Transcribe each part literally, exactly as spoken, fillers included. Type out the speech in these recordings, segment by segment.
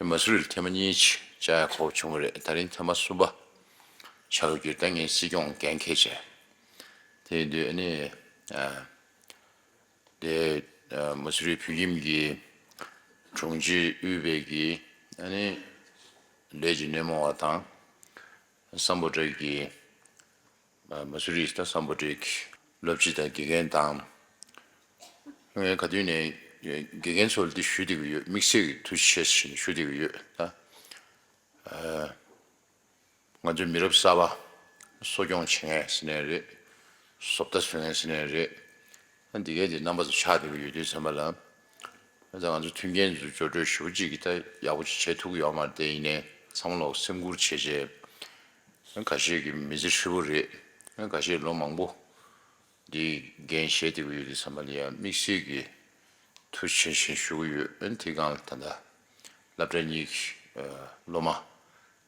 མ་སུ་རི་ལ་ཐེངས་མ་གཉིས་བཅར་ཡག་གོ་སྐབས་བྱུང་བ་རེད། ད་རིང་ཐེངས་མ་གསུམ་པ་ཆགས་ཀྱི་ཡོད། ད་ངས་སྲིད་སྐྱོང་འགན་འཁྱེར་བྱས། དེ་ཡིན་དུས་ཨ་ནི་ཨ་དེ་ཨ་མ་སུ་རི་བོད་ཁྱིམ་གྱི་དྲུང་ཆེ་དབུས་པའི་གི་ཨ་ནི་ལས་ཀྱི་སྣེ་མོ་བ་དང་། སམ་བྷོ་ཊ་གི་ཨ་མ་སུ་རི་དང་སམ་བྷོ་ཊ་གི་སློབ་སྤྱི་དང་དགེ་རྒན་དང་། ངས་ག་དུས་ནས་དགེ་རྒན་ཚོ་ལ་འདི་ཞུ་བསྡད་ཀྱི་ཡོད། དམིགས་བསལ་གྱི་ཐུགས་རྗེ་ཆེ་ཞེས་ཞུ་བསྡད་ཀྱི་ཡོད། ད་ཨ་ང་ཚོའི་མི་རབས་གསར་པ་གསོ་སྐྱོང་བྱེད་མཁན་ཟེར་ནའི་རེད། བཟོ་ལྟ་བཟོ་མཁན་ཟེར་ནའི་རེད། ཨ་འདི་གའི་འདི་རྣམ་པ་ཚོ་ཆགས་བསྡད་ཀྱི་ཡོད་དུས་ཙམ་པ་ལ། ད་ང་ཚོ་མཐུན་རྐྱེན་ཚོ་སྦྱོར་སྤྲོད་ཞེ་པོ་ཅིག་གིས་ད་ཡག་པོ་ཅིག་བྱེད་ཐུབ་ཀྱི་ཡོད་མ་རེད་དེ། ཡིན་ནའི་ཚང་མ་ལོག་སེམས་ཁུར་བྱས་བྱས། ཁ་ཤས་ཀྱི་མི་ཚེ་ཧྲིལ་པོ་རེད། ཁ་ཤས་ལོ་མང་པོ་འདི་འགན་བཞེས་བསྡད་ཀྱི་ཡོད་དུས་ཙམ་པ་ལ་ཡང་དམིགས་བསལ་གྱི་ཐུགས་རྗེ་ཆེ་ཞེས་ཞུ་གི་ཡོད། ཨ་ནི་དེའི་སྒང་ལ་ད་ལྟ་སློབ་གྲྭ་གཉིས་ཀྱི་སློབ་མ་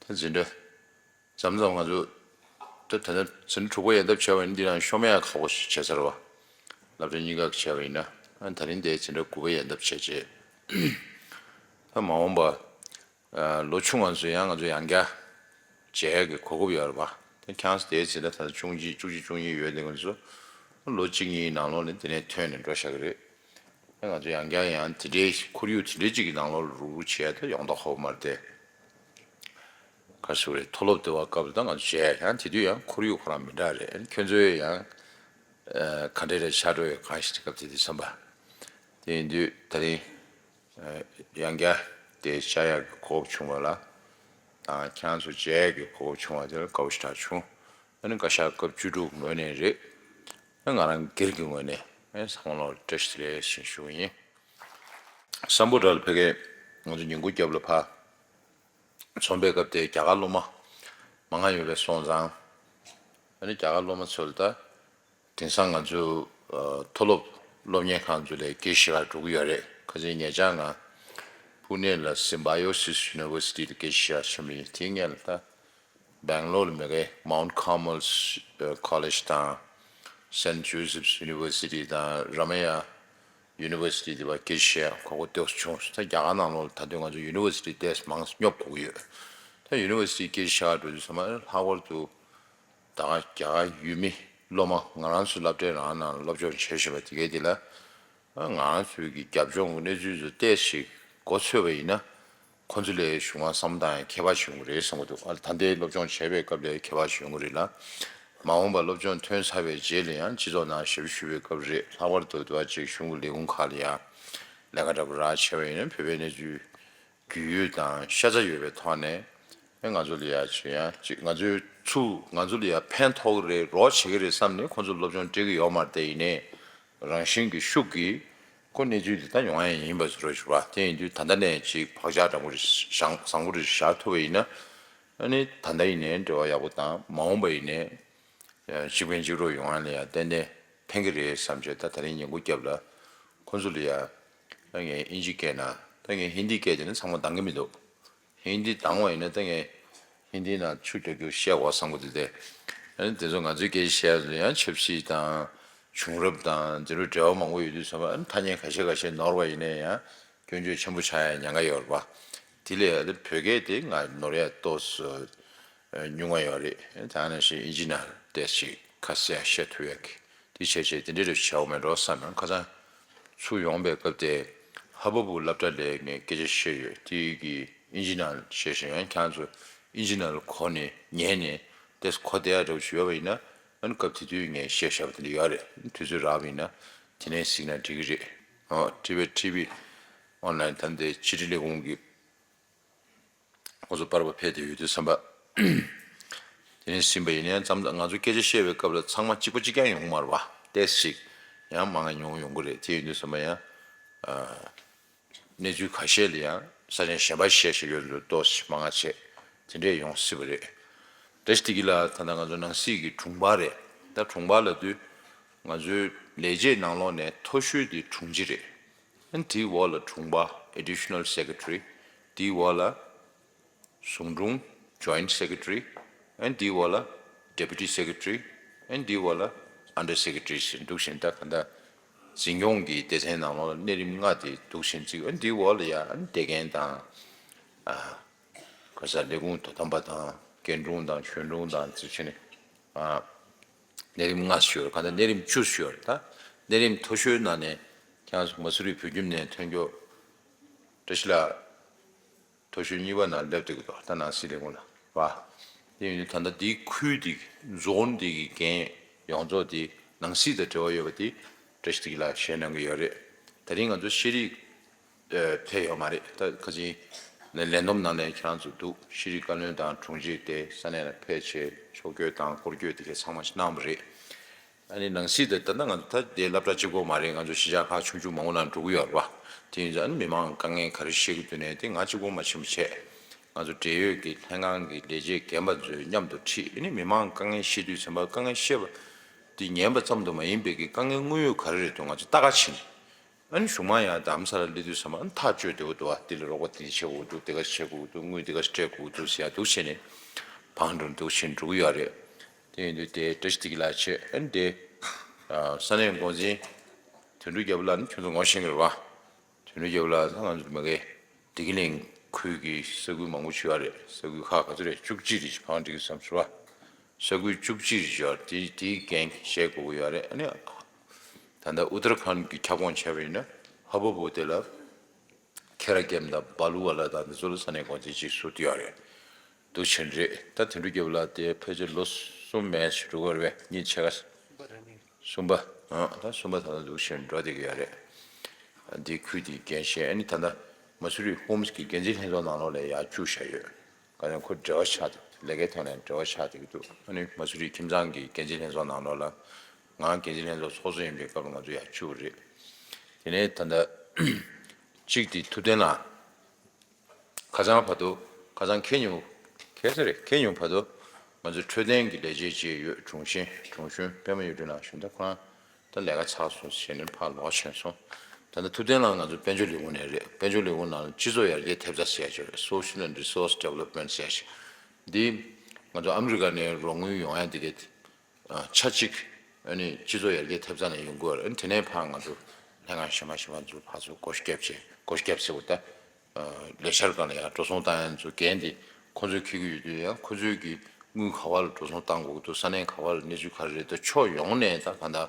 ད་འཛིན་གྲྭ་མཚམས་མཚམས་ང་ཚོ་ད་ད་ལྟ་འཛིན་གྲྭ་དྲུག་པ་ཡན་འདབ་བྱས་པ་ཡིན། འདི་ནང་ཤོ་མེད་ཡ་ཁག་པོ་ཞིག་བྱས་ཚར་བ། སློབ་གྲྭ་གཉིས་ཀ་བྱས་པ་ཡིན་ན། ཨ་ད་རིང་དེ་འཛིན་གྲྭ་དགུ་པ་ཡན་འདབ་བྱས་རྗེས། ད་མ་འོངས་པ་ལོ་ཆུང་ང་ཚོ་ཡང་ང་ཚོ་ཡང་བསྐྱར་མཇལ་ཡག་གི་གོ་སྐབས་ཡོད་རེད་པ། ད་ཁྱེད་རང་ཚོ་དེའི་ཚེ་ད་ད་ཆུང་ཆེ་བཅུ་གཅིག་བཅུ་གཉིས་ཡོད་དེ་ང་ཚོ་ལོ་གཅིག་གཉིས་ནང་ལོགས་ནས་དེ་ནས་ཐོན་ནས་འགྲོ་བཞག་གི་རེད། ད་ང་ཚོ་ཡང་བསྐྱར་ཡང་དེ་འདྲའི་ཁོར་ཡུག་དེ་འདྲའི་གཅིག་གི་ནང་ལོགས་ལ་རུག་རུག་བྱས་ད་ཡོང་མདོག་ཁ་པོ་མ་རེད་དེ། ག་རེ་ཟེར་དགོས་རེད། མཐོ་སློབ་དེ་བ་སྐབས་ལ་ད་ང་ཚོ་མཇལ་ཡང་དེ་དུས་ཡང་ཁོར་ཡུག་ཁོ་རང་མི་འདྲ་རེད། ཁྱོད་ཚོའི་ཡང་ག་འདྲ་རེད་ཤར་འགྲོ་ཡོད་གང་ཞིག་སྐབས་དེ་དུས་བསམ་པ། དེ་ཡིན་དུས་ད་རིང་ཡང་བསྐྱར་དེ་བཅར་ཡག་གི་གོ་སྐབས་བྱུང་བ་ལ་དང་ཁྱེད་རང་ཚོ་མཇལ་ཡག་གི་གོ་སྐབས་བྱུང་བ་དེ་ལ་དགའ་པོ་ཞེ་དྲག་བྱུང་། ཨ་ནི་བཀའ་ཤག་སྐབས་བཅུ་དྲུག་ངོས་ནས་རེད། ཨ་ང་རང་སྒེར་གྱི་ངོས་ནས་ཨ་ཚང་མ་ལ་བཀྲ་ཤིས་བདེ་ལེགས་ཞེས་ཞུ་གི་ཡིན། སམ་བྷོ་ཊ་ལ་ཕ་གིར་ང་ཚོ་ཉིན་གུང་རྒྱབ་ལ་ཕར་འཛོམས་པའི་སྐབས་དེ་རྒྱ་གར་སློབ་མ་མང་ང་ཡོད་པའི་སོང་ཙང་། ཨ་ནི་རྒྱ་གར་སློབ་མ་ཚོ་ལ་ད། དེང་སང་ང་ཚོ་ཨ་མཐོ་སློབ་སློབ་གཉེར་ཁང་ཚོ་ལ་སྐད་ཆ་བཤད་ག་འགྲོ་གི་ཡོད་རེད། ཁ་སང་ཉེ་ཆར་ང་ཕུ་ནེ་ལ་Symbiosis University ལ་སྐད་ཆ་བཤད་ཕྱིན་པ་ཡིན། དེའི་སྔོན་ལ་ད་སྦེང་ལོར་ལ་མེད་པའི་Mount Carmel College དང་Saint Joseph's University དང་Ramaiah University དེ་བ་སྐད་ཆ་བཤད་གོ་སྐབས་ཏོག་ཙམ་བྱུང་། ད་རྒྱ་གར་ནང་ལོགས་ལ་ད་དུང་ང་ཚོ་University ཏོག་ཙམ་མང་སྙོབ་དགོས་ཀྱི་ཡོད། ད་University སྐད་ཆ་བཤད་ག་འགྲོ་དུས་ཚང་མ་ལྷག་པར་དུ། ད་ག་རྒྱ་གར་ཡུལ་མི་སློབ་མ་ང་རང་ཚོའི་སློབ་གྲྭའི་རང་ནང་སློབ་སྦྱོང་བྱེད་བཞིན་པ་དེ་གའི་དེ་ལ། ང་རང་ཚོའི་གི་རྒྱབ་ལྗོངས་ཀྱི་གནས་ཚུལ་ཚོ་ཏོག་ཙམ་མགོ་ཚོས་པ་ཡིན་ན། ཁོང་ཚོ་ལས་གཞུང་བ་བསམ་བློ་བཏང་ཡ་ཁྱད་པར་ཞིག་ཡོང་གི་རེད་བསམ་གྱི་འདུག་ཨ་ད་ལྟའི་སློབ་སྦྱོང་བྱས་པའི་སྐབས་ལས་ཁྱད་པར་ཞིག་ཡོང་གི་རེད་ལ། མ་འོངས་པར་སློབ་སྦྱོང་ཐོན་ཚར་བའི་རྗེས་ལ་ཡང་སྤྱི་ཚོགས་ནང་ཞབས་ཞུ་བའི་སྐབས་རེད། ལྷག་པར་དུ་དུ་བ་ཅིག་གཞུང་གི་ལས་ཁུངས་ཁག་ལ་ཡང་ལས་ཀ་འདྲ་པོ་རག་བྱས་པ་ཡིན་ན་བོད་པའི་གནས་ཚུལ། རྒྱུས་ཡོད་དང་ཤ་ཚ་ཡོད་པའི་ཐོག་ནས་ཨེ་ང་ཚོ་ལ་ཡ་ཅིག་ཡང་ཅིག་ང་ཚོའི་ཚུགས་ང་ཚོ་ལ་ཡ་ཕན་ཐོགས་ཀྱི་རེད་རོགས་བྱེད་ཀྱི་རེད་བསམ་ནས་ཁོང་ཚོ་སློབ་སྦྱོང་སྤྲད་ཀྱི་ཡོད་མ་རེད་དེ། ཡིན་ནའི་རང་བཞིན་གྱི་ཤུགས་ཀྱིས་ཁོ་གནས་ཚུལ་དེ་ད་ཡོང་ཡ་ཡིན་པ་ཟེར་རོ་ཞུ་བ། དེ་ཡིན་དུས་ད་ལྟ་ནས་ཅིག་བག་ཆགས་དྲང་པོ་རེ་བཞག་བཟང་པོ་རེ་བཞག་ཐུབ་པ་ཡིན་ན། ཨ་ནི་ད་ལྟ་ཡིན་ནའི་འབྲེལ་བ་ཡག་པོ་དང་མ་འོངས་པ་ཡིན་ནའི། གཅིག་ཕན་གཅིག་གྲོགས་ཡོང་ཡ་ལ་ཡ་ཏན་ཏན་ཕན་གྱི་རེད་བསམ་བྱས། ད་ད་རིང་ཉིན་གུང་རྒྱབ་ལ་ཁོང་ཚོ་ལ་ཡ་ད་ངས་ཨིན་ཇི་སྐད་ནང་ད་ངས་ཧིན་དི་སྐད་དེ་ནི་ཚང་མ་འདང་གི་མི་འདུག་ཧིན་དི་འདང་བ་ཡིན་ན་ད་ངས་ཧིན་དི་ནང་ཆུ་རྒྱག་རྒྱུ་བཤད་དགོས་བསམ་གི་འདུག་སྟེ། ཨ་ནི་དེ་ཚོ་ང་ཚོའི་སྐད་ཆ་བཤད་ཡ་ཆབ་སྲིད་དང་བྱུང་རབས་དང་དེ་ཚོ་འབྲེལ་བ་མང་པོ་ཡོད་དུས་ཙམ་པ། ཨ་ནི་ཐ་སྙད་ཁ་ཤས་ཁ་ཤས་ནོར་བ་ཡིན་ན་ཡང་སྐྱོན་བརྗོད་ཆེན་པོ་ཆགས་ཡ་ཉེན་ཁ་ཡོད་རེད་པ། དེ་ལས་ཨ་ནི་བོད་སྐད་དེ་ང་ནོར་ཡ་ཏོག་ཙམ། ཉུང་བ་ཡོད་རེད། ད་ནང་བཞིན་ཨིན་ཇི་ནང་ཏོག་ཙམ་ཁ་གསལ་བཤད་ཐུབ་ཡག་གི་དེ་བྱས་བྱས་དེ་འདྲ་རེ་བྱའོ་མེད་འགྲོ་བསམ་ཡང་ཁ་སང་ཚུར་ཡོང་པའི་སྐབས་དེ་ཧ་བ་བུ་སློབ་གྲྭ་ལ་ངས་སྐད་ཆ་བཤད་ཡོད། དེ་གི་ཨིན་ཇི་ནང་བཤད་བཞིན་ཡང་ཁྱེད་ཚོ་ཨིན་ཇི་ནང་གོ་ནས་ཉན་ནས་ཏོག་ཙམ་གོ་བདེ་ཡག་འདྲ་བོ་ཞིག་ཡོད་པ་ཡིན་ན། ཨ་ནི་སྐབས་དེ་དུས་ངས་བཤད་བཞག་པ་དེ་འདྲ་ཡོད་རེད། དུས་ཚོད་རག་པ་ཡིན་ན་དེ་ནས་གཟིགས་ན་འགྲིག་གི་རེད། ཨོ་ཊི་བི་ཊི་བི་ཨོན་ལན་ད་ལྟའི་ཕྱི་དྲིལ་ལས་ཁུངས་ཀྱི་ཁོང་ཚོ་པར་པ་ཕེབས་བསྡད་ཡོད་དུས་ཙམ་པ། དེ་ནས་ཟིན་པ་ཡིན་ན་ཡང་ཙམ་ད་ང་ཚོ་སྐད་ཆ་བཤད་པའི་སྐབས་ལ་ཚང་མ་གཅིག་པ་གཅིག་རྐྱང་ཡོང་གི་མ་རེད་པ། ཏོག་ཙམ་ཡང་མང་ང་ཉུང་ཡོང་གི་རེད། དེ་ཡིན་དུས་ཙམ་པ་ཡང་གནས་ཚུལ་ཁ་ཤས་ལ་ཡང་ས་ཆ་གཞན་པ་བཤད་བཤད་ཡོད་དུས་ཏོག་ཙམ་མང་ང་བྱས་དེ་འདྲས་ཡོང་སྲིད་པ་རེད། བཀྲ་ཤིས་བདེ་སྐྱིད་ལགས། ད་ལྟ་ང་ཚོ་ནང་སྲིད་ཀྱི་དྲུང་འཕར་རེད། ད་དྲུང་འཕར་ལབ་དུས་ང་ཚོའི་ལས་བྱེད་ནང་ལོགས་ནས་མཐོ་ཤོས་དེ་དྲུང་ཆེ་རེད། ཨན་དེའི་འོག་ལ་དྲུང་པ་Additional Secretary། དེའི་འོག་ལ་ཟུང་དྲུང་Joint Secretary། ཨན་དེའི་འོག་ལ་Deputy Secretary། ཨན་དེའི་འོག་ལ་Under Secretary ཟེར་འདུག་བཞིན། ད་ག་འདྲ་འཛིན་སྐྱོང་གི་སྡེ་ཚན་ནང་ལོགས་ལ་གནས་རིམ་ལྔ་དེ་འདུག་བཞིན་བརྩི། ཨན་དེའི་འོག་ལ་ཡ་ཨན་དགེ་རྒན་དང་ ཨ་ག་ས་ལས་ཁུངས་དོ་དམ་པ་དང་། སྐྱེ་དྲུང་དང་གཞོན་དྲུང་དང་དེ་བྱས་ནས། ཨ་གནས་རིམ་ལྔ་ཞུ་ཡོད། གང་ལྟར་གནས་རིམ་བཅུ་ཞུ་ཡོད། ད་གནས་རིམ་མཐོ་ཤོས་ནང་ནས་ཁྱེད་རང་ཚོ་མ་སུ་རི་བོད་ཁྱིམ་ནས་ཐོན་མཁན་བཀྲ་ཤིས་ལགས། མཐོ་ཤོས་གཉིས་པ་ནང་སླེབས་བསྡད་ཀྱི་འདུག་ད་ནང་སྲིད་ལས་ཁུངས་ལ་བ། དེ་ཡིན་དུས་ད་ལྟ་འདིའི་ཁུལ་འདི་རྫོང་འདི་གི་འགན་ཡོངས་རྫོགས་དེ་ནང་སྲིད་དང་འབྲེལ་བ་ཡོད་པ་དེ་བཀྲ་ཤིས་བདེ་སྐྱིད་ལགས་བཞེས་གནང་གི་ཡོད་རེད། ད་རིང་ང་ཚོ་ཤེས་རིག་ཨ་ཕེབས་ཡོད་མ་རེད། ད་ཁ་ཅིག་ལས་བསྡོམས་ནང་ནས་ཁྱེད་རང་ཚོ་འདུག་ཤེས་རིག་བཀའ་བློན་དང་དྲུང་ཆེ་དེ་ས་གནས་ལ་ཕེབས་བྱས་ཕྱོགས་བསྐྱོད་དང་སྐོར་སྐྱོད་དེ་གས་ཚང་མ་ཞིག་གནང་བ་རེད། ཨ་ནི་ནང་སྲིད་དེ་ད་ལྟ་ང་ཚོ་ད་དེ་སློབ་གྲྭ་གཅིག་པོ་མ་རེད། ང་ཚོ་གཞིས་ཆགས་ཁག་ཆུང་ཆུང་མང་པོ་ནང་འགྲོ་གི་ཡོད་རེད་བ། དེ་ཡིན་ཙང་ཨ་ནི་མི་མང་དཀའ་ངལ་ག་རེ་བཤད་ཀྱི་འདུག་ནས་དེ་ང་གཅིག་པོ་མ་ཕྱིན་པ་བྱས། ང་ཚོ་འབྲེལ་ཡོད་ཀྱི་ལྷན་ཁང་གི་ལས་བྱེད་རྒན་པ་ཚོས་མཉམ་དུ་ཁྲིད། ཨ་ནི་མི་མང་དཀའ་ངལ་བཤད་དུས་ཙམ་པ་དཀའ་ངལ་བཤད་པ་དེ་ཉན་པ་ཙམ་དུ་མ་ཡིན་པའི་གི་དཀའ་ངལ་དངོས་ཡོད་ག་རེ་རེད་འདུག་ང་ཚོ་ལྟ་ག་ཕྱིན། ཨ་ནི་གཞུག་མ་ཡང་རྡ་རམ་ས་ལ་སླེབས་དུས་ཙམ་པ་ཨ་ནི་ཐག་གཅོད་བདེ་པོ་འདུག་བ། འདི་ལ་རོགས་པ་འདི་བྱེད་དགོས་འདུག་དེ་ག་བྱེད་དགོས་འདུག་དངུལ་འདི་ག་སྤྲད་དགོས་འདུག་ཟེར་ཡ་འདུག་བྱས་ནས་བང་སྒྲུབ་འདུག་བྱས་འགྲོ་གི་ཡོད་རེད། དེ་ཡིན་དུས་དེ་བཀྲ་ཤིས་བདེ་སྐྱིད་ལགས་བྱས། ཨ་ནི་དེ་ཨ་ས་གནས་འགོ་འཛིན་དོན་གྲུབ་རྒྱལ་པོ་ལགས་ནི་ཁྱོད་ཚོ་ངོ་ཤེས་ཀྱི་རེད་བ། དོན་གྲུབ་རྒྱལ་པོ་ལགས་ད་ང་ཚོ་མ་གི་བདེ་སྐྱིད་གླིང་ཁུལ་གྱི་ས་ཁུལ་མང་པོ་ཞིག་ཡོད་རེད། ས་ཁུལ་ཁག་ག་ཚོད་རེད། བཅུ་གཅིག་རེད། བང་སྒྲིག་བསམ་སོང་བ། ས་ཁུལ་བཅུ་གཅིག་རེད་ཡོད། དེ་དེའི་འགན་བཞེས་དགོས་ཀྱི་ཡོད་རེད། ཨ་ནི་ད་ལྟ་ཨུ་ཏར་ཁཱན་གྱི་ཁྱབ་ཁོངས་བྱས་པ་ཡིན་ན་ཧ་བོ་བོ་དེ་ལ་ཁེ་ར་ཀེམ་དང་བ་ལུ་ཝ་ལ་དང་འདི་ཚོ་ལ་ས་གནས་འགོ་འཛིན་ཅིག་ཟུར་དུ་ཡོད་རེད། འདུག་བྱས་རེད། ད་དོན་གྲུབ་རྒྱལ་པོ་ལགས་དེ་ཕལ་ཆེར་ལོ་གསུམ་མན་ཞིག་འགྲོ་གི་རེད་པས། གཉིས་ཕྱེད་ཀ་གསུམ་པ། ཨ་ད་གསུམ་པ་ད་ལྟ་འདུག་བྱས་འགྲོ་བསྡད་ཀྱི་ཡོད་རེད། འདི་ཁུལ་འདིའི་འགན་བཞེས། ཨ་ནི་ད་ལྟ་མ་སུ་རི་ཧོམ་སི་གི་འགན་འཛིན་ལྷན་ཚོགས་ནང་ལོགས་ལ་ཡར་བཅུག་བཞག་ཡོད། ག་ནས་ཁོ་འབྲེལ་བ་ཆགས་འདུག་ལས་ཀའི་ཐོག་ནས་འབྲེལ་བ་ཆགས་བསྡད་ཀྱི་འདུག་ཨ་ནི་མ་སུ་རི་ཁྱིམ་ཚང་གི་འགན་འཛིན་ལྷན་ཚོགས་ནང་ལོགས་ལ་ང་འགན་འཛིན་ལྷན་ཚོགས་ཚོགས་གཙོ་ཡིན་པའི་སྐབས་ལ་ང་ཚོ་ཡར་བཅུག་རེད། དེ་ནས་ད་ལྟ་གཅིག་དེ་ཐུབ་བསྟན་ལགས། ཁ་སང་བར་དུ། ཁ་སང་ཁེ་ཉུང་། ཁེ་ས་རེད། ཁེ་ཉུང་བར་དུ་ང་ཚོ་འཕྲོད་བསྟེན་གྱི་ལས་བྱེད་ཅིག་ཡོད། དྲུང་ཆེ་དྲུང་གཞོན་པད་མ་གཡུ་སྒྲོན་ལགས་ཞུ། ད་ཁོ་རང་ད་ལས་ཀ་ཚར་སོང་ཟེར་ནས་ཕར་ལོག་ཕྱིན་སོང་། ད་ལྟ་ཐུབ་བསྟན་ལགས་ང་ཚོ་དཔལ་འབྱོར་ལས་ཁུངས་ནས་རེད། དཔལ་འབྱོར་ལས་ཁུངས་ནང་སྤྱི་ཚོགས་ཡར་རྒྱས་ཐེབས་རྩ་ཟེར་ཡ་ཅིག་རེད། Social and Resource Development ཟེར་ཡ་ཅིག་འདི་ང་ཚོ་ཨ་མི་རི་ཀ་ནས་རོགས་དངུལ་ཡོང་ཡ་འདི་གའི་ཆ་གཅིག་ཨ་ནི་སྤྱི་ཚོགས་ཡར་རྒྱས་ཐེབས་རྩ་ནས་ཡོང་དགོས་རེད། ཨ་ནི་དེ་ནས་ཕར་ང་ཚོ་ལྷན་ཁང་གཞན་པ་གཞན་པ་ཚོ་ཕར་ཚུར་སྒོ་བརྒྱབ་བྱས། སྒོ་བརྒྱབ་ཟེར་བ་ད། ལས་འཆར་སྒང་ལ་ཡང་འགྲོ་སོང་བཏང་ཡ་ཚོ་འགན་དེ་ཁོང་ཚོས་འཁྱེར་གྱི་ཡོད་དུས། ཡང་ཁོང་ཚོས་ཀྱི་དངུལ་ག་བ་ལ་འགྲོ་སོང་བཏང་དགོས་ཀྱི་འདུག་ས་གནས་ག་བ་ལ་གནས་ཚུལ་ག་རེ་རེད། ད་ཕྱོགས་ཡོངས་ནས་ད་གང་ལྟར་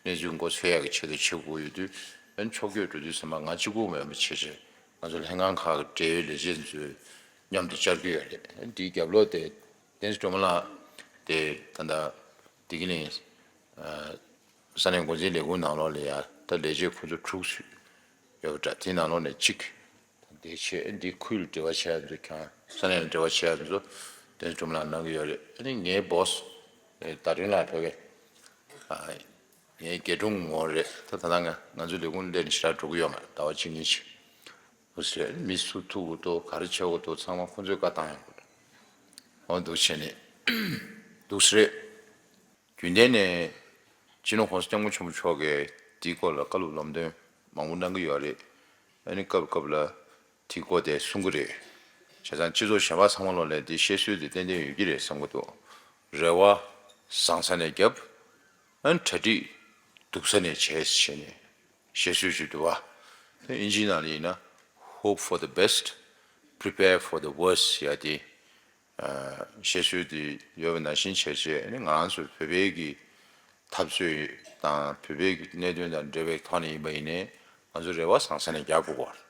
གནས་ཚུལ་མགོ་འཚོས་ཡག་གི་ཆེད་དུ་བྱེད་དགོས་ཡོད་དུས། ཨ་ནི་ཕྱོགས་བསྐྱོད་འགྲོ་དུས་ཙམ་པ་ང་གཅིག་པུ་མེད་པ་བྱས་བྱས་ང་ཚོ་ལྷན་ཁང་ཁག་གི་འབྲེལ་ཡོད་ལས་བྱེད་ཚོས་མཉམ་དུ་བཅར་གྱི་ཡོད་རེད། ཨ་ནི་དེའི་རྒྱབ་ལོགས་དེ་བསྟན་འཛིན་སྒྲོལ་མ་ལགས་དེ་ད་ལྟ་བདེ་སྐྱིད་གླིང་ས་གནས་འགོ་འཛིན་ལས་ཁུངས་ནང་ལོགས་ལ་ཡ་ད་ལས་བྱེད་ཁོ་ཚོ་དྲུག་ཙམ་ཡོད་པ་འདྲ། དེའི་ནང་ལོགས་ནས་གཅིག་འདི་བྱས། འདི་ཁུལ་ལ་འབྲེལ་བ་བྱས་ཚོ་ཀྱང་། ས་གནས་ལ་འབྲེལ་བ་བྱས་ཚོ་བསྟན་འཛིན་སྒྲོལ་མ་ལགས་གནང་གི་ཡོད་རེད། ཨ་ནི་ངའི་བོ་སི་ད་རིང་ལ་ཕེབས་མཁན་ངའི་རྒས་དྲུང་ངོ་རེད། ད་ད་ལྟ་ང་ང་ཚོའི་ལས་ཁུངས་སླེབས་ནས་ཞེ་དྲག་འགྲོ་གི་ཡོད་མ་རེད། ཟླ་བ་གཅིག་གཉིས་ཤིག་འོ་ཟེར། མི་སུ་ཐུག་དགོས་འདུག་ག་རེ་བྱེད་དགོས་འདུག་ཚང་མ་ཁོང་ཚོས་བཀའ་བཏང་ཡོང་གི་རེད། འོ་འདུག་བྱས་ནས་འདུག་སེ་རེད། རྒྱུན་ལྡན་ནས་སྤྱི་ནོར་༸གོང་ས་༸སྐྱབས་མགོན་ཆེན་པོ་མཆོག་གིས་དེའི་སྐོར་ལ་བཀའ་སློབ་ལམ་སྟོན་མང་པོ་གནང་གི་ཡོད་རེད། ཨ་ནི་སྐབས་སྐབས་ལ་དེའི་སྐོར་དེ་གསུང་གི་རེད། བྱས་ཙང་སྤྱི་ཚོགས་གཞན་པ་ཚང་མ་ལོག་ལ་དེ་བཤད་སྲོལ་དེ་ཏན་ཏན་ཡོད་ཀྱི་རེད་བསམ་གྱི་འདུག་རེ་བ་བཟང་ས་ནས་བརྒྱབ། ཨ་ནི་གྲ་སྒྲིག་སྡུག་ས་ནས་བྱས་ཟེར་ནས། བཤད་སྲོལ་ཞིག་འདུག་བ། དེ་ཨིན་ཇིའི་ནང་ལ་ཡིན་ན། Hope for the best, prepare for the worst ཟེར་ཡ་དེ། ཨ་བཤད་སྲོལ་དེ་ཡོད་པ་ནང་བཞིན་བྱས་བྱས། ཨ་ནི་ང་རང་ཚོ་བོད་པའི་གི་འཐབ་རྩོད་དང་བོད་པའི་གི་གནད་དོན་དང་འབྲེལ་བའི་ཐོག་ནས་ཡིན་པ་ཡིན་ནའི་ང་ཚོ་རེ་བ་བཟང་ས་ནས་རྒྱག་དགོས་པ་རེད་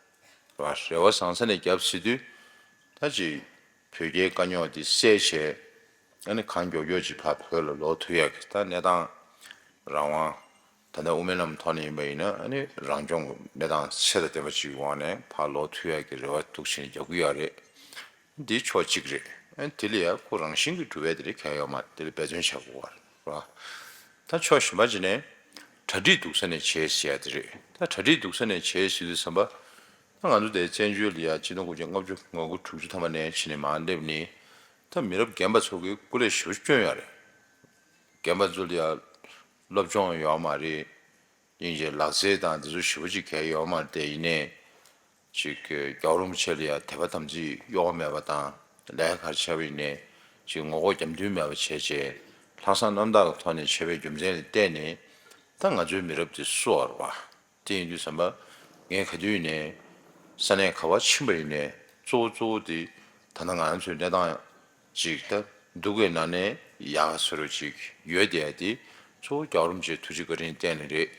བ། རེ་བ་བཟང་ས་ནས་རྒྱབ་ཟེར་དུས། ད་ཅིག་བོད་རྒྱའི་དཀའ་རྙོག་དེ་སེལ་བྱས། ཨ་ནི་གང་མགྱོགས་མགྱོགས་ཅིག་ཕར་བོད་ལ་ལོག་ཐུབ་ཡག་གི་ད་གནས་སྟངས་རང་དབང་། ད་ལྟ་དབུ་མའི་ལམ་ཐོག་ནས་ཡིན་པ་ཡིན་ན། ཨ་ནི་རང་སྐྱོང་གི་གནས་སྟངས་ཚད་དང་ལྡན་པ་ཅིག་གི་འོག་ནས་ཕར་ལོག་ཐུབ་ཡག་གི་རེ་བ་འདུག་བྱས་ནས་རྒྱག་གི་ཡོད་རེད། འདི་ཕྱོགས་གཅིག་རེད། ཨ་ནི་དེ་ལ་ཡང་ཁོ་རང་བཞིན་གྱིས་འགྲུབ་པའི་དེ་འདྲ་གང་ཡང་ཡོད་མ་རེད། དེ་ལ་འབད་བརྩོན་བྱ་དགོས་པ་རེད། ད་ཕྱོགས་གཞན་པ་ཅིག་ནས་གྲ་སྒྲིག་སྡུག་ས་ནས་བྱས་ཟེར་ཡ་དེ་རེད། ད་གྲ་སྒྲིག་སྡུག་ས་ནས་བྱས་ཟེར་དུས་ཙམ་པ། ད་ང་ཚོ་དེ་བཙན་བྱོལ་ལ་ཡ་སྤྱི་ལོ་དགུ་བརྒྱ་ལྔ་བཅུ་ང་དགུ་དྲུག་ཅུ་ཐམ་པ་ནས་ཕྱིན་ནས་མར་སླེབས་ནས། ད་མི་རབས་རྒན་པ་ཚོ་གིས་སྐུ་ལས་ཞེ་པོ་བསྐྱོན་ཡོད་རེད། རྒན་པ་ཚོ་ལ་ཡ་སློབ་སྦྱོང་ཡོད་མ་རེད། སྙིང་རྗེ་ལག་རྩལ་དང་དེ་ཚོ་ཞེ་པོ་ཅིག་གལ་ཡོད་མ་རེད། དེ་ཡིན་ནའི་ཅིག་རྒྱལ་བ་རིན་པོ་ཆེ་ལ་ཡ་དད་པ་དམ་ཚིག་གཡོ་བ་མེད་པ་དང་། ལས་ཀ་ག་རེ་བྱས་པ་ཡིན་ནའི་ཅིག་ངོ་ལྐོག་རྒྱབ་མདུན་མེད་པ་བྱས་བྱས། ལྷག་བསམ་རྣམ་དག་གི་ཐོག་ནས་བྱས་པའི་རྒྱུ་མཚན་ལ་བརྟེན་ནས་ད་ང་ཚོའི་མི་རབས་དེ་བསུ་བ་རེད་བ། དེ་ཡིན་དུས་ཙམ་པ། ངས་ག་དུས་ནས་ས་གནས་ག་བ་ཕྱིན་པ་ཡིན་ནའི། གཙོ་བོ་གཙོ་བོ་དེ་ད་ལྟ་ང་ཚོའི་གནས་སྟངས་ཅིག་ད་སྡུག་གི་ནང་ནས་ཡག་བཟོ་འདྲ་ཅིག་ཡོད་བསྡད་ཡ་དེ་གཙོ་བོ་རྒྱལ་བ་རིན་པོ་ཆེའི་ཐུགས་རྗེ་བཀའ་དྲིན་བརྟེན་ནས་རེད།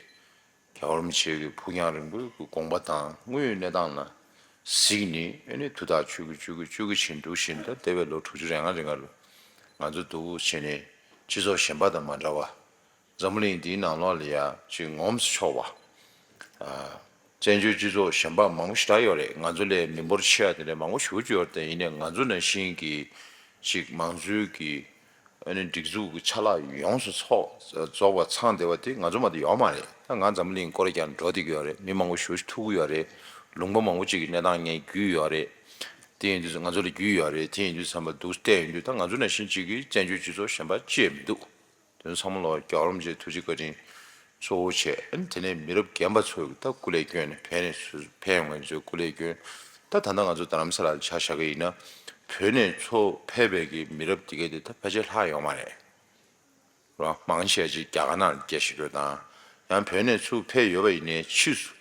རྒྱལ་བ་རིན་པོ་ཆེ་གི་ཕུགས་རྒྱང་རིང་པོའི་དགོངས་པ་དང་དངོས་ཡོད་གནས་སྟངས་ལ་གཟིགས་ནས། ཨ་ནི་དུས་ཐག་ཆོད་ཀྱི་ཆོད་ཀྱི་ཆོད་ཀྱི་ཕྱིན་འདུག་ཕྱིན། ད་འདས་པའི་ལོ་དྲུག་ཅུ་རེ་ལྔ་རེ་ལྔ་ལ་ང་ཚོ་འདུག་བྱས་ནས་སྤྱི་ཚོགས་གཞན་པ་དང་མ་འདྲ་བ། འཛམ་བུ་གླིང་འདིའི་ནང་ལོགས་ལ་ཡ་ཅིག་ངོམས་སུ་ཆོག་པ། ཨ། བཙན་བྱོལ་སྤྱི་ཚོགས་གཞན་པ་མང་པོ་ཞེ་དྲག་ཡོད་རེད། ང་ཚོ་ལས་མི་འབོར་ཆེ་བ་དེ་འདྲ་མང་པོ་ཞེ་པོ་ཅིག་ཡོད་རེད་དེ། ཡིན་ནའི་ང་ཚོ་ནང་བཞིན་གྱི་ཅིག་མང་གཙོའི་གི་ཨ་ནི་སྒྲིག་འཛུགས་ཀྱི་ཆ་ལག་ཡོངས་སུ་ཚོགས་རྫོགས་པ་ཚང་བསྡད་པ་དེ་ང་ཚོ་མ་གཏོགས་ཡོད་མ་རེད། ད་ང་འཛམ་བུ་གླིང་སྐོར་རྒྱག་འགྲོ་བསྡད་ཀྱི་ཡོད་རེད། མི་མང་པོ་ཞེ་པོ་ཅིག་ཐུག་གི་ཡོད་རེད། ལུང་པ་མང་པོ་ཅིག་གི་གནས་སྟངས་ངས་བརྒྱུད་ཡོད་རེད། དེ་ཡིན་དུས་ང་ཚོ་ལ་རྒྱུས་ཡོད་རེད། དེ་ཡིན་དུས་ཙམ་པ་འདུག་བལྟས་ཡོང་དུས་ད་ང་ཚོ་ནང་བཞིན་ཅིག་གིས་བཙན་བྱོལ་སྤྱི་ཚོགས་གཞན་པ་ཅི་ཡང་མི་འདུག་དེ་ཚོ་ཚང་མ་ལོ་རྒྱལ་བ་རིན་པོ་ཆེའི་ཐུགས་རྗེ་བཀའ་དྲིན་གཙོ་བོ་བྱས། ཨ་ནི་དེ་ནས་མི་རབས་རྒན་པ་ཚོས་ད་སྐུ་ལས་བསྐྱོན་ནས་ཕེབས་ནས་ཚུར་ཕེབས་ཡོང་མཁན་ཚོའི་སྐུ་ལས་བསྐྱོན། ད་ད་ལྟ་ང་ཚོ་རྡ་རམ་ས་ལ་ལ་ཆ་བཞག་གི་ཡིན་ན། བོད་ནས་ཚུར་ཕེབས་པའི་གི་མི་རབས་དེ་གས་དེ་ད་ཕལ་ཆེར་ལྷག་ཡོད་མ་རེད། རོ། མང་ཆེ་ཅིག་རྒྱ་གར་ནང་ལ་སྐྱེས་བཞག་ཡོད་དང་། ཡང་བོད་ནས་ཚུར་ཕེབས་ཡོད་པ་ཡིན་ནའི་ཕྱིས་སུ་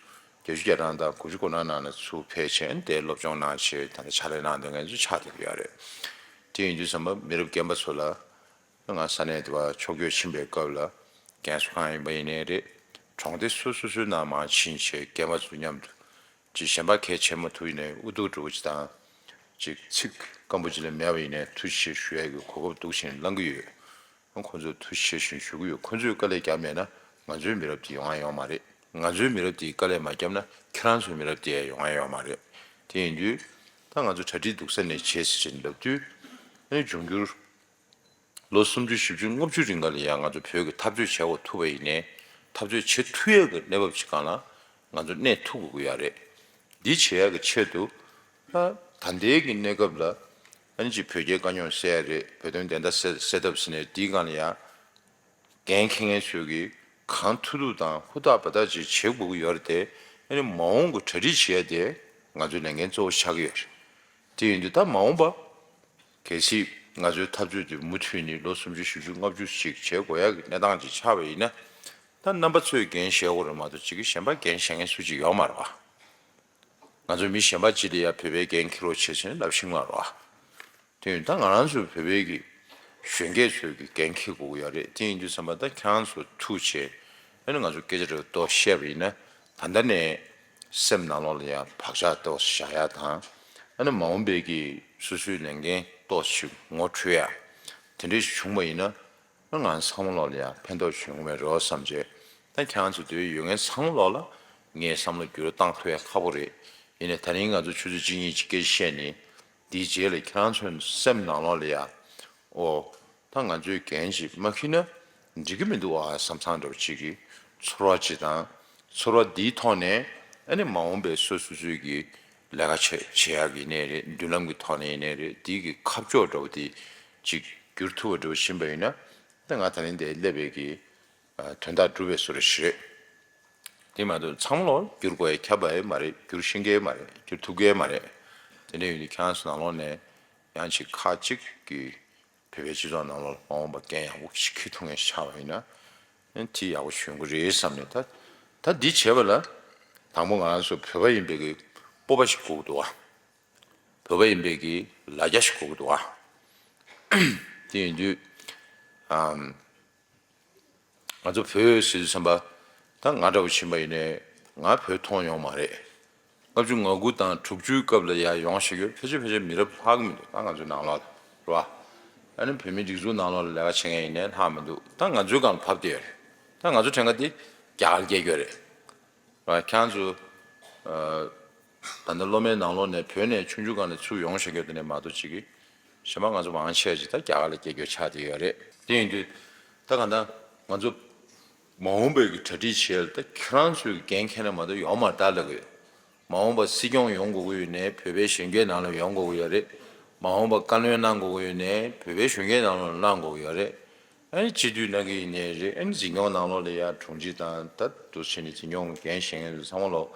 བརྒྱད་ཅུ་གྱ་གྲངས་དང་དགུ་བཅུ་གོ་གྲངས་ནང་ལ་ཚུར་ཕེབས་བྱས་དེ་སློབ་སྦྱོང་གནང་བྱས་ད་ལྟ་ཕྱག་ལས་གནང་བསྡད་མཁན་ཚོ་ཆགས་བསྡད་ཀྱི་ཡོད་རེད། དེ་ཡིན་དུས་ཙམ་པ་མི་རབས་རྒན་པ་ཚོ་ལ་ང་ས་གནས་དེ་བ་ཕྱོགས་བསྐྱོད་ཕྱིན་པའི་སྐབས་ལ་རྒན་གསོ་ཁང་ཡིན་པ་ཡིན་ནའི་རེད། གྲོང་སྡེ་སོ་སོ་སོའི་ནང་མར་ཕྱིན་བྱས་རྒན་པ་ཚོ་མཉམ་དུ་ཅིག་གཞན་པ་གལ་ཆེན་པོ་ཐུག་ཡིན་ནའི་ཨུ་ཐུག་འགྲོ་གི་དང་། ཅིག་ཚིག་སྐམ་པོ་ཅིག་ལས་མེད་པ་ཡིན་ནའི་ཐུགས་རྗེ་ཆེ་ཞུ་ཡ་གི་གོ་སྐབས་འདུག་བྱས་ནས་བླང་གི་ཡོད། ཁོང་ཚོས་ཐུགས་རྗེ་ཆེ་ཞུ་ཞུ་གི་ཡོད། ཁོང་ཚོས་དཀའ་ལས་བརྒྱབ་མེད་ན་ང་ཚོའི་མི་རབས་དེ་ཡོང་ཡ་ཡོད་མ་རེད། ང་ཚོའི་མི་རབས་དེས་དཀའ་ལས་མ་བརྒྱབ་ན་ཁྱེད་རང་ཚོའི་མི་རབས་དེ་ཡང་ཡོང་ཡ་ཡོད་མ་རེད། དེ་ཡིན་དུས་ད་ང་ཚོ་གྲ་སྒྲིག་སྡུག་ས་ནས་བྱེད་ཟེར་བྱས་ལབ་དུས། ཨ་ནི་འབྱུང་འགྱུར་ལོ་སུམ་ཅུ་བཞི་བཅུ་ལྔ་བཅུ་རིང་ག་ལ་ཡང་ང་ཚོ་བོད་ཀྱི་འཐབ་རྩོད་བྱེད་དགོས་ཐུག་པ་ཡིན་ནའི། འཐབ་རྩོད་བྱེད་ཐུབ་ཡ་གི་གནས་བབ་ཅིག་སྒང་ལ་ང་ཚོ་གནས་ཐུབ་དགོས་ཀྱི་ཡོད་རེད། འདི་བྱེད་ཡ་གི་ཆེད་དུ། ད་ད་ལྟའི་གི་གནས་སྐབས་ལ་ཨ་ནི་ཅིག་བོད་རྒྱའི་དཀའ་རྙོག་སེལ་ཡ་རེད། བོད་དོན་བདེན་མཐའ་གསལ་གསལ་ཐབས་ཟེར་ནས་འདིའི་སྒང་ལ་ཡང་འགན་འཁྱེར་མཁན་ཚོས་ཀྱིས་གང་ཐུབ་ཐུབ་དང་ཧུར་ཐག་འབད་ཐག་ཅིག་བྱེད་དགོས་ཀྱི་ཡོད་རེད་དེ། ཨ་ནི་མ་འོངས་ཀྱི་གྲ་སྒྲིག་བྱེད་ཡ་དེ་ང་ཚོའི་ལས་འགན་གཙོ་བོ་ཆགས་ཀྱི་ཡོད་རེད། དེ་ཡིན་དུས་ད་མ་འོངས་པ། གལ་སྲིད་ང་ཚོའི་འཐབ་རྩོད་དེ་མུ་མཐུད་ནས་ལོ་སུམ་ཅུ་བཞི་བཅུ་ལྔ་བཅུ་ཞིག་བྱེད་དགོས་ཡག་གི་གནས་སྟངས་ཅིག་ཆགས་པ་ཡིན་ན། ད་རྣམ་པ་ཚོས་འགན་བཞེས་དགོས་རེད་མ་གཏོགས་ཅིག་གིས་གཞན་པ་འགན་བཞེས་མཁན་སུ་ཅིག་ཡོད་མ་རེད་བ། ང་ཚོ་མི་གཞན་པ་ཅིག་ལ་ཡ་བོད་པའི་འགན་འཁྱེར་རོགས་བྱེད་ཟེར་ནས་ལབ་ཤེས་མ་རེད་བ། དེ་ཡིན་ད་ང་རང་ཚོའི་བོད་པའི་གི་གཞོན་སྐྱེས་ཚོས་གི་འགན་འཁྱེར་དགོས་ཀྱི་ཡོད་རེད། དེ་ཡིན་དུས་ཙམ་པ་ད་ཁྱེད་རང་ཚོ་ཐུགས་རྗེ་ཆེ། ཨ་ནི་ང་ཚོ་སྐད་ཆ་རེ་ཏོག་བཤད་པ་ཡིན་ན། ད་ལྟ་ནས་སེམས་ནང་ལོགས་ལ་ཡང་བག་ཆགས་ཏོག་བཞག་ཡ་དང་། ཨ་ནི་མ་འོངས་པའི་གི་སོ་སོའི་ལས་འགན་ཏོག་ཞིག་ངོ་འཕྲོད་ཡ། དེ་འདྲ་ཞིག་བྱུང་བ་ཡིན་ན། ང་ཚང་མ་ལོག་ལ་ཡང་ཕན་ཐོགས་བྱུང་མེད་རོགས་བསམ་བྱས། ད་ཁྱེད་རང་ཚོ་འདོད་ཡོད་མཁན་ཚང་མ་ལོག་ལ་ངས་བསམ་བློ་འགྱུར་བཏང་ཐུབ་ཡ་ཁག་པོ་རེད། ཡིན་ནའི་ད་རིང་ང་ཚོ་ཆུ་ཚོད་གཅིག་གཉིས་ཅིག་སྐད་ཆ་བཤད་ནས། འདིའི་རྗེས་ལ་ཁྱེད་རང་ཚོའི་སེམས་ནང་ལོགས་ལ་ཡ། ཨོ། ད་ང་ཚོས་འགན་ཅིག་མ་འཁྱེར་ན་འགྲིག་གི་མི་འདུག་ཨ་བསམ་བསམ་འདྲ་བོ་ཅིག་གི་ཚོར་བ་ཅིག་དང་། ཚོར་བ་འདིའི་ཐོག་ནས་ཨ་ནི་མ་འོངས་པའི་སོ་སོ་སོའི་གི་ལས་ཀ་བྱེད་བྱེད་ཡག་གི་ཡིན་ནའི་རེད། མདུན་ལམ་གི་ཐོག་ནས་ཡིན་ནའི་རེད། འདི་གི་ཁ་ཕྱོགས་འདྲ་བོ་དེ་ཅིག་བསྒྱུར་ཐུབ་པ་འདྲ་བོ་ཕྱིན་པ་ཡིན་ན། ད་ང་ད་ནི་འདིར་སླེབས་པའི་གི་དོན་དག་སྒྲུབ་པའི་བཟོ་འདྲ་ཞིག་རེད། དེ་མ་གཏོགས་ཚང་མ་ལོག་བསྒྱུར་དགོས་ཡ་ཁྱབ་པ་ཡང་མ་རེད། བསྒྱུར་ཤེས་མཁན་མ་རེད། བསྒྱུར་ཐུབ་མཁན་མ་རེད། དེ་འདྲ་ཡིན་དུས་ཁྱེད་རང་ཚོ་ནང་ལོགས་ནས་ཡང་ཅིག་ཁག་ཅིག་གི་བོད་པའི་སྤྱི་ཚོགས་ནང་ལོགས་ལ་མ་འོངས་པ་འགན་ཡག་པོ་ཞིག་འཁྱེར་ཐུབ་མཁན་ཞིག་ཆགས་པ་ཡིན་ན། དེ་ཡག་པོ་ཞིག་ཡོང་གི་རེད་བསམ་ནས། ད་ད་འདི་བྱེད་པ་ལ་དང་པོ་ང་རང་ཚོ་བོད་པ་ཡིན་པའི་གི་སྤོབས་པ་ཞིག་དགོས་ཀྱི་འདུག་བ། བོད་པ་ཡིན་པའི་གི་ལ་རྒྱ་ཞིག་དགོས་ཀྱི་འདུག་བ། དེ་ཡིན་དུས། ཨམ། ང་ཚོ་བོད་ཟེར་དུས་ཙམ་པ། ད་ང་འདྲ་བོ་ཕྱིན་པ་ཡིན་ནའི་ང་བོད་མཐོང་མྱོང་མ་རེད། ལྔ་བཅུ་ང་དགུ་དང་དྲུག་ཅུའི་སྐབས་ལ་ཡར་ཡོང་བཞག་ཡོད། ཕལ་ཆེར་ཕལ་ཆེར་མི་རབས་ལྷག་གི་མི་འདུག་ད་ང་ཚོའི་ནང་ལོགས་རེད་བ། ཨ་ནི་བོད་མིའི་སྒྲིག་འཛུགས་ནང་ལོགས་ལ་ལས་ཀ་བྱེད་མཁན་ཡིན་ནའི་ལྷག་མི་འདུག་ད་ང་ཚོའི་སྒང་ལ་བབས་བསྡད་ཡོད་རེད། ད་ང་ཚོ་དྲན་ག་དེ་རྒྱ་གར་སྐྱེས་ཡོད་རེད། ཁྱེད་རང་ཚོ། ད་ལྟ་སློབ་མའི་ནང་ལོགས་ནས་བོད་ནས་ཆུང་ཆུང་སྒང་ནས་ཚུར་ཡོང་བཞག་ཡོད་དེ་ནས་མ་གཏོགས་ཅིག་གིས། གཞན་པ་ང་ཚོ་མང་ཆེ་ཅིག་ད་རྒྱ་གར་ལ་སྐྱེས་རྒྱུ་ཆགས་བསྡད་ཡོད་རེད། དེ་ཡིན་དུས། ད་གང་ལྟར་ང་ཚོ་མ་འོངས་པའི་གི་གྲ་སྒྲིག་བྱེད་ཡ་ད་ཁྱེད་རང་ཚོའི་འགན་འཁྱེར་ན་མ་གཏོགས་ཡོང་མ་རེད་ད་ལབ་གི་ཡོད། མ་འོངས་པ་སྲིད་སྐྱོང་ཡོང་དགོས་ཀྱི་ཡོད་ནའི་བོད་པའི་གཞོན་སྐྱེས་ནང་ལ་ཡོང་དགོས་ཀྱི་ཡོད་རེད། མ་འོངས་པ་བཀའ་བློན་གནང་དགོས་ཀྱི་ཡོད་ནའི་བོད་པའི་གཞོན་སྐྱེས་ནང་ལ་གནང་དགོས་ཀྱི་ཡོད་རེད། ཨ་ནི་སྤྱི་འཐུས་གནང་གི་ཡིན་ནའི་རེད། ཨ་ནི་འཛིན་སྐྱོང་ནང་ལོགས་ལ་ཡ་དྲུང་ཆེ་དང་ད་འདུག་བྱས་ནས་འཛིན་སྐྱོང་འགན་བཞེས་མཁན་ཚོ་ཚང་མ་ལོག་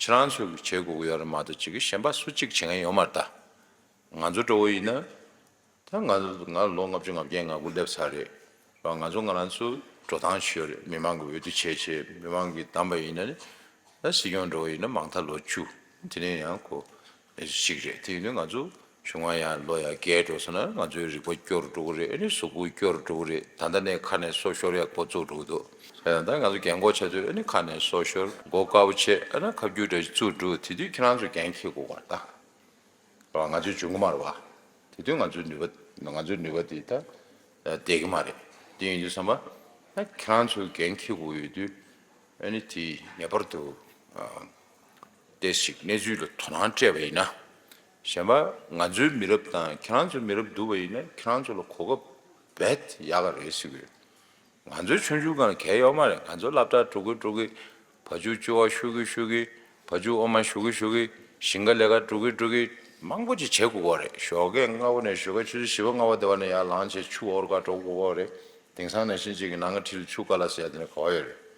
ཁྱེད་རང་ཚོས་བྱེད་དགོས་ཀྱི་ཡོད་རེད་མ་གཏོགས་ཅིག་གིས་གཞན་པ་སུ་གཅིག་བྱེད་མཁན་ཡོད་མ་རེད་ད། ང་ཚོ་འདྲ་བོ་ཡིན་ན། ད་ང་ང་ལོ་ལྔ་བཅུ་ང་བརྒྱད་ང་དགུ་སླེབས་ཚར་རེད། ང་ཚོ་ང་རང་ཚོ་འགྲོ་སྟངས་ཤིག་ཡོད་རེད། མི་མང་གི་འོས་བསྡུ་བྱས་བྱས་མི་མང་གིས་བདམས་པ་ཡིན་ན་ནི། ད་སྲིད་སྐྱོང་འདྲ་བོ་ཡིན་ན་མང་མཐའ་ལོ་བཅུ། དེ་ནས་ཡང་ཁོ་ ཞིག་རེད། དེ་ཡིན་དུས་ང་ཚོ་གཞུང་ང་ཡང་ལོ་ཡང་རྒས་འགྲོ་སོང་ན་ང་ཚོའི་རིག་པ་སྐྱོ་རུ་འགྲོ་གི་རེད། ཨ་ནི་གཟུགས་པོ་སྐྱོ་རུ་འགྲོ་གི་རེད། ད་ལྟ་ནས་ཁ་ནས་སོ་ཤོར་ཡག་པོ་བཙུགས་འགྲོ་གི་འདུག་ད་ལྟ་ང་ཚོ་རྒན་གོག་ཆགས་དུས་ཨ་ནི་ཁ་ནས་སོ་ཤོར་མགོ་དཀར་པོ་བྱས། ཨ་ནི་ཁ་རྒྱུ་འདྲ་ཞིག་བཙུགས་འགྲོ། དེ་དུས་ཁྱེད་རང་ཚོ་འགན་འཁྱེར་དགོས་པ་རེད་ད། རེད་བ། ང་ཚོའི་འཇོན་གི་མ་རེད་བ། དེ་དུས་ང་ཚོའི་ནུས་པ་ང་ཚོའི་ནུས་པ་དེ་ད་བསྡད་ཀྱི་མ་རེད། དེ་ཡིན་དུས་ཙམ་པ་ད་ཁྱེད་རང་ཚོས་འགན་འཁྱེར་དགོས་ཡོད་དུས། ཨ་ནི་དེ་ངེས་པར་དུ་ཨ་ཏོག་ཙམ་གནས་ཚུལ་ལ་དོ་སྣང་སྤྲད་པ་ཡིན་ན། གཞན་པ་ང་ཚོའི་མི་རབས་དང་ཁྱེད་རང་ཚོའི་མི་རབས་བསྡུར་བ་ཡིན་ན་ཁྱེད་རང་ཚོ་ལ་གོ་སྐབས་རྦད་ཡག་ག་རེད་ཟེར་གི་ཡོད། ང་ཚོའི་ཆུང་ཆུང་སྒང་ལ་གལ་ཡོད་མ་རེད། ང་ཚོ་སློབ་གྲྭ་འགྲོ་གི་འགྲོ་གི། བ་ཕྱུགས་བཅུ་བ་ཤོར་གི་ཤོར་གི། བ་ཕྱུགས་འོ་མ་ཤོར་གི་ཤོར་གི། ཞིང་ཁ་ལས་ཀ་འགྲོ་གི་འགྲོ་གི། མང་པོ་ཅིག་བྱེད་དགོས་ཀྱི་རེད། ཞོགས་ཀས་སྔ་པོ་ནས་ཞོགས་ཀས་ཆུ་ཚོད་བཞི་པ་ལྔ་པ་དེ་བ་ནས་ཡར་ལངས་བྱས་ཆུ་དབོར་ག་འགྲོ་དགོས་ཀྱི་རེད། དེང་སང་ནང་བཞིན་ཅིག་གི་ནང་གི་འཁྲིས་ལ་ཆུ་བཀལ་ཟེར་ཡ་དེ་འདྲ་ག་པར་ཡོད་རེད། རེད་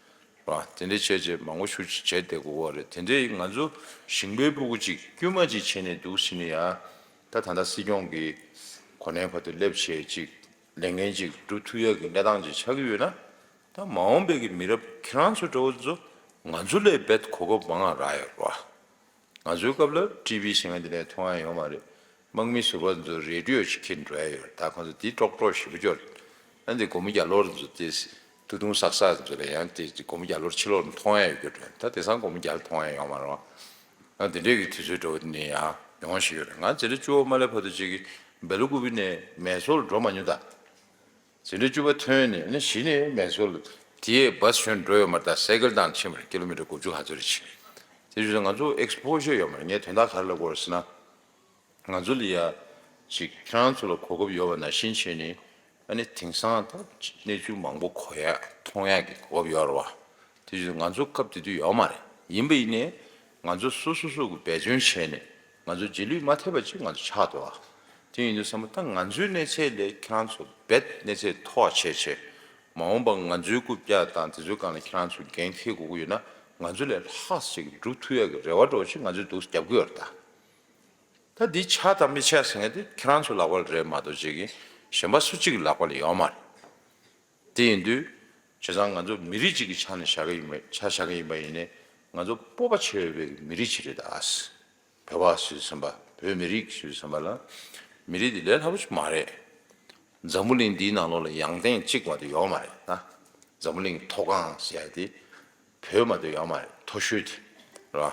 བ། དེ་འདྲ་བྱས་བྱས་མང་པོ་ཞེ་པོ་ཅིག་བྱས་བསྡད་དགོས་ཀྱི་རེད། དེ་འདྲའི་ང་ཚོ་ཞིང་པའི་སྤུ་གུ་ཅིག་དཀྱུས་མ་ཅིག་བྱས་ནས་འདུག་ཟེར་ནས་ཡ། ད་ད་ལྟ་སྲིད་སྐྱོང་གི་གོ་གནས་བར་དུ་སླེབས་བྱས་ཅིག་ལས་འགན་ཅིག་སྒྲུབ་ཐུབ་ཡག་གི་གནས་སྟངས་ཅིག་ཆགས་ཀྱི་ཡོད་ན། ད་མ་འོངས་པའི་གི་མི་རབས་ཁྱེད་རང་ཚོ་འདྲ་བོ་ཚོ་ང་ཚོ་ལས་རྦད་གོ་སྐབས་མང་ང་རག་ཡོད་རེད་བ། ང་ཚོའི་སྐབས་ལ་ཊི་ཝི་ཟེར་མཁན་དེ་ནས་མཐོང་ཡ་ཡོད་མ་རེད། དམག་མི་ཟུར་པ་ཚོ་རེ་ཌི་ཡོ་ཞིག་འཁྱེར་འགྲོ་ཡ་ཡོད་རེད། ད་ཁོང་ཚོ་དེ་ཀྲོག་ཀྲོག་ཞེ་པོ་ཅིག་ཡོད་རེད། ཨ་འདི་སྒོར་མོ་བརྒྱ་ལོར་ཚོ་དེ་ཐུག་ཐུང་བསགས་བསགས་ཚོ་ལ་ཡང་དེ་སྒོར་མོ་བརྒྱ་ལོར་ཕྱི་ལོགས་ནས་མཐོང་ཡ་ཡོད་རྒྱུ་རེད། ད་དེང་སང་སྒོར་མོ་བརྒྱ་ལ་མཐོང་ཡ་ཡོད་མ་རེད་བ། ཨ་དེ་འདྲའི་གི་དུས་ཚོད་འདྲ་བོ་དེ་ནས་ཡང་ཡོང་བཞིན་ཡོད་རེད། ང་འཛིན་གྲྭ་བཅུ་པ་མ་སླེབས་བར་དུ་ཅིག་གི་སྦེལ་ཀོབ་ནས་མེ་སོར་འགྲོ་མ་མྱོང་ད། འཛིན་གྲྭ་བཅུ་པ་ཐོན་ནས་ནི་གཞི་ནས་མེ་སོར་ལ་དེའི་བཱས་ཞོན་འགྲོ་ཡོད་མ་རེད། ད་སའི་ཀལ་བཏང་ཕྱིན་པ་རེད། ཀི་ལོ་མི་ཊར་དགུ་བཅུ་ག་ཚོད་རེ་ཕྱིན། དེ་བཞིན་ང་ཚོ་ཨེག་སི་པོ་ཞར་ཡོད་མ་རེད། ངས་དོན་དག་ག་རེ་ལབ་དགོས་རེད་ཟེར་ན། ང་ཚོ་ལ་ཡ་ཅིག་ཁྱེད་རང་ཚོ་ལ་གོ་སྐབས་ཡོད་པ་ནང་བཞིན་བྱས་ནས་ཨ་ནི་དེང་སང་ད་གནས་ཚུལ་མང་པོ་གོ་ཡ་མཐོང་ཡ་གི་གོ་སྐབས་ཡོད་རེད་བ། དེ་བཞིན་ང་ཚོ་སྐབས་དེ་དུས་ཡོད་མ་རེད། ཡིན་པ་ཡིན་ནའི་ང་ཚོ་སོ་སོ་སོ་གི་འབད་བརྩོན་བྱས་ནས་ང་ཚོ་རྗེས་ལུས་མ་ཐེབས་པ་ཅིག་ང་ཚོ་ཆགས་འདུག་བ། དེ་ཡིན་དུས་ཙམ་པ་ད་ང་ཚོའི་གནས་ཚད་ལས་ཁྱེད་རང་ཚོ་རྦད་གནས་ཚད་མཐོ་བ་བྱས་བྱས། མ་འོངས་པ་ང་ཚོའི་རྐུབ་བཀྱག་དང་དེ་ཚོའི་སྒང་ལ་ཁྱེད་རང་ཚོ་འགན་འཁྱེར་དགོས་ཀྱི་ཡོད་ན་ང་ཚོ་ལས་ལྷག་ཅིག་སྒྲུབ་ཐུབ་ཡག་གི་རེ་བ་འདྲ་བོ་ཅིག་ང་ཚོས་འདུག་རྒྱབ་ཀྱི་ཡོད་རེད་ད། ད་འདི་ཆགས་དང་མི་ཆགས་ཟེར་མཁན་དེ་ཁྱེད་རང་ཚོ་ལག་པ་ལ་རེད་མ་གཏོགས་ཅིག་གི་གཞན་པ་སུ་གཅིག་གི་ལག་པ་ལ་ཡོད་མ་རེད། དེ་ཡིན་དུས་བྱས་ཙང་ང་ཚོ་མི་རིགས་གཅིག་གི་ཆ་ནས་བཞག་གི་ཡིན་པ་ཆ་བཞག་གི་ཡིན་པ་ཡིན་ནའི་ང་ཚོ་སྤོབས་པ་ཆེ་བའི་མི་རིགས་ཅིག་རེད་ད། བོད་པ་ཞུས་བསམ་པ་བོད་མི་རིགས་ཞུས་བསམ་པ་ལ་མི་རིགས་འདི་ལས་སླ་པོ་ཞིག་མ་རེད། འཛམ་བུ་གླིང་འདིའི་ནང་ལོགས་ལ་ཡང་སྟེང་གཅིག་མ་གཏོགས་ཡོད་མ་རེད་ད། འཛམ་བུ་གླིང་མཐོ་སྒང་ཟེར་ཡ་དེ་བོད་མ་གཏོགས་ཡོད་མ་རེད། མཐོ་ཤོས་དེ་རེད་བ།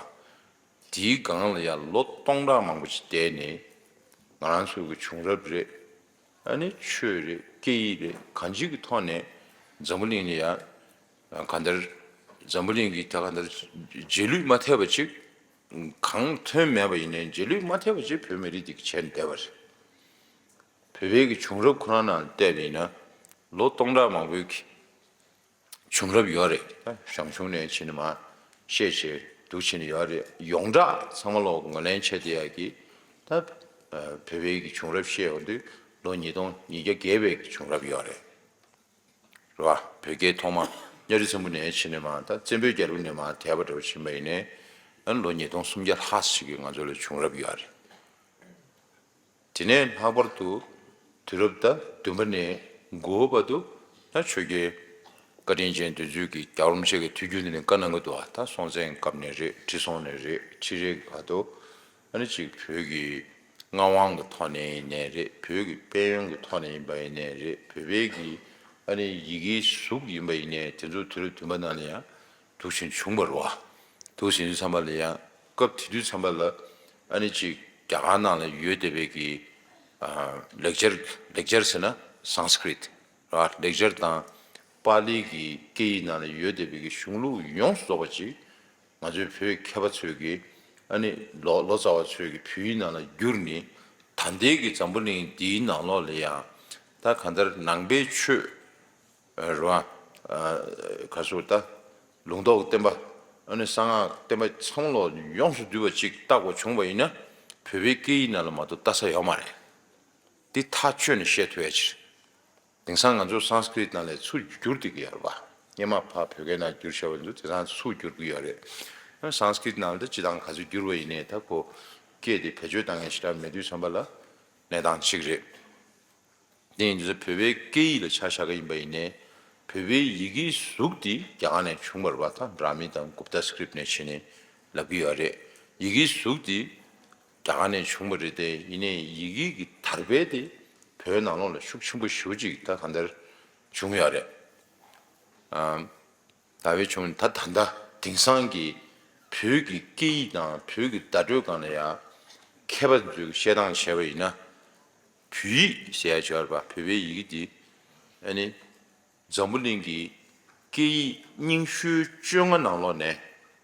དེའི་སྒང་ལ་ཡང་ལོ་སྟོང་ཕྲག་མང་པོ་ཞིག་བསྡད་ནས་ང་རང་ཚོའི་གི་བྱུང་རབས་རེད། ཨ་ནི་ཆོས་རེད། སྐད་ཡིག་རེད། གང་ཅིའི་གི་ཐོག་ནས་འཛམ་བུ་གླིང་ལ་ཡང་གང་ལྟར་འཛམ་བུ་གླིང་གི་ད་གང་ལྟར་རྗེས་ལུས་མ་ཐེབས་པ་ཅིག་གང་ཐོན་མེད་པ་ཡིན་ནའི་རྗེས་ལུས་མ་ཐེབས་པ་ཅིག་བོད་མི་རིགས་འདི་གི་བྱས་ནས་བསྡད་པ་རེད། བོད་པའི་གི་བྱུང་རབས་ཁོ་རང་ནང་བལྟས་པ་ཡིན་ན་ལོ་སྟོང་ཕྲག་མང་པོའི་གི་བྱུང་རབས་ཡོད་རེད། ད་ཞང་ཞུང་ནས་ཕྱིན་ནས་མར་བཤད་བྱས་འདུག་ཕྱིན་ནས་ཡོད་རེད། ཡོངས་གྲགས་ཚང་མ་ལོག་ངོས་ལེན་བྱས་བསྡད་ཡག་གི་ད་བོད་པའི་གི་བྱུང་རབས་བཤད་ཡོང་དུས་ལོ་ཉིས་སྟོང་ཉིས་བརྒྱ་བརྒལ་བའི་གི་བྱུང་རབས་ཡོད་རེད། རེད་བ། བོད་རྒྱལ་ཐོག་མ་གཉའ་ཁྲི་ཚེམ་བུ་ནས་ཕྱིན་ནས་མར་ད་བཙན་པོའི་རྒྱལ་པོ་ནས་མར་དེད་པ་འདྲ་བོ་ཕྱིན་པ་ཡིན་ནའི་ཨ་ནི་ལོ་ཉིས་སྟོང་སུམ་བརྒྱ་ལྷག་ཞིག་གི་ང་ཚོ་ལ་བྱུང་རབས་ཡོད་རེད། དེ་ནས་ལྷག་པར་དུ་དུས་རབས་ད་བདུན་པ་ནས་དགུ་པ་བར་དུ་ད་ཆོས་རྒྱལ་བཀའ་དྲིན་ཅན་དེ་ཚོའི་གི་རྒྱལ་བ་རིན་པོ་ཆེ་གི་དུས་རྒྱུན་དེ་ནས་བཀའ་གནང་གི་འདུག་ཨ། ད་སྲོང་བཙན་སྐབས་ནས་རེད། ཁྲི་སྲོང་ནས་རེད། ཁྲི་རལ་གྱི་བར་དུ་ཨ་ནི་ཅིག་བོད་ཀྱི་མངའ་དབང་གི་ཐོག་ནས་ཡིན་ནའི་རེད། བོད་ཀྱི་དཔལ་ཡོན་གྱི་ཐོག་ནས་ཡིན་པ་ཡིན་ནའི་རེད། བོད་པའི་གི་ཨ་ནི་ཡི་གེའི་གཟུགས་ཡིན་པ་ཡིན་ནའི་དེ་ཚོ་དུས་རབས་བདུན་པ་ནང་ལ་ཡང་འདུག་བཞིན་བྱུང་བ་རེད་བ། འདུག་བཞིན་དུས་ཙམ་པ་ལ་ཡང་སྐབས་དེ་དུས་ཙམ་པ་ལ་ཨ་ནི་ཅིག་རྒྱ་གར་ནང་ལ་ཡོད་བསྡད་པའི་གི་ཨ་ལེགས་སྦྱར་ལེགས་སྦྱར་ཟེར་ན་སཾ་སྐྲྀཏ་རེད་བ། ལེགས་སྦྱར་དང་པཱ་ལི་གི་སྐད་ཡིག་ནང་ལ་ཡོད་བསྡད་པའི་གི་གཞུང་ལུགས་ཡོངས་སུ་རྫོགས་པ་ཅིག་ང་ཚོའི་བོད་མཁས་པ་ཚོས་ཀྱིས་ཨ་ནི་ལོ་ལོ་ཙཱ་བ་ཚོས་ཀྱིས་བོད་ཡིག་ནང་ལ་བསྒྱུར་ནས་ད་ལྟའི་གི་འཛམ་བུ་གླིང་འདིའི་ནང་ལོགས་ལ་ཡང་ད་གང་ལྟར་ནང་པའི་ཆོས་རེད་བ། ག་ཚོད་ད་ལུང་རྟོགས་བསྟན་པ་ཨ་ནི་གསང་སྔགས་བསྟན་པ་ཚང་མ་ལོག་ཡོངས་སུ་བསྡུས་པ་ཅིག་བཏགས་པ་བྱུང་བ་ཡིན་ན་བོད་པའི་སྐད་ཡིག་ནང་ལ་མ་གཏོགས་ལྟ་ས་ཡོད་མ་རེད། འདི་ཐག་ཆོད་ནས་བཤད་ཐུབ་ཡ་ཅིག་རེད། དེང་སང་ང་ཚོ་སཾ་སྐྲྀཏ་ནང་ལ་ཚུར་བསྒྱུར་བསྡད་ཀྱི་ཡོད་རེད་པ། སྔོན་མ་ཕར་བོད་སྐད་ནང་བསྒྱུར་བཞག་པ་འདུག་དེང་སང་ཚུར་བསྒྱུར་གྱི་ཡོད་རེད། སཾ་སྐྲྀཏ་ནང་ལ་ད་སྤྱི་བཏང་ག་ཚོད་བསྒྱུར་བ་ཡིན་ནའི་ད་ཁོ་སྐད་དེ་བེད་སྤྱོད་བཏང་མཁན་ཞེ་དྲག་མེད་དུས་ཙམ་པ་ལ་གནས་སྟངས་གཅིག་རེད། དེ་ཡིན་དུས་བོད་པའི་སྐད་ཡིག་ལ་ཆ་བཞག་གི་ཡིན་པ་ཡིན་ནའི་བོད་པའི་ཡི་གེའི་གཟུགས་དེ་རྒྱ་གར་ནས་བྱུང་བ་རེད་པ། ད་བྲ་མི་དང་གུབ་ཏ་སི་ཀྲིབ་ནས་བྱས་ནས་ལབ་ཀྱི་ཡོད་རེད། ཡི་གེའི་གཟུགས་དེ་ རྒྱ་གར་ནས་བྱུང་བ་རེད་དེ། ཡིན་ནའི་ཡི་གེ་གི་དར་སྤེལ་དེ་བོད་ནང་ལོགས་ལ་ཤུགས་ཆེན་པོ་ཞེ་པོ་ཅིག་ད་གང་ལྟར་བྱུང་ཡོད་རེད། ཨ། ད་བའི་བྱུང་ད་ད་ལྟ་དེང་སང་གི་བོད་ཀྱི་སྐད་ཡིག་དང་བོད་ཀྱི་བརྡ་སྤྲོད་སྒང་ལ་ཡང་མཁས་པ་ཚོས་བཤད་སྟངས་བྱས་པ་ཡིན་ན། བོད་ཡིག་ཟེར་ཡ་ཅིག་ཡོད་རེད་པ། བོད་པའི་ཡི་གེ་འདི་ཨ་ནི་འཛམ་བུ་གླིང་གི་སྐད་ཡིག་རྙིང་ཤོས་བཅོ་ལྔ་ནང་ལོགས་ནས་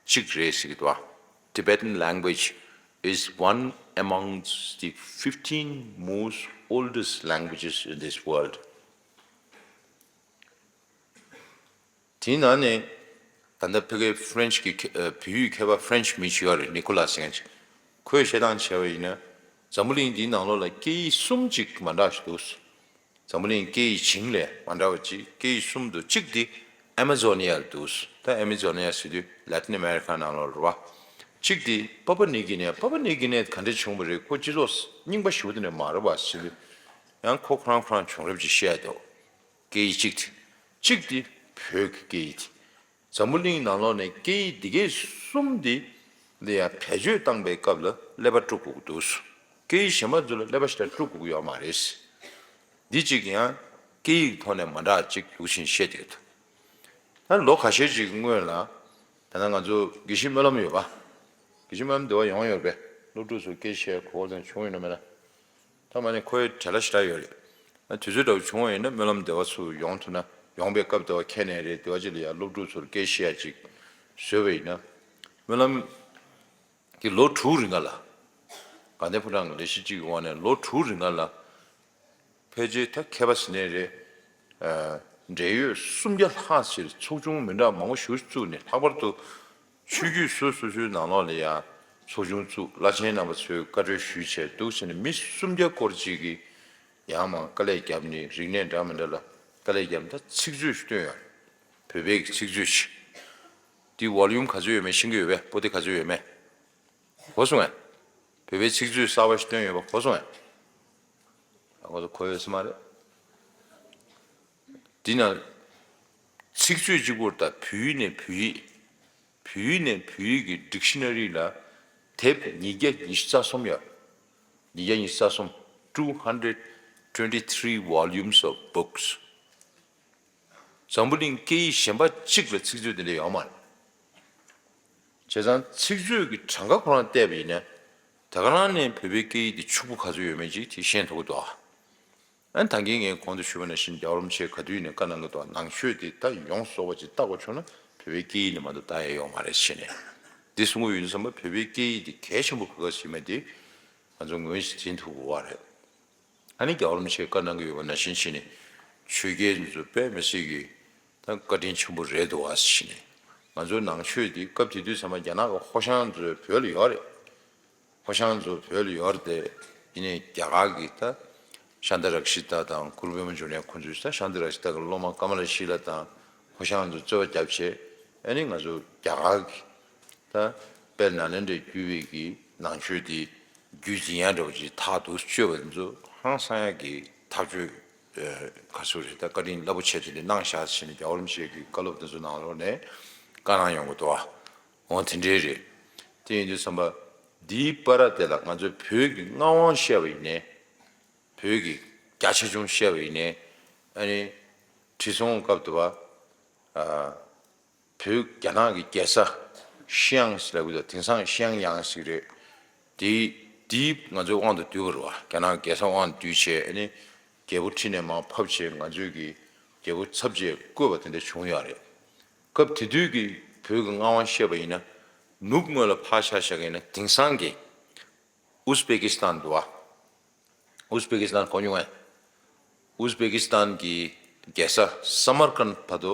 གཅིག་རེད་ཟེར་གྱི་འདུག་པ། Tibetan language is one amongst the fifteen most oldest languages in this world. དེའི་ནང་ནས་ད་ལྟ་ཕ་གིའི་French་གི་མཁས་ཨ་བོད་ཡིག་མཁས་པ་French་མི་ཞིག་ཡོད་རེད། Nicolas་ཟེར་མཁན་ཅིག་ཁོས་བཤད་སྟངས་བྱས་པ་ཡིན་ན། འཛམ་བུ་གླིང་འདིའི་ནང་ལོགས་ལ་སྐད་ཡིག་གསུམ་ཅིག་མ་འདྲ་ཞིག་འདུག་འཛམ་བུ་གླིང་སྐད་ཡིག་བྱིངས་ལས་མ་འདྲ་བ་ཅིག་སྐད་ཡིག་གསུམ་འདུག་གཅིག་དེ་Amazonia་ལ་འདུག་ད་Amazonia་ཟེར་དུས་Latin America་ནང་ལོགས་རེད་པ། གཅིག་དེ་Papua New Guinea། Papua New Guinea་ག་འདྲ་བྱུང་བ་རེད། ཁོ་སྤྱི་ཚོགས་རྙིང་པ་ཞེ་པོ་དེ་འདྲ་མ་རེད་པ་ཟེར་དུས། ཡང་ཁོ་ཁོ་རང་ཁོ་རང་བྱུང་རབས་ཅིག་བཤད་འདུག་སྐད་ཡིག་གཅིག་དེ། གཅིག་དེ་བོད་ཀྱི་སྐད་ཡིག་དེ། འཛམ་བུ་གླིང་ནང་ལོགས་ནས་སྐད་ཡིག་འདི་གའི་གསུམ་འདི་འདི་ཡང་བེད་སྤྱོད་བཏང་པའི་སྐབས་ལ་ཀླད་པ་དཀྲུག་དགོས་ཀྱི་འདུག་སྐད་ཡིག་གཞན་པ་ཚོ་ལ་ཀླད་པ་ཞེ་དྲག་དཀྲུག་དགོས་ཀྱི་ཡོད་མ་རེད། འདི་གཅིག་ཡང་སྐད་ཡིག་ཐོག་ནས་མ་འདྲ་གཅིག་འདུག་བཞིན་བཤད་བསྡད་ཀྱི་འདུག་ད་ལོ་ཁ་ཤས་ཅིག་སྔོན་ལ་ད་ལྟ་ང་ཚོ་དགེ་བཤེས་སྨོན་ལམ་ཡོད་པ། དགེ་བཤེས་སྨོན་ལམ་འདི་བ་ཡོང་ཡོད་པས། སློབ་ཕྲུག་ཚོ་སྐད་ཆ་གོ་བ་དང་བྱུང་ཡོད་ན་མེད་ན། ད་མ་ནི་ཁོའི་བྲེལ་བ་ཞེ་དྲག་ཡོད་རེད། ཨ་དུས་ཚོད་འདྲ་བོ་བྱུང་བ་ཡིན་ན་སྨོན་ལམ་སྡེ་བ་ཚུར་ཡོང་ཐུབ་ན། ཡོང་པའི་སྐབས་སྡེ་བ་ཁྱེད་ནས་རེད། སྡེ་བ་ཅིག་ལ་ཡ་སློབ་ཕྲུག་ཚོར་སྐད་བཤད་ཡ་ཅིག་བཟོས་པ་ཡིན་ན། སྨོན་ལམ་གྱི་ལོ་དྲུག་རིང་ག་ལ། དགའ་ལྡན་ཕོ་བྲང་གི་ལས་གཞི་གཅིག་གི་འོག་ནས་ལོ་དྲུག་རིང་ག་ལ། ཕལ་ཆེར་ད་མཁས་པ་ཟེར་ནའི་རེད། ཨ་འབྲེལ་ཡོད་སུམ་བརྒྱ་ལྷག་ཅིག་ཚོགས་ཆུང་མི་འདྲ་མང་པོ་ཞིག་བཙུགས་ནས། ལྷག་པར་དུ་ཆོས་བརྒྱུད་སོ་སོ་སོའི་ནང་ལོགས་ལ་ཡང་ཚོགས་ཆུང་བཙུགས། བླ་ཆེན་རྣམ་པ་ཚོས་བཀའ་འཁྲོལ་ཞུས་བྱས་འདུག་བྱས་ནས་མི་སུམ་བརྒྱ་སྐོར་ཅིག་གིས་ཡང་མང་དཀའ་ལས་བརྒྱབ་ནས། རིག་གནས་འདྲ་མི་འདྲ་ལ་དཀའ་ལས་བརྒྱབ་ནས་ད་ཚིག་མཛོད་ཞིག་བཏོན་ཡོད་རེད། བོད་པའི་གི་ཚིག་མཛོད་ཅིག་དེ་ཝོ་ལུམ་ག་ཚོད་ཡོད་མེད་ཤེས་ཀྱི་ཡོད་པས། པོ་ཏི་ག་ཚོད་ཡོད་མེད་གོ་སོང་ངས། བོད་པའི་ཚིག་མཛོད་གསར་པ་ཞིག་བཏོན་ཡོད་པ་གོ་སོང་ངས། ཨ་ཁོ་ཚོ་གོ་ཡོད་ས་མ་རེད། འདི་ན་ཚིག་མཛོད་གཅིག་པོར་ད་བོད་ཡིག་ནས་བོད་ཡིག་བོད་ཡིག་ནས་བོད་ཡིག་གི་ཌིག་ཤི་ན་རི་ལ་དེབ་ཉིས་བརྒྱ་ཉི་ཤུ་རྩ་གསུམ་ཡོད། ཉིས་བརྒྱ་ཉི་ཤུ་རྩ་གསུམ། two hundred twenty-three volumes of books། འཛམ་བུ་གླིང་སྐད་ཡིག་གཞན་པ་གཅིག་ལ་ཚིག་མཛོད་དེ་འདྲ་ཡོད་མ་རེད། བྱས་ཙང་ཚིག་མཛོད་ཀྱི་གྲངས་ཀ་ཁོ་རང་བལྟས་པ་ཡིན་ན། ད་ག་རང་ནས་བོད་པའི་སྐད་ཡིག་དེ་ཕྱུག་པོ་ག་ཚོད་ཡོད་མེད་ཅིག་དེ་ཤེས་ཐུབ་ཀྱི་འདུག་ཨ། ཨ་ནི་ད་གིན་ངས་གོང་དུ་ཞུས་པ་ནང་བཞིན་རྒྱལ་བ་རིན་པོ་ཆེས་ག་དུས་ནས་བཀའ་གནང་གི་འདུག་ནང་ཆོས་དེ་ད་ཡོངས་རྫོགས་པ་ཅིག་བལྟ་དགོས་བྱུང་ན་བོད་པའི་སྐད་ཡིག་ནས་མ་གཏོགས་བལྟ་ཡ་ཡོད་མ་རེད་ཟེར་ནས། འདི་གསུང་གི་ཡོད་དུས་ཙམ་པ་བོད་པའི་སྐད་ཡིག་དེ་གལ་ཆེན་པོ་ག་ག་ཞིག་མེད་དེ་ང་ཚོ་ངོས་ཤིག་འཛིན་ཐུབ་དགོས་པ་རེད། ཨ་ནི་རྒྱལ་བ་རིན་པོ་ཆེས་བཀའ་གནང་གི་ཡོད་པ་ནང་བཞིན་བྱས་ནས་ཆོས་རྒྱལ་ཚོ་དཔེ་མི་སྲིད་ཀྱི་ད་བཀའ་དྲིན་ཆེན་པོ་རེད་འདུག་ཨ་ཟེར་ནས། ང་ཚོའི་ནང་ཆོས་འདི་སྐབས་དེ་དུས་ཙམ་པ་རྒྱ་ནག་གི་ཧོ་ཤང་ཚོའི་བོད་ལ་ཡོད་རེད། ཧོ་ཤང་ཚོ་བོད་ལ་ཡོད་རེད་དེ། ཡིན་ནའི་རྒྱ་གར་གྱི་ད་ཤཱནྟ་རཀྵི་ཏ་དང་གུ་རུ་པདྨ་འབྱུང་གནས་ཁོང་ཚོས་ད་ཤཱནྟ་རཀྵི་ཏ་གི་སློབ་མ་ཀ་མ་ལ་ཤཱི་ལ་དང་ཧོ་ཤང་ཚོ་རྩོད་པ་བརྒྱབ་བྱས། ཨ་ནི་ང་ཚོ་རྒྱ་གར་གྱི་ད་དཔལ་ནཱ་ལེནྡྲའི་བརྒྱུད་པའི་གི་ནང་ཆོས་འདི་རྒྱུད་འཛིན་ཡ་འདྲ་བོ་ཅིག་ཐག་ཏུ་གཅོད་པ་འདི་ཚོ་ཧང་སང་ཡ་གི་ཐག་གཅོད་ག་ཚོད་རེད། ད་བཀའ་དྲིན་རླབས་པོ་ཆེ་དེ་འདྲ་གནང་ཤག་ཟེར་ནས་རྒྱལ་བ་རིན་པོ་ཆེ་གི་བཀའ་སློབ་འདི་ཚོ་ནང་ལོགས་ནས་བཀའ་གནང་ཡོང་གི་འདུག་ཨ། འོ་དེ་འདྲའི་རེད། དེ་ཡིན་དུས་ཙམ་པ་འདིའི་བར་དེ་ལ་ང་ཚོས་བོད་ཀྱི་མངའ་དབང་བཤད་པ་ཡིན་ནའི། བོད་ཀྱི་རྒྱ་ཆེ་ཆུང་བཤད་པ་ཡིན་ནའི། ཨ་ནི་ཁྲི་སྲོང་སྐབས་དུ་བ། ཨ། བོད་རྒྱ་ནག་གི་རྒྱལ་ས་ཤི་ཡང་ཟེར་ལབ་ཀྱི་འདུག་དེང་སང་ཤི་ཡང་ཡང་ཟེར་གྱི་རེད། དེའི་དེའི་ང་ཚོའི་དབང་དུ་བསྡུས་པ་རེད་བ། རྒྱ་ནག་གི་རྒྱལ་ས་དབང་དུ་བསྡུས་བྱས། ཨ་ནི་རྒྱལ་པོ་ཁྲི་ནས་མར་ཕབ་བྱས་ང་ཚོའི་གི་རྒྱལ་པོ་ཚབ་བྱས་བསྐོས་པ་དེ་འདྲ་བྱུང་ཡོད་རེད། སྐབས་དེ་དུས་ཀྱི་བོད་ཀྱི་མངའ་དབང་བཤད་པ་ཡིན་ན། ནུབ་ངོས་ལ་ཕར་ཆ་བཞག་གི་ཡིན་ན་དེང་སང་གི་ཨུ་ཛི་བེ་ཀི་སི་ཐན་འདུག་བ། ཨུ་ཛི་བེ་ཀི་སི་ཐན་གོ་མྱོང་ངས། ཨུ་ཛི་བེ་ཀི་སི་ཐན་གྱི་རྒྱལ་ས་སམ་མར་ཀན་བར་དུ་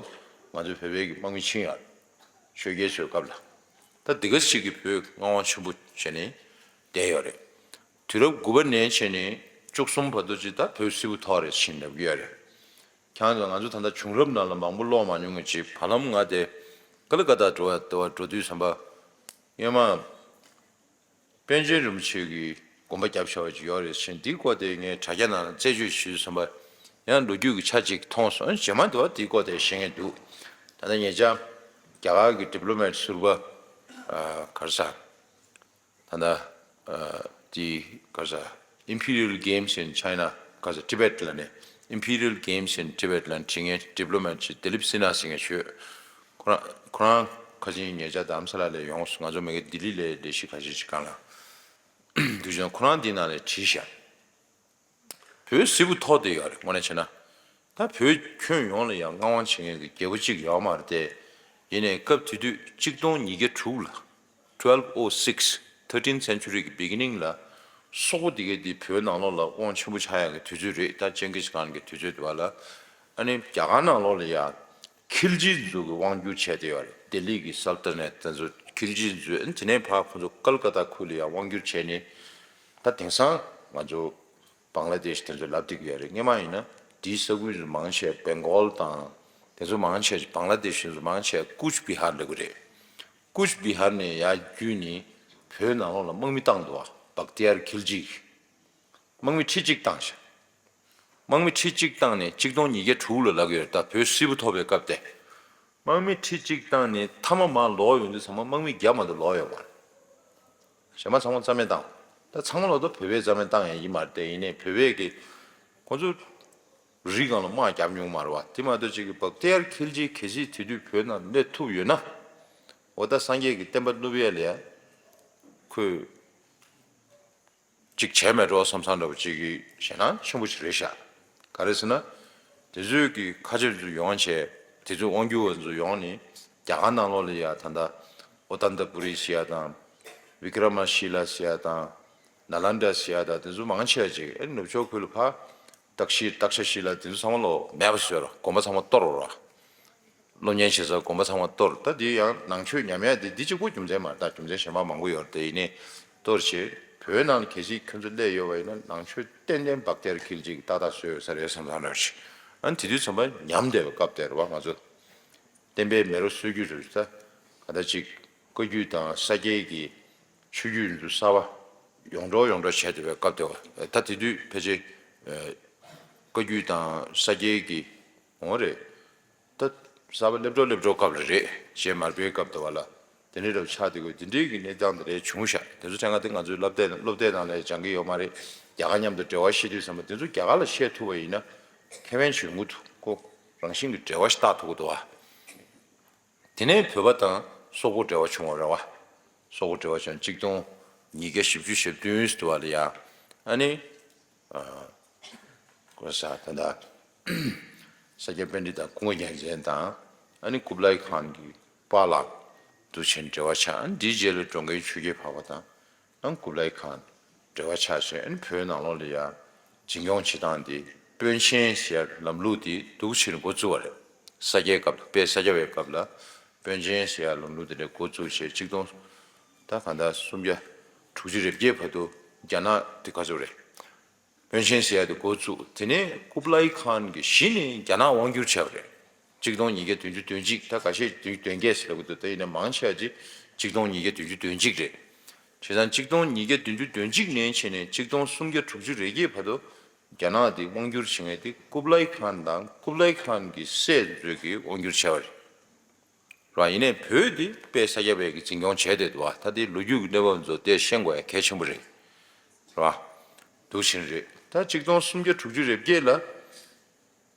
ང་ཚོའི་བོད་པའི་གི་དམག་མི་ཕྱིན་ཡོད་རེད། ཆོས་རྒྱལ་ཚོའི་སྐབས་ལ། ད་འདི་ག་ཞིག་གི་བོད་མངའ་དབང་ཆེན་པོ་བྱས་ནས་བསྡད་ཡོད་རེད། དུས་རབས་དགུ་པ་ནས་བྱས་ནས་བཅུ་གསུམ་བར་དུ་ཅིག་ད་བོད་སིལ་བུ་ཐོག་རེད་ཕྱིན་ལབ་ཀྱི་ཡོད་རེད། ཁྱེད་རང་ཚོ་ང་ཚོ་ད་ལྟ་བྱུང་རབས་ནང་ལ་མང་པོ་ཀློག་མ་མྱོང་མཁན་ཅིག་བར་ལམ་ང་དེ་ཀ་ལི་ཀ་ཏ་འགྲོ་བ་འགྲོ་བ་འགྲོ་དུས་ཙམ་པ། སྔོན་མ་པཎ་ཆེན་རིན་པོ་ཆེ་གི་དགོངས་པ་བརྒྱབ་བཞག་པ་ཅིག་ཡོད་རེད་ཟེར། འདིའི་སྐོར་དེ་ངས་དྲ་རྒྱ་ནང་ལ་རྩད་གཅོད་བྱེད་དུས་ཙམ་པ། ཡང་ལོ་རྒྱུས་ཀྱི་ཆ་གཅིག་མཐོང་སོང་། རྗེས་མ་འདི་བ་འདིའི་སྐོར་དེ་བཤད་མཁན་འདུག་ད་ལྟ་ཉེ་ཆར་རྒྱ་གར་གྱི་ཌི་པི་ལོ་མེཊ་ཟུར་པ། ཨ། ག་རེ་ཟ། ད་ལྟ། ཨ། དེ་ག་ས་Imperial Games in China ག་ས་Tibet ལ་ནས་Imperial Games in Tibet ལ་ཁྲིད་མཁན་Diplomat ཅིག་ཏེ་ལིབ་སི་ན་ཟེར་མཁན་ཞུས། ཁོ་རང་ཁོ་རང་ཁ་ཆེའི་ཉེ་ཆར་དྷ་རམ་ས་ལ་ལ་ཡོང་སོང་། ང་ཚོ་མ་གི་ལྡི་ལི་ལ་ལས་གཞི་ཁ་ཤས་ཅིག་སྒང་ལ་དུས་ཆེན་ཁོ་རང་འདི་ནང་ལ་བྲིས་ཤག་བོད་སིལ་བུ་ཐོག་དེ་ཡོད་རེད། དངོས་གནས་བྱས་ན་ད་བོད་ཁྱོན་ཡོངས་ལ་ཡང་མངའ་དབང་བྱེད་མཁན་གྱི་རྒྱལ་པོ་གཅིག་ཡོད་མ་རེད་དེ། ཡིན་ནའི་སྐབས་དེ་དུས་གཅིག་སྟོང་ཉིས་བརྒྱ་དྲུག་ལ། Twelve oh six, thirteenth century གི་beginning ལ་སོག་པོ་དེ་གའི་དེ་བོད་ནང་ལོགས་ལ་དབང་ཆེན་པོ་ཆགས་ཡག་གི་དུས་ཚོད་རེད། ད་ཅིང་གིས་ཁཱན་གི་དུས་ཚོད་དེ་བ་ལ། ཨ་ནི་རྒྱ་གར་ནང་ལོགས་ལ་ཡང་ཁིལ་ཇི་ཚོ་གི་དབང་བསྒྱུར་བྱས་ཏེ་ཡོད་རེད། ལྡི་ལི་གི་སལ་ཏ་ནེ་ཊི་དེ་ཚོ་ཁིལ་ཇི་ཚོས། ཨ་ནི་དེ་ནས་ཕར་ཁོ་ཚོ་ཀལ་ཀ་ཏ་ཁུལ་ལ་ཡང་དབང་བསྒྱུར་བྱས་ནས། ད་དེང་སང་ང་ཚོ་བང་ལ་དེཤ་དེ་ཚོ་ལབ་བསྡད་ཀྱི་ཡོད་རེད། སྔོན་མ་ཡིན་ན་དེའི་ས་ཁུལ་ཚོ་མང་ཆེ་བ་བེང་གོལ་དང་དེ་ཚོ་མང་ཆེ་བ་བང་ལ་དེཤ་དེ་ཚོ་མང་ཆེ་བ་ཀུཆ་བི་ཧར་ལབ་ཀྱི་རེད། ཀུཆ་བི་ཧར་ནས་ཡར་བརྒྱུད་ནས་བོད་ནང་ལོགས་ལ་དམག་མི་བཏང་འདུག་བ། བག་ཏི་ཡར་ཁིལ་ཇི་གིས་དམག་མི་ཁྲི་གཅིག་བཏང་ཤག་དམག་མི་ཁྲི་གཅིག་བཏང་ནས་གཅིག་སྟོང་ཉིས་བརྒྱ་དྲུག་ལ་ལབ་ཀྱི་ཡོད་རེད། ད་བོད་སིལ་བུ་ཐོག་པའི་སྐབས་དེ། དམག་མི་ཁྲི་གཅིག་བཏང་ནས་མཐའ་མ་མར་ལོག་ཡོང་དུས་ཚང་མ་དམག་མི་བརྒྱ་མ་གཏོགས་ལོག་ཡོད་མ་རེད། གཞན་པ་ཚང་མ་རྩ་མེད་བཏང་། ད་ཚང་མ་ལོག་ད་བོད་པས་རྩ་མེད་བཏང་ཡ་ཡིན་མ་རེད་དེ། ཡིན་ནའི་བོད་པས་ཀྱི་ཁོ་ཚོ་རི་སྒང་ལ་དམག་བརྒྱབ་མྱོང་མ་རེད་བ། དེ་མ་གཏོགས་ཅིག་གི་བག་ཏི་ཡར་ཁིལ་ཇི་གལ་སྲིད་དེ་དུས་བོད་ནང་སླེབས་ཐུབ་ཡོད་ན། འོ་ད་སངས་རྒྱས་ཀྱི་བསྟན་པ་བསྣུབ་ཡ་ལ་ཡ་ཁོས། ཅིག་བྱས་མེད་འགྲོ་བསམ་བསམ་འདྲ་པོ་ཅིག་གི་ཞེད་སྣང་ཆེན་པོ་ཞིག་རེད་ཤག་ག་རེ་ཟེར་ན། དེ་ཚོས་ཀྱི་ཁ་ཆེ་ཚོ་ཡོང་བྱས། དེ་ཚོའི་དབང་སྒྱུར་བ་ཚོ་ཡོང་ནས་རྒྱ་གར་ནང་ལོགས་ལ་ཡ་ད་ལྟ་ཨོ་ཏན་ཏ་པུ་རི་ཟེར་ཡ་དང་། བི་ཀྲ་མ་ཤི་ལ་ཟེར་ཡ་དང་། ནཱ་ལན་ཌ་ཟེར་ཡ་དང་། དེ་ཚོ་མང་ཆེ་བ་ཅིག་ཨེ་ནུབ་ཕྱོགས་ཁུལ་ལ་ཕར་ཏཀ་ཤི་ཏཀ་ཤ་ཤི་ལ་དེ་ཚོ་ཚང་མ་ལོག་མེད་པ་བཟོས་ར། དགོན་པ་ཚང་མ་གཏོར་ར། སློབ་གཉེར་བྱེད་སར་དགོན་པ་ཚང་མ་གཏོར། ད་འདི་ཡང་ནང་ཆོས་ཉམས་ཡ་དེ་འདི་གཅིག་པོ་རྒྱུ་མཚན་མ་རེད། ད་རྒྱུ་མཚན་གཞན་པ་མང་པོ་ཡོད་རེད་དེ། ཡིན་ནའི་གཏོར་བྱས། བོད་ནང་ལ་གལ་སྲིད་ཁྱོད་ཚོ་སླེབས་ཡོད་པ་ཡིན་ན་ནང་ཆོས་ཏན་ཏན་བག་ཏེར་ཁིལ་གཅིག་ཏག་ཏག་བཟོས་ཡོད་ས་རེད་བསམ་བསམ་རེད་ཤག་ཨ་ནི་དེ་དུས་ཙམ་པ་ཉམས་བསྡད་པའི་སྐབས་དེ་རེད་བ། ང་ཚོ་བསྟན་པའི་མེ་རོ་གསོད་རྒྱུ་རེད། ད་ག་ད་ཅིག་བཀའ་བརྒྱུད་དང་ས་སྐྱའི་གི་ཆོས་བརྒྱུད་ཚོ་གསར་པ་ཡོངས་གྲོགས་ཡོངས་གྲོགས་བྱས་བསྡད་པའི་སྐབས་དེ་བ། ད་དེ་དུས་ཕལ་ཆེར་བཀའ་བརྒྱུད་དང་ས་སྐྱའི་གི་འོང་རེད། ད་གསར་པ་སླེབས་འགྲོ་སླེབས་འགྲོ་སྐབས་ལ་རེད། རྗེ་མར་པའི་སྐབས་དུ་བ་ལ་དེ་འདྲའི་རབ་ཆགས་དེ་དགོས། དེ་འདྲའི་གི་གནས་སྟངས་དེ་འདྲའི་བྱུང་ཤག་དེ་ཚོ་ཕྲན་ང་དེ་ང་ཚོའི་སློབ་དེབ་སློབ་དེབ་ནང་ལ་སྦྱང་གི་ཡོད་མ་རེད། རྒྱ་གར་མཉམ་དུ་འབྲེལ་བ་བཤད་དུས་ཙམ་པ་དེ་ཚོ་རྒྱ་གར་ལ་བཤད་ཐུབ་པ་ཡིན་ན་ཁེ་ཕན་བྱུང་གི་འདུག་ཁོ་རང་བཞིན་གྱི་འབྲེལ་བ་ཞིག་བཏགས་ཐུབ་ཀྱི་འདུག་བ། དེ་ནས་བོད་པ་དང་སོག་པོ་འབྲེལ་བ་བྱུང་བ་རེད་བ། སོག་པོ་འབྲེལ་བ་བྱུང་གཅིག་སྟོང་ཉིས་བརྒྱ་བཞི་བཅུ་ཞེ་བདུན་དུ་བ་ལ་ཡ། ཨ་ནི། ཨ། ཀོ་ས་ད་ལྟ་ས་སྐྱ་པཎྜི་ཏ་ཀུན་དགའ་རྒྱལ་མཚན་དང་། ཨ་ནི་ཀུབ་ལའི་ཁཱན་གྱི་པཱ་ལགས་དུ་ཆེན་འབྲེལ་བ་ཆགས། ཨ་ནི་འདིའི་རྗེས་ལ་འགྲོ་མགོན་ཆོས་རྒྱལ་འཕགས་པ་དང་། ཨ་ནི་ཀུབ་ལའི་ཁཱན་འབྲེལ་བ་ཆགས་བྱས། ཨ་ནི་བོད་ནང་ལོགས་ལ་ཡ་འཛིན་སྐྱོང་བྱེད་སྟངས་འདི་པཎ་ཆེན་ཟེར་ཡ་ལམ་ལུགས་འདི་འདུག་ཕྱིན་འགོ་བཙུགས་པ་རེད། ས་སྐྱའི་སྐབས་ལ། དཔལ་ས་སྐྱ་པའི་སྐབས་ལ་པཎ་ཆེན་ཟེར་ཡ་ལམ་ལུགས་འདི་འདྲ་འགོ་བཙུགས་བྱས་གཅིག་སྟོང་ད་གང་ལྟར་སུམ་བརྒྱ་དྲུག་ཅུ་རེ་བརྒྱད་བར་དུ་རྒྱ་ནག་དེ་ག་ཚོད་རེད། པཎ་ཆེན་ཟེར་ཡ་དེ་འགོ་བཙུགས། དེ་ནས་ཀུབ་ལའི་ཁཱན་གྱིས་གཞི་ནས་རྒྱ་ནག་དབང་བསྒྱུར་བྱས་པ་རེད། གཅིག་སྟོང་ཉིས་བརྒྱ་བདུན་ཅུ་དོན་གཅིག་ད་ཁ་ཤས་བདུན་ཅུ་དོན་བརྒྱད་ཟེར་ལབ་ཀྱི་འདུག་ད་ཡིན་ནའི་མང་ཆེ་བ་ཅིག་གཅིག་སྟོང་ཉིས་བརྒྱ་བདུན་ཅུ་དོན་གཅིག་རེད། བྱས་ཙང་གཅིག་སྟོང་ཉིས་བརྒྱ་བདུན་ཅུ་དོན་གཅིག་ནས་བྱས་ནས་གཅིག་སྟོང་སུམ་བརྒྱ་དྲུག་ཅུ་རེ་བརྒྱད་བར་དུ་རྒྱ་ནག་དེ་དབང་བསྒྱུར་བྱེད་མཁན་དེ་ཀུབ་ལའི་ཁཱན་དང་ཀུབ་ལའི་ཁཱན་གྱི་སྲས་ཚོས་ཀྱིས་དབང་བསྒྱུར་བྱས་པ་རེད། ར། ཡིན་ནའི་བོད་འདི་དཔལ་ས་སྐྱ་པའི་གི་འཛིན་སྐྱོང་བྱས་བསྡད་འདུག་བ། ད་དེ་ལོ་རྒྱུས་ཀྱི་གནས་བབ་ཚོ་དེ་ཤེས་དགོས་ཡ་གལ་ཆེན་པོ་རེད། ར། འདུག་ཕྱིན་རེད། ད་གཅིག་སྟོང་སུམ་བརྒྱ་དྲུག་ཅུ་རེ་བརྒྱད་ལ།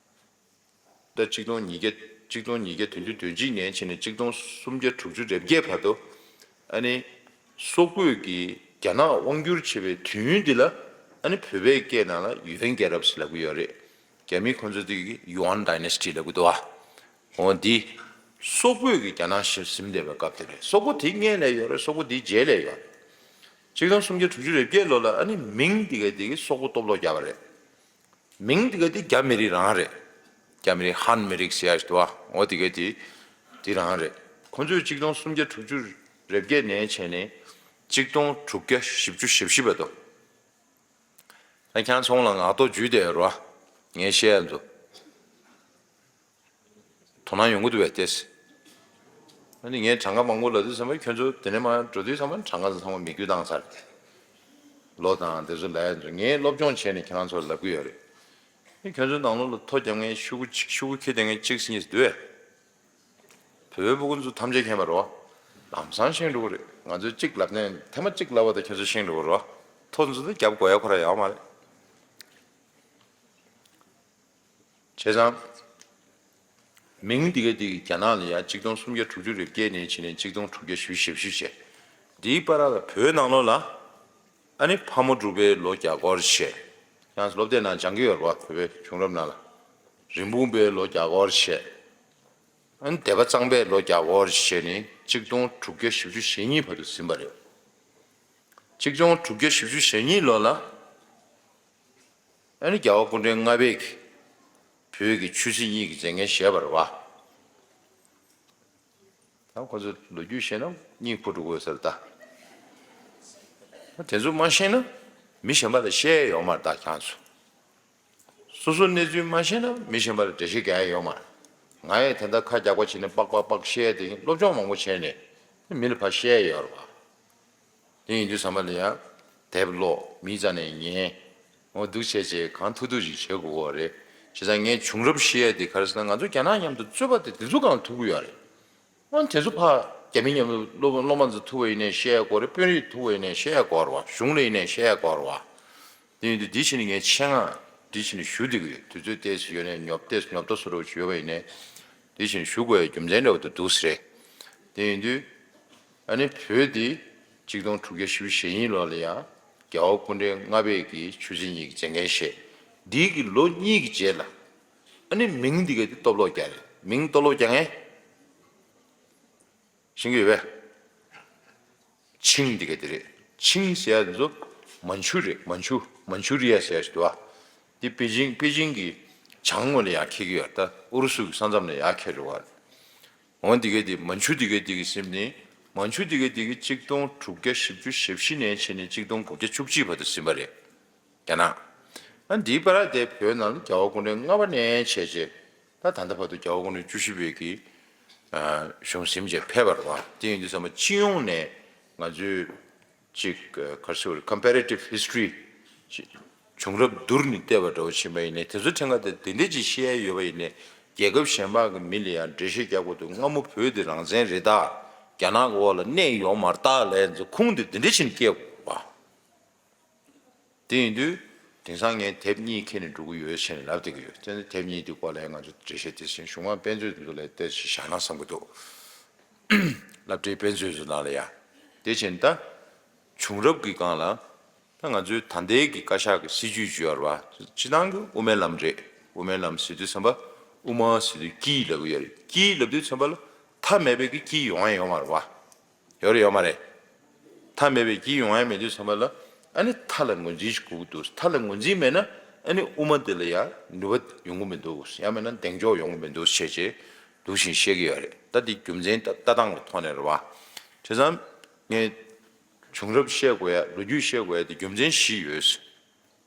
ད་གཅིག་སྟོང་ཉིས་བརྒྱ་གཅིག་སྟོང་ཉིས་བརྒྱ་བདུན་ཅུ་དོན་གཅིག་ནས་བྱས་ནས་གཅིག་སྟོང་སུམ་བརྒྱ་དྲུག་ཅུ་རེ་བརྒྱད་བར་དུ། ཨ་ནི། སོག་པོས་ཀྱིས་རྒྱ་ནག་དབང་བསྒྱུར་བྱེད་པའི་དུས་ཡུན་འདི་ལ། ཨ་ནི་བོད་པའི་སྐད་ནང་ལ་ཡུན་རྒྱལ་རབས་ཟེར་ལབ་ཀྱི་ཡོད་རེད། རྒྱ་མི་ཁོ་ཚོ་དེ་གི་ཡུའན་ཌའི་ནེ་སི་ཊི་ལབ་ཀྱི་འདུག་བ། འོ་འདི། སོག་པོས་ཀྱིས་རྒྱ་ནག་ཞིག་ཟིན་བསྡད་པའི་སྐབས་དེ་རེད། སོག་པོ་དེ་སྔོན་ལ་ཡོད་རེད། སོག་པོ་དེ་རྗེས་ལ་ཡོད་རེད། གཅིག་སྟོང་སུམ་བརྒྱ་དྲུག་ཅུ་རེ་བརྒྱད་ལོ་ལ་ཨ་ནི་མིང་དེ་ག་དེ་གི་སོག་པོ་སྟོབས་ལོག་བརྒྱབ་པ་རེད། མིང་དེ་ག་དེ་རྒྱ་མི་རིགས་རང་རེད། རྒྱ་མི་རིགས་ཧན་མི་རིགས་ཟེར་ཡ་ཞིག་འདུག་བ། འོ་དེ་ག་དེ་དེ་རང་རེད། ཁོ་ཚོས་གཅིག་སྟོང་སུམ་བརྒྱ་དྲུག་ཅུ་རེ་བརྒྱད་ནས་བྱས་ནས་གཅིག་སྟོང་དྲུག་བརྒྱ་བཞི་བཅུ་ཞེ་བཞི་བར་དུ། ད་ཁྱེད་རང་ཚོ་ལ་ངག་ཐོག་བརྒྱུད་བསྡད་ཡོད་རེད་བ། ངས་བཤད་ཡ་ཚོ། དོ་སྣང་ཡོང་གི་འདུག་བས་ཏེས། ཨ་ནི་ངས་གྲངས་ཀ་མང་པོ་ལབ་དུས་ཙམ་པ་ཁྱོད་ཚོ་དེ་ནས་མར་འགྲོ་དུས་ཙམ་པ་གྲངས་ཀ་ཚང་མ་མིག་དཔེ་བཏང་ཚར། ལོ་དང་དེ་ཚོ་ལབ་ཡ་ཚོ་ངས་སློབ་སྦྱོང་བྱས་ནས་ཁྱེད་རང་ཚོར་ལབ་ཀྱི་ཡོད་རེད། ཨ་ཁྱོད་ཚོའི་ནང་ལོགས་ལ་ཐོ་རྒྱབ་མཁན་ཤོག་གུ་གཅིག་ཤོག་གུ་འཁྱེར་བསྡད་མཁན་གཅིག་གཉིས་འདུག་བས། བོད་པའི་སྤུ་གུ་ཚོ་ཐམས་ཅད་མཁྱེན་པ་རེད་བ། ལམ་སང་ཤེས་འགྲོ་གི་རེད། ང་ཚོས་གཅིག་ལབ་ནས་ཐེངས་མ་གཅིག་ལབ་པ་དང་ཁྱོད་ཚོ་ཤེས་འགྲོ་གི་རེད་བ། ཐོ་ཚོ་ཚོ་རྒྱབ་དགོས་ཡ་ཁོ་ར་ཡོད་མ་རེད། བྱས་ཙང་། མིང་འདི་ག་འདི་གི་རྒྱ་ནག་ལ་ཡ་གཅིག་སྟོང་སུམ་བརྒྱ་དྲུག་ཅུ་རེ་བརྒྱད་ནས་ཕྱིན་ནས་གཅིག་སྟོང་དྲུག་བརྒྱ་བཞི་བཅུ་ཞེ་བཞི་བྱས། འདིའི་བར་ལ་བོད་ནང་ལོགས་ལ། ཨ་ནི་ཕག་མོ་གྲུ་པའི་ལོ་བརྒྱ་སྐོར་བྱས། ཡང་སློབ་དེབ་ནང་སྦྱང་གི་ཡོད་རེད་བ། བོད་པའི་བྱུང་རབས་ནང་ལ། རིན་སྤུངས་པའི་ལོ་བརྒྱ་སྐོར་བྱས། ཨ་ནི་སྡེ་པ་གཙང་པའི་ལོ་བརྒྱ་སྐོར་བྱས་ནས་གཅིག་སྟོང་དྲུག་བརྒྱ་བཞི་བཅུ་ཞེ་གཉིས་བར་དུ་ཟིན་པ་རེད། གཅིག་སྟོང་དྲུག་བརྒྱ་བཞི་བཅུ་ཞེ་གཉིས་ལོ་ལ། ཨ་ནི་རྒྱལ་བ་སྐུ་ཕྲེང་ལྔ་པས་ཀྱིས་བོད་ཀྱི་ཆོས་སྲིད་གཉིས་ཀྱི་མཛད་འགན་བཞེས་པ་རེད་བ། ད་ཁོ་ཚོ་ལོ་རྒྱུས་བཤད་ན་གཉིད་ཁུག་འགྲོ་གི་ཡོད་ས་རེད་ད། དེ་ཚོ་མ་ཤེས་ན་མི་གཞན་པ་ལ་བཤད་ཡ་ཡོད་མ་རེད་ད་ཁྱེད་ཚོ། སོ་སོ་གནས་ཚུལ་མ་ཤེས་ན་མི་གཞན་པ་ལ་འགྲེལ་བཤད་རྒྱག་ཡ་ཡོད་མ་རེད། ང་ཡང་དེ་འདྲ་ཁ་རྒྱག་པ་བྱས་ནས་པག་པག་པག་བཤད་ཡ་དེ་སློབ་སྦྱོང་མང་པོ་བྱས་ནས་མི་ལ་ཕར་བཤད་ཡ་ཡོད་རེད་བ། དེ་ཡིན་དུས་ཙམ་པ་ལ་ཡང་དེབ་ཀློག་མིའི་རྩ་ནས་ཉན། འོ་འདུག་བྱས་བྱས་གང་ཐུབ་ཐུབ་ཅིག་བྱེད་དགོས་ཀྱི་རེད། བྱས་ཙང་ངས་བྱུང་རབས་ཤེས་ཡ་དེ་ག་རེ་ཟེར་ན་ང་ཚོ་རྒྱ་ནག་མཉམ་དུ་རྩོད་པ་དེ་དེ་ཚོ་གང་ཐུག་གི་ཡོད་རེད། འོ་དེ་ཚོ་ཕར་རྒྱ་མི་མཉམ་དུ་སློབ་སློབ་མ་ཚོ་ཐུག་པ་ཡིན་ནའི་བཤད་ཡ་དགོས་རེད། དཔོན་རིགས་ཐུག་པ་ཡིན་ནའི་བཤད་ཡ་དགོས་རེད་བ། གཞུང་ལ་ཡིན་ནའི་བཤད་ཡ་དགོས་རེད་བ། དེ་ཡིན་དུས་འདི་བྱས་ནས་ངས་ཆེད་མངགས་འདི་བྱས་ནས་ཞུ་བསྡད་ཀྱི་ཡོད། དུས་ཚོད་ཏོག་ཙམ་ཡོད་ནའི་ཉོབ་ཏོག་ཙམ་ཉོབ་ཏོ་བཟོ་འདྲ་བོ་ཅིག་ཡོད་པ་ཡིན་ནའི། དེ་བཞིན་ཞུ་དགོས་ཡ་རྒྱུ་མཚན་འདྲ་བོ་དེ་འདུག་ཟེར། དེ་ཡིན་དུས། ཨ་ནི་བོད་འདི་གཅིག་སྟོང་དྲུག་བརྒྱ་བཞི་བཅུ་ཞེ་གཉིས་ལོ་ལ་ཡང་རྒྱལ་བ་སྐུ་ཕྲེང་ལྔ་པས་ཀྱིས་ཆོས་སྲིད་གཉིས་ཀྱི་མཛད་འགན་བཞེས། འདི་གི་ལོ་གཉིས་ཀྱི་རྗེས་ལ། ཨ་ནི་མིང་འདི་ག་དེ་གཏོར་བརླག་རྒྱག་རེད། མིང་གཏོར་བརླག་རྒྱག་མཁན། ཤེས་ཀྱི་ཡོད་པས། ཆིང་འདི་ག་དེ་རེད། ཆིང་ཟེར་ཡ་འདི་ཚོ་མན་ཆུ་རེད། མན་ཆུ། མན་ཆུ་རི་ཡ་ཟེར་ཡ་ཞིག་འདུག་བ། འདི་པེ་ཅིང་། པེ་ཅིང་གི་བྱང་ངོས་ལ་ཡར་འཁེལ་གྱི་ཡོད་རེད། ད་ཨུ་རུ་སུ་གི་ས་མཚམས་ལ་ཡར་འཁེལ་འགྲོ་བ་རེད། འོ་འདི་ག་དེ་མན་ཆུ་འདི་ག་དེ་གི་ཟིན་ནི། མན་ཆུ་འདི་ག་དེ་གི་གཅིག་སྟོང་དྲུག་བརྒྱ་བཞི་བཅུ་ཞེ་བཞི་ནས་བྱས་ནས་གཅིག་སྟོང་དགུ་བརྒྱ་བཅུ་གཅིག་བར་དུ་ཟིན་པ་རེད། རྒྱ་ནག་ཨ་འདིའི་བར་དེ་བོད་ནང་ལ་རྒྱལ་བ་སྐུ་ཕྲེང་ལྔ་པ་ནས་བྱས་རྗེས། ད་ད་ལྟ་བར་དུ་རྒྱལ་བ་སྐུ་ཕྲེང་བཅུ་བཞི་པའི་གི་ཨ་གཞུང་ཟིན་རྗེས་ཕེབས་པ་རེད་བ། དེ་ཡིན་དུས་ཙམ་པ་སྤྱི་ཡོངས་ནས་ང་ཚོས་ཅིག་ག་རེ་ཟེར་དགོས་རེད། ཀམ་པེ་རེ་ཊིབ་ཧི་སི་ཊོ་རི་ཅིག་བྱུང་རབས་བསྡུར་ནས་བལྟས་པ་འདྲ་བོ་ཕྱིན་པ་ཡིན་ནའི་དེ་ཚོ་ཕྲན་ཁ་དེ་དེ་འདྲས་ཅིག་བཤད་ཡ་ཡོད་པ་ཡིན་ནའི་རྒྱལ་ཁབ་གཞན་པ་གི་མི་ལ་ཡང་འགྲེལ་བཤད་རྒྱག་དགོས་འདུག་སྔ་མོ་བོད་དེ་རང་བཙན་རེད་ད། རྒྱ་ནག་གི་འོག་ལ་གནས་ཡོད་མ་རེད་ད་ལབ་ཡ་ཚོ་ཁུངས་དེ་དེ་འདྲས་ཕྱིན་སྐྱེལ་དགོས་པ། དེ་ཡིན་དུས། དེང་སང་ངས་དེབ་གཉིས་ཁྱེར་ནས་འགྲོ་གི་ཡོད་ཟེར་ནས་ལབ་བསྡད་ཀྱི་ཡོད། དེ་ནི་དེབ་གཉིས་དེ་སྐོར་ལ་ང་ཚོ་འགྲེལ་བཤད་དེ་བཞིན་གཞུང་མང་དཔེ་མཛོད་དེ་ཚོ་ལ་ཏོག་ཙམ་བཞག་ན་བསམ་གྱི་འདུག་སློབ་གྲྭའི་དཔེ་མཛོད་ཚོ་ནང་ལ་ཡ། དེ་བཞིན་ད། བྱུང་རབས་ཀྱི་སྒང་ལ། ད་ང་ཚོའི་ད་ལྟའི་གི་བཀའ་ཤག་གི་སྲིད་བྱུས་བརྗོད་ཡོད་རེད་བ། སྤྱི་བཏང་གི་དབུ་མའི་ལམ་རེད། དབུ་མའི་ལམ་ཟེར་དུས་ཙམ་པ། དབུ་མ་ཟེར་དུས་དཀྱིལ་ལབ་ཀྱི་ཡོད་རེད། དཀྱིལ་ལབ་དུས་ཙམ་པ་ལ། མཐའ་མེད་པའི་གི་དཀྱིལ་ཡོང་ཡ་ཡོད་མ་རེད་བ། ཡོད་རེད་ཡོད་མ་རེད། མཐའ་མེད་པའི་དཀྱིལ་ཡོང་ཡ་མེད་དུས་ཙམ་པ་ལ། ཨ་ནི་མཐའ་ལ་ངོས་འཛིན་ཞིག་དགོས་ཀྱི་འདུག་མཐའ་ལ་ངོས་འཛིན་མེད་ན། ཨ་ནི་དབུ་མ་དེ་ལ་ཡ་ནུས་པ་ཡོང་གི་མི་འདུག་ཡང་མིན་ན་གདེང་འཇོག་ཡོང་གི་མི་འདུག་བྱས་བྱས་འདུག་བཞིན་བཤད་ཀྱི་ཡོད་རེད། ད་འདི་རྒྱུ་མཚན་ལྟ་ལྟ་སྟངས་ཀྱི་ཐོག་ནས་རེད་བ། བྱས་ཙང་། ངས་བྱུང་རབས་བཤད་དགོས་ཡ། ལོ་རྒྱུས་བཤད་དགོས་ཡ་དེ་རྒྱུ་མཚན་བཞི་ཡོད།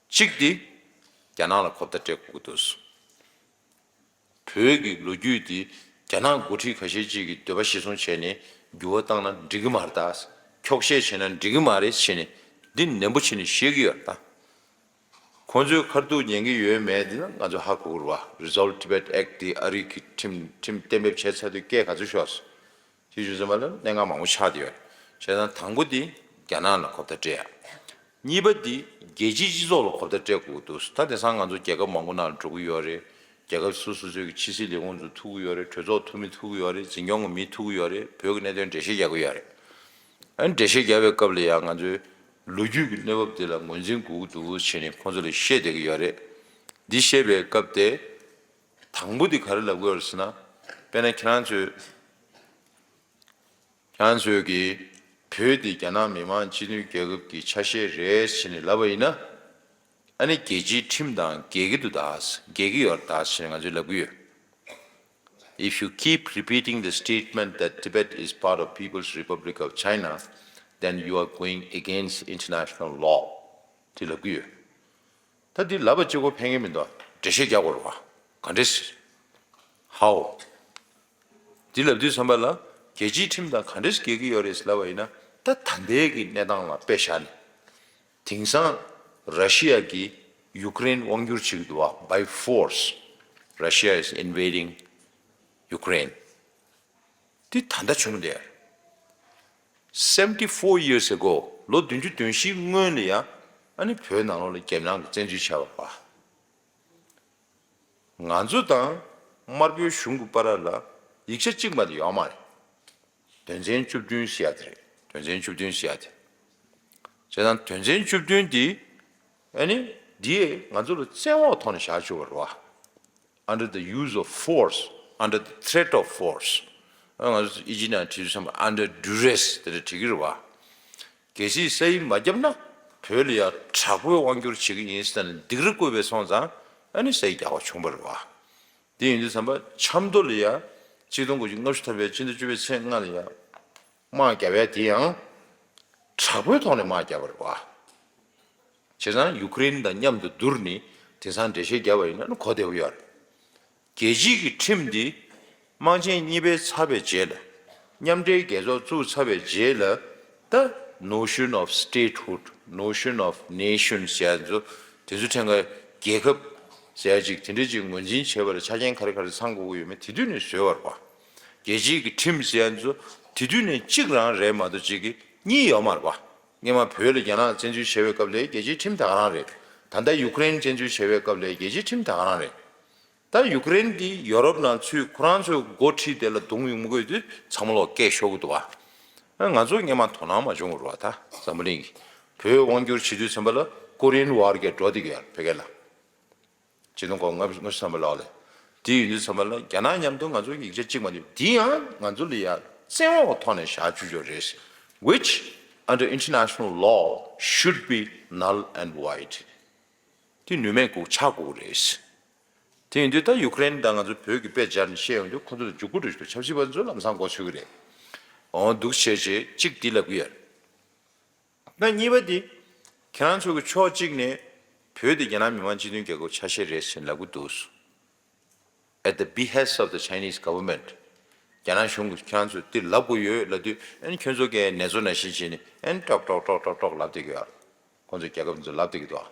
གཅིག་དེ། རྒྱ་ནག་ལ་ཁོབ་ད་སྤྲད་དགོས་ཀྱི་འདུག་བོད་ཀྱི་ལོ་རྒྱུས་འདི་རྒྱ་ནག་འགོ་ཁྲིད་ཁ་ཤས་ཅིག་གིས་འདོད་པ་གཞིར་བཟུང་བྱས་ནས་འགྱུར་བ་བཏང་ན་འགྲིག་གི་མ་རེད་ད། འཁྱོག་བཤད་བྱས་ན་འགྲིག་གི་མ་རེད་བྱས་ནས་འདི་ནན་པོ་བྱས་ནས་བཤད་ཀྱི་ཡོད་རེད་ད། ཁོང་ཚོས་ཁ་ཐུག་ཉན་གྱི་ཡོད་མེད་འདི་ན་ང་ཚོ་ཧ་གོ་གི་རེད་བ། Resolve Tibet Act འདི་ཨ་རི་གི་ཁྲིམས་ཁྲིམས་གཏན་འབེབས་བྱས་ཚར་དུས་སྐད་ག་ཚོད་ཤོར་སོང་། དེ་བཞིན་ཚང་མ་ལ་གནད་འགག་མང་པོ་ཆགས་བསྡད་ཡོད་རེད། བྱས་ཙང་དང་པོ་དེ་རྒྱ་ནག་ལ་ཁོབ་ད་སྤྲད་ཡ། གཉིས་པ་དེ་རྒྱལ་སྤྱིའི་སྤྱི་ཚོགས་ལ་ཁོབ་ད་སྤྲད་དགོས་ཀྱི་འདུག་ད་དེང་སང་ང་ཚོ་རྒྱལ་ཁབ་མང་པོ་ནང་ལ་འགྲོ་གི་ཡོད་རེད། རྒྱལ་ཁབ་སོ་སོ་སོའི་གི་ཕྱི་སྲིད་ལས་ཁུངས་ཚོ་ཐུག་གི་ཡོད་རེད། གྲོས་ཚོགས་འཐུས་མི་ཐུག་གི་ཡོད་རེད། འཛིན་སྐྱོང་གི་མི་ཐུག་གི་ཡོད་རེད། བོད་ཀྱི་གནད་དོན་འགྲེལ་བཤད་རྒྱག་གི་ཡོད་རེད། ཨ་ནི་འགྲེལ་བཤད་རྒྱག་པའི་སྐབས་ལ་ཡང་ང་ཚོའི་ལོ་རྒྱུས་ཀྱི་གནས་བབ་དེ་ལ་ངོས་འཛིན་དགོས་ཀྱི་འདུག་བྱས་ནས་ཁོང་ཚོ་ལ་བཤད་བསྡད་ཀྱི་ཡོད་རེད། འདི་བཤད་པའི་སྐབས་དེ། དང་པོ་དེ་ག་རེ་ལབ་ཀྱི་ཡོད་རེད་ཟེར་ན། དཔེར་ན་ཁྱེད་རང་ཚོས། ཁྱེད་རང་ཚོས་ཀྱིས་བོད་འདི་རྒྱ་ནག་མི་དམངས་སྤྱི་མཐུན་རྒྱལ་ཁབ་ཀྱི་ཆ་ཤས་རེད་ཟེར་ནས་ལབ་པ་ཡིན་ན། ཨ་ནི་རྒྱལ་སྤྱིའི་ཁྲིམས་དང་འགལ་གྱི་འདུག་ད། འགལ་གྱི་ཡོད་རེད་ད་ཟེར་ནས་ང་ཚོས་ལབ་ཀྱི་ཡོད། If you keep repeating the statement that Tibet is part of People's Republic of China, then you are going against international law. དེ་ལབ་ཀྱི་ཡོད། ད་འདི་ལབ་པ་གཅིག་པོ་ཕན་གྱི་མི་འདུག་འགྲེལ་བཤད་རྒྱག་དགོས་རེད་བ། ག་འདྲས། How? འདི་ལབ་དུས་ཙམ་པ་ལ་རྒྱལ་སྤྱིའི་ཁྲིམས་དང་ག་འདྲས་འགལ་གྱི་ཡོད་རེད་ལབ་པ་ཡིན་ན། ད་ད་ལྟའི་གི་གནས་སྟངས་ལ་དཔེ་བཞག་ནས། དེང་སང་ར་ཤི་ཡ་གིས་ཡུཀ་རེན་དབང་བསྒྱུར་བྱེད་ཀྱི་འདུག་བ། By force, Russia is invading Ukraine. འདི་ད་ལྟ་བྱུང་བསྡད། Seventy four years ago, ལོ་བདུན་ཅུ་དོན་བཞི་སྔོན་ལ་ཡང་ ཨ་ནི་བོད་ནང་ལོགས་ལ་རྒྱལ་ནང་གི་བཙན་འཛུལ་བྱས་པ་རེད་བ། ང་ཚོ་དང་དམར་པོའི་གཞུང་གི་བར་ལ་ཡིག་ཆ་གཅིག་མ་གཏོགས་ཡོད་མ་རེད། དོན་ཚན་བཅུ་བདུན་ཟེར་ཡ་དེ་རེད། དོན་ཚན་བཅུ་བདུན་ཟེར་ཡ་དེ། བྱས་ཙང་དོན་ཚན་བཅུ་བདུན་འདི་ཨ་ནི་འདིས་ང་ཚོ་ལ་བཙན་འོག་ཐོག་ནས་བཞག་བཅུག་པ་རེད་བ། Under the use of force, under the threat of force. ཨ་ང་ཚོ་ཨི་ཇི་ནང་བྲིས་དུས་ཙམ་པ་under duress དེ་འདྲ་བྲིས་ཀྱི་རེད་བ། གལ་སྲིད་ས་ཡིག་མ་བརྒྱབ་ན་བོད་ལ་ཡ་དྲག་པོའི་དབང་སྒྱུར་བྱེད་ཀྱི་ཡིན་ཟེར་ནས་སྡིགས་ར་བསྐུལ་བས་སོང་ཙང་ཨ་ནི་ས་ཡིག་རྒྱག་པ་བྱུང་བ་རེད་བ། དེ་ཡིན་དུས་ཙམ་པ་ཆབ་མདོ་ལ་ཡ་ཆིག་སྟོང་དགུ་བརྒྱ་ལྔ་བཅུ་ཐམ་པའི་སྤྱི་ཟླ་བཅུ་པའི་ཚེས་ལྔ་ལ་ཡ་དམག་བརྒྱབ་ཡ་དེ་ཡང་དྲག་པོའི་ཐོག་ནས་དམག་བརྒྱབ་པ་རེད་བ། བྱས་ཙང་ཡུ་ཀེ་རེན་དང་མཉམ་དུ་བསྡུར་ནས་དེང་སང་འགྲེལ་བཤད་བརྒྱབ་པ་ཡིན་ན་གོ་བདེ་པོ་ཡོད་རེད། རྒྱལ་སྤྱིའི་གི་ཁྲིམས་འདི་དམག་ཆེན་གཉིས་པའི་ཚར་བའི་རྗེས་ལ་མཉམ་འབྲེལ་རྒྱལ་ཚོགས་བཙུགས་ཚར་བའི་རྗེས་ལ་ད་notion of statehood, notion of nation ཟེར་ཡ་ཚོ་དེ་ཚོ་ཕྲན་ཁ་རྒྱལ་ཁབ་ཟེར་ཡ་ཅིག་དེ་འདྲ་ཅིག་ངོས་འཛིན་བྱེད་པ་ལ་ཆ་རྐྱེན་ག་རེ་ག་རེ་ཚང་དགོས་ཀྱི་ཡོད་མེད་དེ་དུས་ནས་བཟོས་པ་རེད་བ། རྒྱལ་སྤྱིའི་གི་ཁྲིམས་ཟེར་ཡ་ཚོ་དེ་དུས་ནས་གཅིག་རང་རེད་མ་གཏོགས་གཅིག་གི་གཉིས་ཡོད་མ་རེད་བ། སྔོན་མ་བོད་ལ་རྒྱ་ནག་བཙན་འཛུལ་བྱས་པའི་སྐབས་ལ་རྒྱལ་སྤྱིའི་ཁྲིམས་ད་ག་རང་རེད། ད་ལྟ་ཡུ་ཀེ་རེན་བཙན་འཛུལ་བྱས་པའི་སྐབས་ལ་རྒྱལ་སྤྱིའི་ཁྲིམས་ད་ག་རང་རེད། ད་ཡུ་ཀེ་རེན་འདི་ཡོ་རོབ་ནང་ཚུད་ཁོ་རང་ཚོའི་འགོ་ཁྲིད་དེ་ལ་རྡུང་ཡོང་མི་དགོས་དུས་ཚང་མ་ལོག་སྐད་ཤོར་གི་འདུག་བ། ང་ཚོ་སྔོན་མ་དོ་སྣང་མ་བྱུང་བ་རེད་བ། ད་འཛམ་བུ་གླིང་གིས་བོད་དབང་བསྒྱུར་བྱེད་དུས་ཙམ་པ་ལ་ཀོ་རི་ཡན་ཝར་གྱི་འགྲོ་བསྡད་ཀྱི་ཡོད་རེད་བོད་སྐད་ལ། ཆིག་སྟོང་དགུ་བརྒྱ་ལྔ་བཅུ་ཐམ་པ་ལོག་ལ། དེ་ཡིན་དུས་ཙམ་པ་ལ་རྒྱ་ནག་མཉམ་དུ་ང་ཚོ་ཡིག་ཆ་གཅིག་མ་འདུག་འདི་ཡང་ང་ཚོ་ལ་ཡ་བཙན་འོག་ཐོག་ནས་བཞག་བཅུག་རྒྱུ་རེད། Which under international law should be null and void. དེ་ནུས་མེད་དགོས་ཆགས་དགོས་རེད། དེ་ཡིན་དུས་ད་ཡུ་ཀེ་རེན་དང་ང་ཚོ་བོད་ཀྱི་དཔེ་སྦྱར་ནས་བཤད་ཡོང་དུས་ཁོ་ཚོ་ལ་འཇུག་སྒོ་འགྲོ་ཞིག་འདུག་ཆབ་སྲིད་པ་ཚོ་ལམ་སང་མགོ་ཚོས་ཀྱི་རེད། འོ་འདུག་བྱས་བྱས་གཅིག་འདི་ལབ་ཀྱི་ཡོད། ད་གཉིས་པ་འདི། ཁྱེད་རང་ཚོ་གི་ཕྱོགས་གཅིག་ནས་བོད་དེ་རྒྱ་ནག་མི་དམངས་སྤྱི་མཐུན་རྒྱལ་ཁབ་ཆ་ཤས་རེད་ཟེར་ལབ་ཀྱི་འདུག At the behest of the Chinese government. རྒྱ་ནག་གཞུང་གིས་ཁྱེད་རང་ཚོས་འདི་ལབ་དགོས་ཡོད་ལབ་དུས་ཨ་ནི་ཁྱོད་ཚོ་གིས་ནེ་ཙོ་ནང་བཞིན་བྱས་ནས་ཨ་ནི་ཀྲོག་ཀྲོག་ཀྲོག་ཀྲོག་ཀྲོག་ལབ་བསྡད་ཀྱི་ཡོད། ཁོང་ཚོས་རྒྱལ་ཁབ་འདི་ཚོ་ལབ་བསྡད་ཀྱི་འདུག་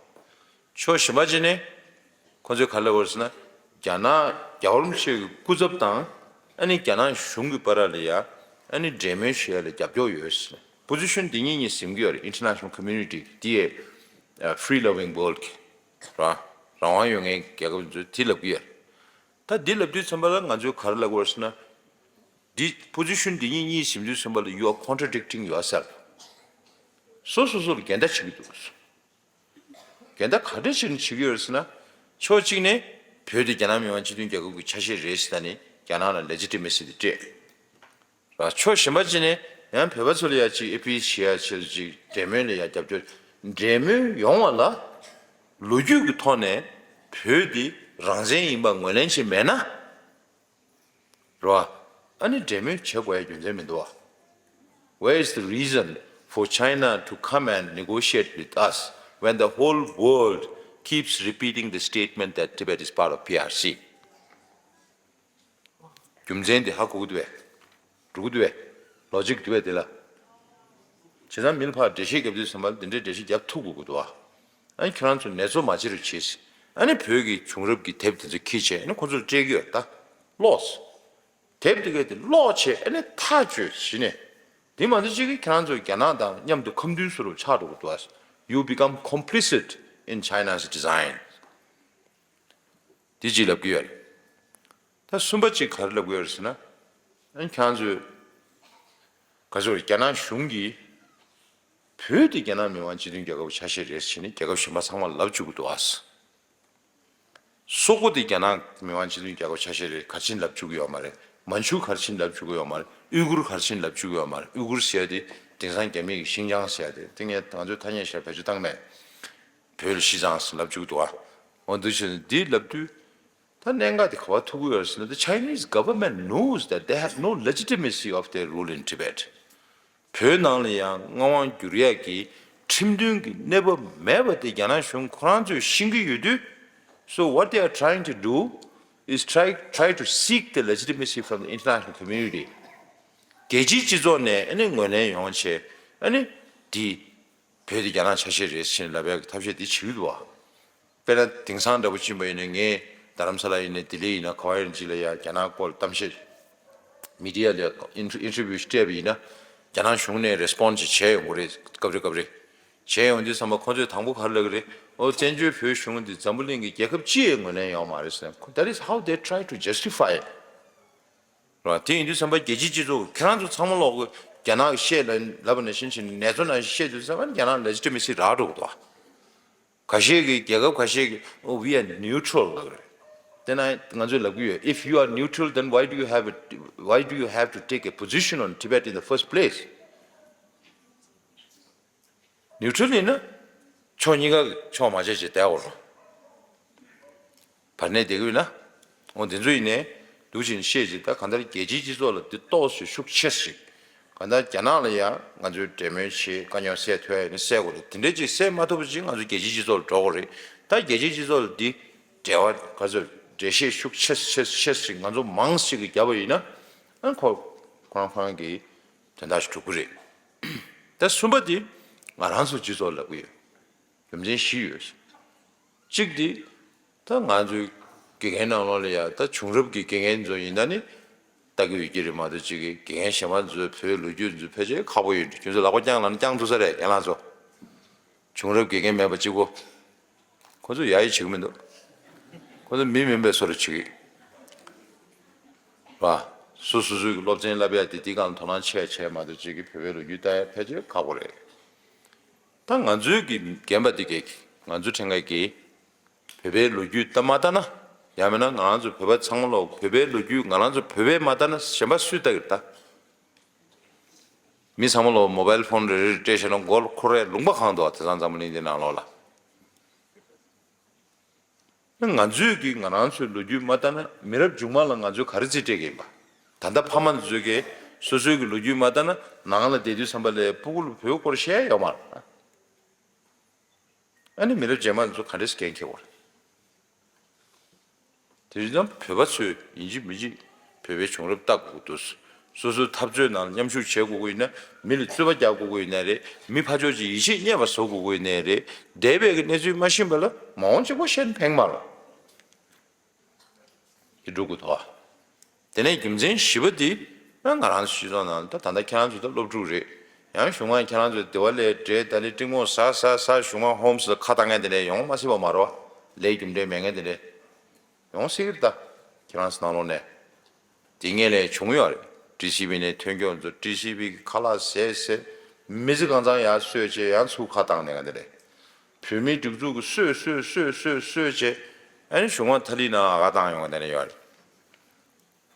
ཕྱོགས་གཞན་པ་ཅིག་ནས་ཁོང་ཚོས་ག་རེ་ལབ་དགོས་ཟེར་ན། རྒྱ་ནག་རྒྱལ་བ་རིན་པོ་ཆེ་གི་སྐུ་ཚབ་དང་ཨ་ནི་རྒྱ་ནག་གཞུང་གི་བར་ལ་ཡ་ཨ་ནི་འབྲེལ་མོལ་བྱེད་ཡ་ལ་རྒྱབ་སྐྱོར་ཡོད་ཟེར་ནས་པོ་ཛི་ཤན་འདི་གཉིས་གཉིས་ཟིན་གྱི་ཡོད་རེད། International Community འདི་ཡའི་free loving world གི་ར་རང་དབང་ཡོད་མཁན་རྒྱལ་ཁབ་ཚོས་འདི་ལབ་ཀྱི་ཡོད་རེད། ད་འདི་ལབ་དུས་ཙམ་པ་ལ་ང་ཚོས་ག་རེ་ལབ་དགོས་རེད་ཟེར་ན། འདི་པོ་ཛི་ཤན་འདི་གཉིས་གཉིས་ཟིན་དུས་ཙམ་པ་ལ you are contradicting yourself. སོ་སོ་སོ་ལ་འགལ་ཟླ་བྱེད་ཀྱི་འདུག་འགལ་ཟླ་ག་འདྲ་བྱས་ནས་བྱེད་ཀྱི་ཡོད་རེད་ཟེར་ན། ཕྱོགས་གཅིག་ནས་བོད་དེ་རྒྱ་ནག་མི་དམངས་སྤྱི་མཐུན་རྒྱལ་ཁབ་ཀྱི་ཆ་ཤས་རེད་ཟེར་ད་ནི་རྒྱ་ནག་ལ་ལེ་ཇི་ཊི་མེ་སི་དེ་སྤྲད། ར་ཕྱོགས་གཞན་པ་གཅིག་ནས་ཡང་བོད་པ་ཚོ་ལ་ཡ་གཅིག་ཨེ་པི་ལ་བྱེད་ཡ་ཆེད་དུ་གཅིག་འབྲེལ་མོལ་ལ་ཡ་རྒྱབ་སྐྱོར། འབྲེལ་མོལ་ཡོང་བ་ལ་ལོ་རྒྱུས་ཀྱི་ཐོག་ནས་བོད་དེ་རང་བཙན་ཡིན་པ་ངོས་ལེན་བྱས་མེད་ན། རེད་བ། ཨ་ནི་འབྲེལ་མོལ་བྱེད་དགོས་ཡ་རྒྱུ་མཚན་མི་འདུག་བ། Where is the reason for China to come and negotiate with us when the whole world keeps repeating the statement that Tibet is part of P R C? རྒྱུ་མཚན་དེ་ཧ་གོ་གི་འདུག་བས། འགྲོ་གི་འདུག་བས། ལོ་ཇིག་འདུག་བས་དེ་ལ། བྱས་ཙང་མི་ལ་ཕར་འགྲེལ་བཤད་རྒྱབ་དུས་ཙམ་པ་ལ་འདི་འདྲའི་འགྲེལ་བཤད་རྒྱབ་ཐུབ་དགོས་ཀྱི་འདུག་བ། ཨ་ནི་ཁྱོད་རང་ཚོ་ནེ་ཙོ་མ་བྱེད་རོགས་བྱེད། ཨ་ནི་བོད་ཀྱི་བྱུང་རབས་ཀྱི་དེབ་དེ་ཚོ་ཁྱེར་བྱས་ཨ་ནི་ཁོ་ཚོར་སྤྲད་ཀྱི་ཡོད་ད། ཀློགས། དེབ་དེ་གས་དེ་ཀློག་བྱས་ཨ་ནི་ཐག་གཅོད་བྱས་ནས། དེ་མ་གཏོགས་གཅིག་གིས་ཁྱེད་རང་ཚོ་རྒྱ་ནག་དང་མཉམ་དུ་ཁ་མཐུན་བཟོ་རུ་ཆགས་འགྲོ་གི་འདུག་བ། You become complicit in China's design. དེ་ཅིག་ལབ་ཀྱི་ཡོད་རེད། ད་གསུམ་པ་གཅིག་ག་རེ་ལབ་ཀྱི་ཡོད་རེད་ཟེར་ན། ཨ་ནི་ཁྱེད་རང་ཚོས་ག་ཚོད་རྒྱ་ནག་གཞུང་གིས་བོད་དེ་རྒྱ་ནག་མི་དམངས་སྤྱི་མཐུན་རྒྱལ་ཁབ་ཆ་ཤས་རེད་ཟེར་ནས་རྒྱལ་ཁབ་གཞན་པ་ཚང་མ་ལབ་བཅུག་གི་འདུག་ཨ། སོག་པོ་དེ་རྒྱ་ནག་མི་དམངས་སྤྱི་མཐུན་རྒྱལ་ཁབ་ཆ་ཤས་རེད་ག་རེ་བྱས་ནས་ལབ་བཅུག་གི་ཡོད་མ་རེད། མན་ཇུ་ག་རེ་བྱས་ནས་ལབ་བཅུག་གི་ཡོད་མ་རེད། ཨུ་གུར་ག་རེ་བྱས་ནས་ལབ་བཅུག་གི་ཡོད་མ་རེད། ཨུ་གུར་ཟེར་ཡ་དེ་དེང་སང་རྒྱ་མི་གི་ཤིན་ཅང་ཟེར་ཡ་དེ་དེ་ངས་ང་ཚོའི་ཐ་སྙད་ཞིག་བེད་སྤྱོད་བཏང་མེད། བོད་ལ་ཤི་ཙང་ཟེར་ལབ་བཅུག་གི་འདུག་ཨ། འོ་འདུག་བྱས་ནས་འདི་ལབ་དུས། ད་གནད་འགག་དེ་ག་པར་ཐུག་གི་ཡོད་རེད་ཟེར་ན། The Chinese government knows that they have no legitimacy of their rule in Tibet. བོད་ནང་ལ་ཡང་མངའ་དབང་བསྒྱུར་ཡག་གི་ཁྲིམས་མཐུན་གྱི་གནས་བབ་མེད་པ་དེ་རྒྱ་ནག་གཞུང་ཁོ་རང་ཚོས་ཤེས་ཀྱི་ཡོད་དུས། So what they are trying to do is try, try to seek the legitimacy from the international community. རྒྱལ་སྤྱིའི་སྤྱི་ཚོགས་ནས་ཨ་ནི་ངོས་ལེན་ཡོང་བྱས་ཨ་ནི་འདི། བོད་དེ་རྒྱ་ནག་ཆ་ཤས་རེད་ཟེར་ནས་ལབ་ཡག་གི་ཐབས་ཤེས་དེ་བྱེད་ཀྱི་འདུག་བ། དཔེར་ན་དེང་སང་འདྲ་པོ་ཕྱིན་པ་ཡིན་ན་ངས་རྡ་རམ་ས་ལ་ཡིན་ན་ལྡི་ལི་ཡིན་ན་ག་བ་ཡིན་ཅིག་ལ་ཡ་རྒྱ་ནག་སྐོར་གཏམ་བཤད། མི་ཌི་ཡ་ལ་ཨིན་ཊར་ཨིན་ཊར་བིའུ་སྤྲད་པ་ཡིན་ན་རྒྱ་ནག་གཞུང་ནས་རེ་སི་པོན་ཌི་ཅིག་བྱས་ཡོང་གི་རེད་སྐབས་རེ་སྐབས་རེ། བྱས་ཡོང་དུས་ཙམ་པ་ཁོ་ཚོས་དང་པོ་ག་རེ་ལབ་ཀྱི་རེད། ཨོ་བཙན་བྱོལ་བོད་གཞུང་འདི་འཛམ་བུ་གླིང་གི་རྒྱལ་ཁབ་སྤྱི་ཡི་ངོས་ལེན་ཡོད་མ་རེད་ཟེར། That is how they try to justify it. རེད་བ། དེ་ཡིན་དུས་ཙམ་པ་རྒྱལ་སྤྱིའི་སྤྱི་ཚོགས་ཁྱེད་རང་ཚོ་ཚང་མ་ལོག་གི་རྒྱ་ནག་གི་བཤད་ལ་ལབ་པ་ནང་བཞིན་བྱས་ནས་ནེ་ཙོ་ནང་བཤད་དུས་ཙམ་པ་རྒྱ་ནག་legitimacy་རག་འགྲོ་གི་འདུག་བ། ཁ་ཤས་ཀྱིས་རྒྱལ་ཁབ་ཁ་ཤས་ཀྱིས Oh, we are neutral་ལབ་ཀྱི་རེད། དེ་ན་ང་ཚོས་ལབ་ཀྱི་ཡོད། If you are neutral, then why do you have a, why do you have to take a position on Tibet in the first place? Neutral་ཡིན་ན་ཕྱོགས་གཉིས་ཀ་གི་ཕྱོགས་མ་བྱས་བྱས་བསྡད་འོ་རོ། བར་གནས་བསྡད་ཀྱི་ཡོད་ན། འོ་དེ་ཚོ་ཡིན་ནའི་འདུག་བཞིན་བཤད་ཅིག་ད་གང་ལྟར་རྒྱལ་སྤྱིའི་སྤྱི་ཚོགས་ལ་འདི་ཏོག་ཙམ་ཤུགས་ཆེ་ཞིག་གང་ལྟར་རྒྱ་ནག་ལ་ཡང་ང་ཚོའི་འབྲེལ་མོལ་བྱེད་དཀའ་རྙོག་སེལ་ཐུབ་ཡ་ཡིན་ན་སེལ་དགོས་རེད། དེ་འདྲའི་ཅིག་སེལ་མ་ཐུབ་པ་ཅིག་ང་ཚོ་རྒྱལ་སྤྱིའི་སྤྱི་ཚོགས་ལ་འགྲོ་དགོས་རེད། ད་རྒྱལ་སྤྱིའི་སྤྱི་ཚོགས་ལ་འདི་འབྲེལ་བ་ག་ཚོད་འགྲེལ་བཤད་ཤུགས་ཆེ་ཆེ་ཆེ་ཞིག་ང་ཚོ་མང་ཞིག་གིས་བརྒྱབ་པ་ཡིན་ན་ཨ་ཁོ་ཁོ་རང་ཁོ་རང་གི་དོན་དག་ཞིག་འགྲུབ་ཀྱི་རེད། ད་གསུམ་པ་དེ་ང་རང་ཚོ་སྤྱི་ཚོགས་ལབ་ཀྱི་ཡོད། རྒྱུ་མཚན་བཞི་ཡོད། གཅིག་དེ་ད་ང་ཚོའི་དགེ་རྒན་ནང་ལོགས་ལ་ཡ་ད་བྱུང་རབས་ཀྱི་དགེ་རྒན་ཚོ་ཡིན་ན་ནི་ལྟ་གི་ཡོད་ཀྱི་རེད་མ་གཏོགས་གཅིག་གི་དགེ་རྒན་གཞན་པ་ཚོའི་བོད་ལོ་རྒྱུས་ཚོ་ཕལ་ཆེར་ཁག་པོ་ཡོད་འདུག་ཁྱོད་ཚོ་ལག་པ་བརྐྱངས་ལབ་ན་བརྐྱངས་ཐུབ་ས་རེད། རྒན་ལགས་ཚོ་བྱུང་རབས་དགེ་རྒན་མེད་པ་གཅིག་པོ། ཁོ་ཚོ་ཡ་ཡི་བྱེད་ཀྱི་མི་འདུག་ཁོ་ཚོ་མི་མིན་པའི་བཟོ་འདྲ་བྱེད་ཀྱི་རེད་བ། སོ་སོ་སོའི་སློབ་ཚན་བསླབ་ཡ་དེ་དེའི་སྒང་ལ་དོ་སྣང་ཆེ་ཆེ་མ་གཏོགས་གཅིག་གི་བོད་པའི་ལོ་རྒྱུས་ལྟ་ཡ་ཕལ་ཆེར་ཁག་པོ་རེད། ད་ང་ཚོའི་གི་རྒན་པ་འདི་གས་ང་ཚོ་ཕྲན་ཁ་གི་བོད་པའི་ལོ་རྒྱུས་ལྟ་མ་ལྟ་ན། ཡང་མིན་ན་ང་རང་ཚོ་བོད་པ་ཚང་མ་ལོག་བོད་པའི་ལོ་རྒྱུས་ང་རང་ཚོ་བོད་པས་མ་ལྟ་ན་གཞན་པ་སུས་ལྟ་གི་རེད་ད། མི་ཚང་མ་ལོག་མོ་བཱའིལ་ཕོན་རེ་རེ་སྤྲད་བྱས་ན་མགོ་ལ་འཁོར་ཡ་ལུང་པ་གང་འདུག་ཨ། དེང་སང་འཛམ་བུ་གླིང་འདི་ནང་ལོགས་ལ། ང་ཚོས་ཀྱིས་ང་རང་ཚོའི་ལོ་རྒྱུས་མ་ལྟ་ན་མི་རབས་མཇུག་མ་ལ་ང་ཚོས་ག་རེ་རྩིས་སྤྲད་ཀྱི་ཡིན་པ། ད་ལྟ་ཕ་མ་ཚོས་ཀྱིས་སོ་སོའི་གི་ལོ་རྒྱུས་མ་ལྟ་ན་ནང་ལ་བསྡད་དུས་ཙམ་པ་ལས་སྤུ་གུ་ལ་བོད་སྐོར་བཤད་ཡ་ཡོད་མ་རེད། ཨ་ནི་མི་རབས་རྗེས་མ་ཚོ་ག་འདྲས་འགན་འཁྱེར་བ་རེད། དེ་བཞིན་བོད་པ་ཚོས་ཡིན་གཅིག་མིན་གཅིག་བོད་པའི་བྱུང་རབས་ལྟ་དགོས་འདུག་སོ་སོའི་འཐབ་རྩོད་ནང་མཉམ་ཞུགས་བྱེད་དགོས་ཀྱི་ཡིན་ན། མི་ལ་རྩོད་པ་རྒྱག་དགོས་ཀྱི་ཡིན་ནའི་རེད། མི་ཕར་ཕྱོགས་ཀྱི་ཡིད་ཆེས་རྙེད་པ་བཟོ་དགོས་ཀྱི་ཡིན་ནའི་རེད། འདས་པའི་གི་གནས་ཚུལ་མ་ཤེས་པ་ལ་མ་འོངས་གཅིག་པོ་བཤད་ན་ཕན་གྱི་མ་རེད། དེ་འགྲོ་དགོས་དོ། དེ་ནས་རྒྱུ་མཚན་བཞི་པ་དེ་ང་རང་ཚོ་སྤྱི་ཚོགས་ནང་ད་ད་ལྟ་ཁྱེད་རང་ཚོ་ད་སློབ་ཕྲུག་རེད། ཡང་གཞུག་མ་ཁྱེད་རང་ཚོ་དེ་བ་ལས་འབྲས་ད་ནི་ཀྲིང་མོ་ཟ་ཟ་ཟ་གཞུག་མ་ཧོམ་སི་ཁ་བཏང་མཁན་དེ་འདྲས་ཡོང་མ་སྲིད་པ་མ་རེད་བ། ལས་རྒྱུ་འབྲས་མེད་མཁན་དེ་འདྲས་ཡོང་སྲིད་ཀྱི་རེད་ད། ཁྱེད་རང་ཚོ་ནང་ལོགས་ནས་དེ་སྔོན་ལས་བྱུང་ཡོད་རེད། ཀྲི་སི་བི་ནས་ཐོན་སྐྱོང་ཚོ་ཀྲི་སི་བི་གི་ཁ་ལག་ཟས་ཟས་མི་ཚེ་གང་ཚང་ཡར་གསོས་བྱས་ཡང་ཚུར་ཁ་བཏང་ནས་ག་འདི་རེད། བོད་མིའི་སྒྲིག་འཛུགས་ཀྱི་གསོས་གསོས་གསོས་གསོས་གསོས་བྱས་ཨ་ནི་གཞུག་མ་ཐ་ལི་ནང་ཨ་ག་བཏང་ཡོང་ག་འདི་ནས་ཡོད་རེད།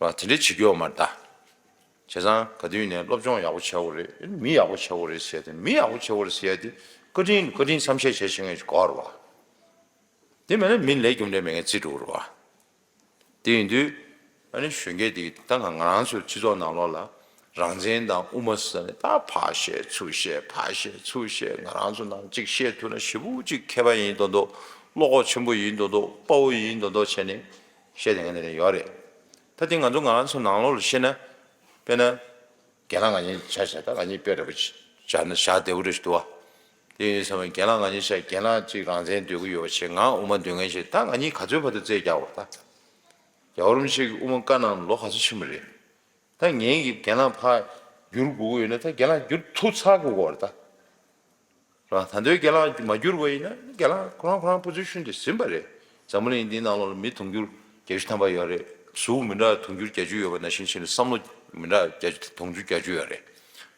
ར་དེ་འདྲས་བྱེད་རྒྱུ་ཡོད་མ་རེད་ད། བྱས་ཙང་ག་དུས་ནས་སློབ་སྦྱོང་ཡག་པོ་བྱེད་དགོས་རེད། མི་ཡག་པོ་བྱེད་དགོས་རེད་ཟེར་ཏེ་མི་ཡག་པོ་བྱེད་དགོས་རེད་ཟེར་ཏེ་བཀའ་དྲིན་བཀའ་དྲིན་བསམ་ཤེས་བྱེད་ཤེས་མཁན་ཞིག་དགོས་རེད་བ། དེ་མེད་ན་མི་ལས་རྒྱུ་འབྲས་མེད་མཁན་རྩིས་འགྲོ་གི་རེད་བ། དེ་ཡིན་དུས་ཨ་ནི་གཞོན་སྐྱེས་དེ་ད་ང་ང་རང་ཚོའི་སྤྱི་ཚོགས་ནང་ལོགས་ལ་རང་བཙན་དང་དབུ་མ་ཟེར་ནས་ད་ཕར་བཤད་ཚུར་བཤད་ཕར་བཤད་ཚུར་བཤད་ང་རང་ཚོ་ནང་གཅིག་བཤད་ཐུབ་ན་ཞེ་པོ་གཅིག་མཁས་པ་ཡིན་མདོག་མདོག་བློ་ཁོག་ཆེན་པོ་ཡིན་མདོག་མདོག་དཔའ་བོ་ཡིན་མདོག་མདོག་བྱས་ནས་བཤད་བསྡད་མཁན་དེ་འདྲ་ཡོད་རེད། ད་དེ་ང་ཚོ་ང་རང་ཚོ་ནང་ལོགས་ལ་བཤད་ན་དཔེར་ན། རྒན་ལགས་ང་གཉིས་བྱ་བྱ་ད་ང་གཉིས་དཔེ་འདྲ་པོ་ཅིག་བྱ་ན་བཞག་བདེ་པོ་རེ་ཞིག་འདུག་བ། དེ་ཡིན་ཙང་རྒན་ལགས་ང་གཉིས་བྱ་རྒན་ལགས་གཅིག་རང་བཙན་འདོད་ཀྱི་ཡོད་པ་བྱས་ང་དབུ་མ་འདོད་མཁན་བྱས་ད་ང་གཉིས་ག་ཚོད་བར་དུ་རྩེད་རྒྱག་བ་ད། རྒྱལ་བ་རིན་པོ་ཆེ་གི་དབུ་མ་བཀའ་གནང་ལོ་ག་ཚོད་ཕྱིན་པ་རེད། ད་ངེད་ཀྱི་རྒན་ལགས་ཕར་བསྒྱུར་དགོས་ཀྱི་ཡོད་ན་ད་རྒན་ལགས་བསྒྱུར་ཐུབ་ཚར་དགོས་ཀྱི་ཡོད་རེད་ད། རང་ད་ལྟའི་རྒན་ལགས་མ་བསྒྱུར་བ་ཡིན་ན་རྒན་ལགས་ཁོ་རང་ཁོ་རང་པོ་ཛི་ཤན་དེ་ཟིན་པ་རེད། འཛམ་བུ་གླིང་འདིའི་ནང་ལོགས་ལ་མི་དུང་ཕྱུར་བརྒྱད་ཅུ་ཐམ་པ་ཡོད་རེད། གཟུགས་མི་འདྲ་དུང་ཕྱུར་བརྒྱད་ཅུ་ཡོད་པ་ནང་བཞིན་བྱས་ནས་བསམ་བློ་མི་འདྲ་བརྒྱད་ཅུ་དུང་ཕྱུར་བརྒྱད་ཅུ་ཡོད་རེད།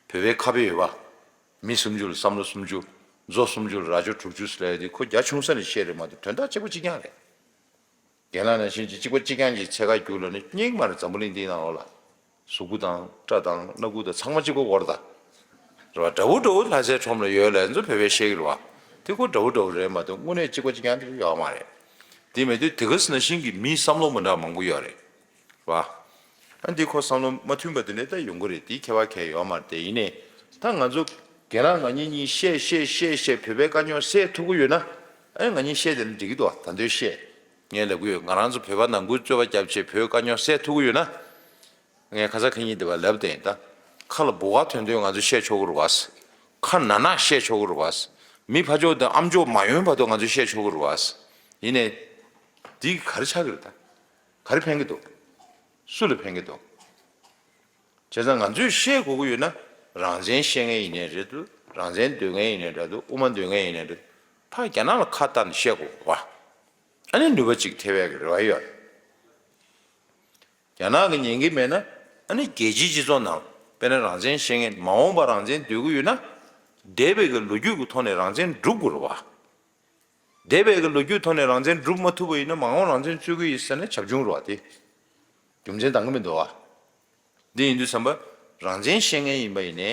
བོད་པའི་ཁ་དཔེ་ཡོད་པ། མི་སུམ་ཅུ་ལ་བསམ་བློ་སུམ་ཅུ། མཛོ་སུམ་ཅུ་ལ་རྭ་ཅོ་དྲུག་ཅུ་ཟེར་ཡ་དེ་ཁོ་རྒྱ་ཆུང་ས་ནས་བཤད་རེད་མ་གཏོགས་དོན་དག་གཅིག་པ་གཅིག་རྐྱང་རེད། རྒན་ལགས་ནང་བཞིན་གྱི་གཅིག་པ་གཅིག་རྐྱང་གི་ཚད་ཁ་བསྒྱུར་ལ་ནི་རྙེད་ཀྱི་མ་རེད། འཛམ་བུ་གླིང་འདིའི་ནང་ལོགས་ལ། གཟུགས་པོ་དང་སྐྲ་དང་སྣ་ཁུག་དང་ཚང་མ་གཅིག་པ་བོར་ད། རེད་བ། འདྲ་བོ་འདྲ་བོ་ལྷ་སའི་ཁྲོམ་ལ་ཡོད་ལབ་ཚོ་བོད་པས་བཤད་ཀྱི་རེད་བ། དེ་ཁོ་འདྲ་བོ་འདྲ་བོ་རེད་མ་གཏོགས་དངོས་གནས་གཅིག་པ་གཅིག་རྐྱང་དེ་ཡོད་མ་རེད། དེ་མེད་དུས་དེ་ག་ནང་བཞིན་གྱི་མིའི་བསམ་བློ་མི་འདྲ་མང་པོ་ཡོད་རེད། བ། ཨ་འདི་ཁོ་བསམ་བློ་མ་མཐུན་པ་དེ་འདྲ་ད་ཡོང་གི་རེད། དེའི་ཁྱད་པར་གང་ཡང་ཡོད་མ་རེད། དེ་ཡིན་ནའི་ད་ང་ཚོ་རྒན་ལགས་ང་གཉིས་གཉིས་བཤད་བཤད་བཤད་བཤད་བོད་པའི་དཀའ་རྙོག་སེལ་ཐུབ་ཀྱི་ཡོད་ན་ཨ་ང་གཉིས་བཤད་དེ་ནི་འགྲིག་གི་འདུག་ད་འདོད་བཤད། ངས་ལབ་ཀྱི་ཡོད། ང་རང་ཚོ་བོད་པ་ནང་ཁུལ་རྩོད་པ་བརྒྱབ་བྱས་བོད་དཀའ་རྙོག་སེལ་ཐུབ་ཀྱི་ཡོད་ན། ངས་ཁ་སང་ཁ་ཉིན་དེ་བ་ལབ་བསྡད་ཡིན་ད། ཁ་ལ་འབུ་ག་ཐོན་ཐོན་ང་ཚོས་བཤད་ཆོག་གི་རེད་བ། ཁ་ན་ན་བཤད་ཆོག་གི་རེད་བ། མི་ཕ་ཕྱོགས་དང་ཨ་མཆོག་མ་ཡོང་བར་དུ་ང་ཚོས་བཤད་ཆོག་གི་རེད་བ། ཡིན་ནའི། འདི་ག་རེ་ཆགས་ཀྱི་རེད་ད། ག་རེ་ཕན་གྱི་འདུག་སུ་ལ་ཕན་གྱི་འདུག་བྱས་ཙང་ང་ཚོས་བཤད་དགོས་ཀྱི་ཡོད་ན་རང་བཙན་བཤད་མཁན་ཡིན་ནའི་རེད་འདུག་རང་བཙན་འདོད་མཁན་ཡིན་ནའི་འདྲ་འདུག་དབུ་མ་འདོད་མཁན་ཡིན་ནའི་འདྲ་འདུག་ཕར་རྒྱ་ནག་ལ་ཁ་བཏགས་ནས་བཤད་དགོས་པ། ཨ་ནི་ནུས་པ་གཅིག་ཐེབས་ཡག་གི་རེ་བ་ཡོད། རྒྱ་ནག་གི་ཉན་གྱི་མེད་ན། ཨ་ནི་རྒྱལ་སྤྱིའི་སྤྱི་ཚོགས་ནང་དཔེར་ན་རང་བཙན་བཤད་མཁན་མ་འོངས་པར་རང་བཙན་འདོད་ཀྱི་ཡོད་ན། འདས་པའི་གི་ལོ་རྒྱུས་ཀྱི་ཐོག་ནས་རང་བཙན་སྒྲུབ་དགོས་རེད་བ། འདས་པའི་གི་ལོ་རྒྱུས་ཐོག་ནས་རང་བཙན་སྒྲུབ་མ་ཐུབ་པ་ཡིན་ན་མ་འོངས་རང་བཙན་རྩོད་ཀྱི་ཡིན་ཟེར་ན་བྱབ་ཆུང་རེད་བ་དེ། རྒྱུ་མཚན་འདང་གི་མི་འདུག་བ། འདི་ཡིན་དུས་ཙམ་པ་རང་བཙན་བཤད་མཁན་ཡིན་པ་ཡིན་ནའི་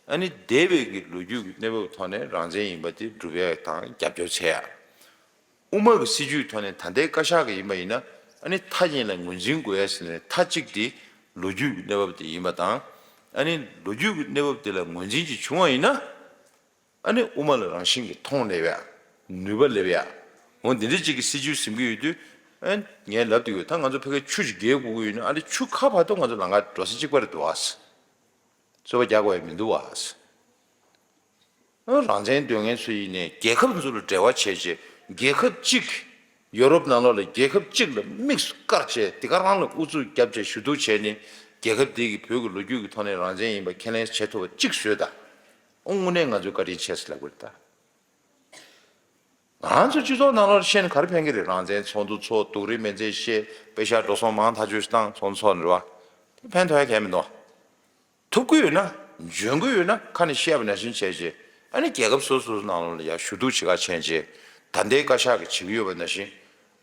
ཨ་ནི་འདས་པའི་གི་ལོ་རྒྱུས་ཀྱི་གནས་བབ་ཐོག་ནས་རང་བཙན་ཡིན་པ་དེ་སྒྲུབ་ཡག་དང་རྒྱབ་སྐྱོར་བྱེད་ཡག་དབུ་མ་གི་སྲིད་བྱུས་ཐོག་ནས་ད་ལྟའི་བཀའ་ཤག་གི་ཡིན་པ་ཡིན་ན་ཨ་ནི་མཐའ་གཉིས་ལ་ངོས་འཛིན་དགོས་ཡ་ཟེར་ནས་མཐའ་གཅིག་དེ་ལོ་རྒྱུས་ཀྱི་གནས་བབ་དེ་ཡིན་པ་དང་། ཨ་ནི་ལོ་རྒྱུས་ཀྱི་གནས་བབ་དེ་ལ་ངོས་འཛིན་ཅིག་བྱུང་བ་ཡིན་ན། ཨ་ནི་དབུ་མ་ལ་རང་བཞིན་གྱི་མཐོང་སླེབས་ཡ། ནུས་པ་སླེབས་ཡ། འོ་འདི་འདྲ་གཅིག་གི་སྲིད་བྱུས་ཟིན་གྱི་ཡོད་དུས། ཨ་ངས་ལབ་དུས་ད་ང་ཚོ་ཕ་གིར་ཆུ་ཅིག་བརྒལ་དགོས་ཀྱི་ཡོད་ན་ཨ་ནི་ཆུ་ཁ་བར་དུ་ང་ཚོ་ལམ་ཁ་འགྲོ་ས་གཅིག་པ་རེད་འདུག་ཨ། རྩོད་པ་རྒྱག་དགོས་ཡ་མི་འདུག་ཨ། རང་བཙན་འདོད་མཁན་ཚོ་ཡིན་ནའི་རྒྱལ་ཁབ་ཚོ་ལ་འབྲེལ་བ་བྱས་རྗེས་རྒྱལ་ཁབ་གཅིག་ཡོ་རོབ་ནང་ལོགས་ལ་རྒྱལ་ཁབ་གཅིག་ལ་དམིགས་སུ་བཀར་བྱས་དེ་ག་རང་ལ་ཨུ་ཚུགས་བརྒྱབ་བྱས་ཞུ་གཏུག་བྱས་ནས་རྒྱལ་ཁབ་དེ་གི་བོད་ཀྱི་ལོ་རྒྱུས་ཀྱི་ཐོག་ནས་རང་བཙན་ཡིན་པ་ཁས་ལེན་བྱེད་ཐུབ་པ་གཅིག་བཟོས་དང་། ཨོ་དངོས་གནས་ང་ཚོས་བཀའ་དྲིན་ཆེ་ཟེར་ལབ་དགོས་རེད་ད། ང་ཚོ་སྤྱི་ཚོགས་ནང་ལོགས་བཤད་ནས་ག་རེ་ཕན་གྱི་རེད། རང་བཙན་ཚོགས་འདུ་ཚོགས་སྡུག་རུས་མེལ་ཚེ་བཤད་པེ་ཤག་འགྲོ་སོང་མང་ཐག་ཆོད་ཞིག་བཏང་ཚོགས་འདུ་ཚོགས་ནས་རེད་བ། དེ་ཕན་ཐོགས་ཡ་གང་ཡང་མི་འདུག་ཐུབ་ཀྱི་ཡོད་ན་འཇོན་གྱི་ཡོད་ན་ཁ་ནས་བཤད་པ་ནང་བཞིན་བྱས་རྗེས་ཨ་ནི་རྒྱལ་ཁབ་སོ་སོ་སོ་ནང་ལོགས་ལ་ཡ་ཞུ་གཏུག་བྱེད་ག་ཕྱིན་རྗེས་ད་ལྟའི་བཀའ་ཤག་གིས་བྱེད་ཀྱི་ཡོད་པ་ནང་བཞིན་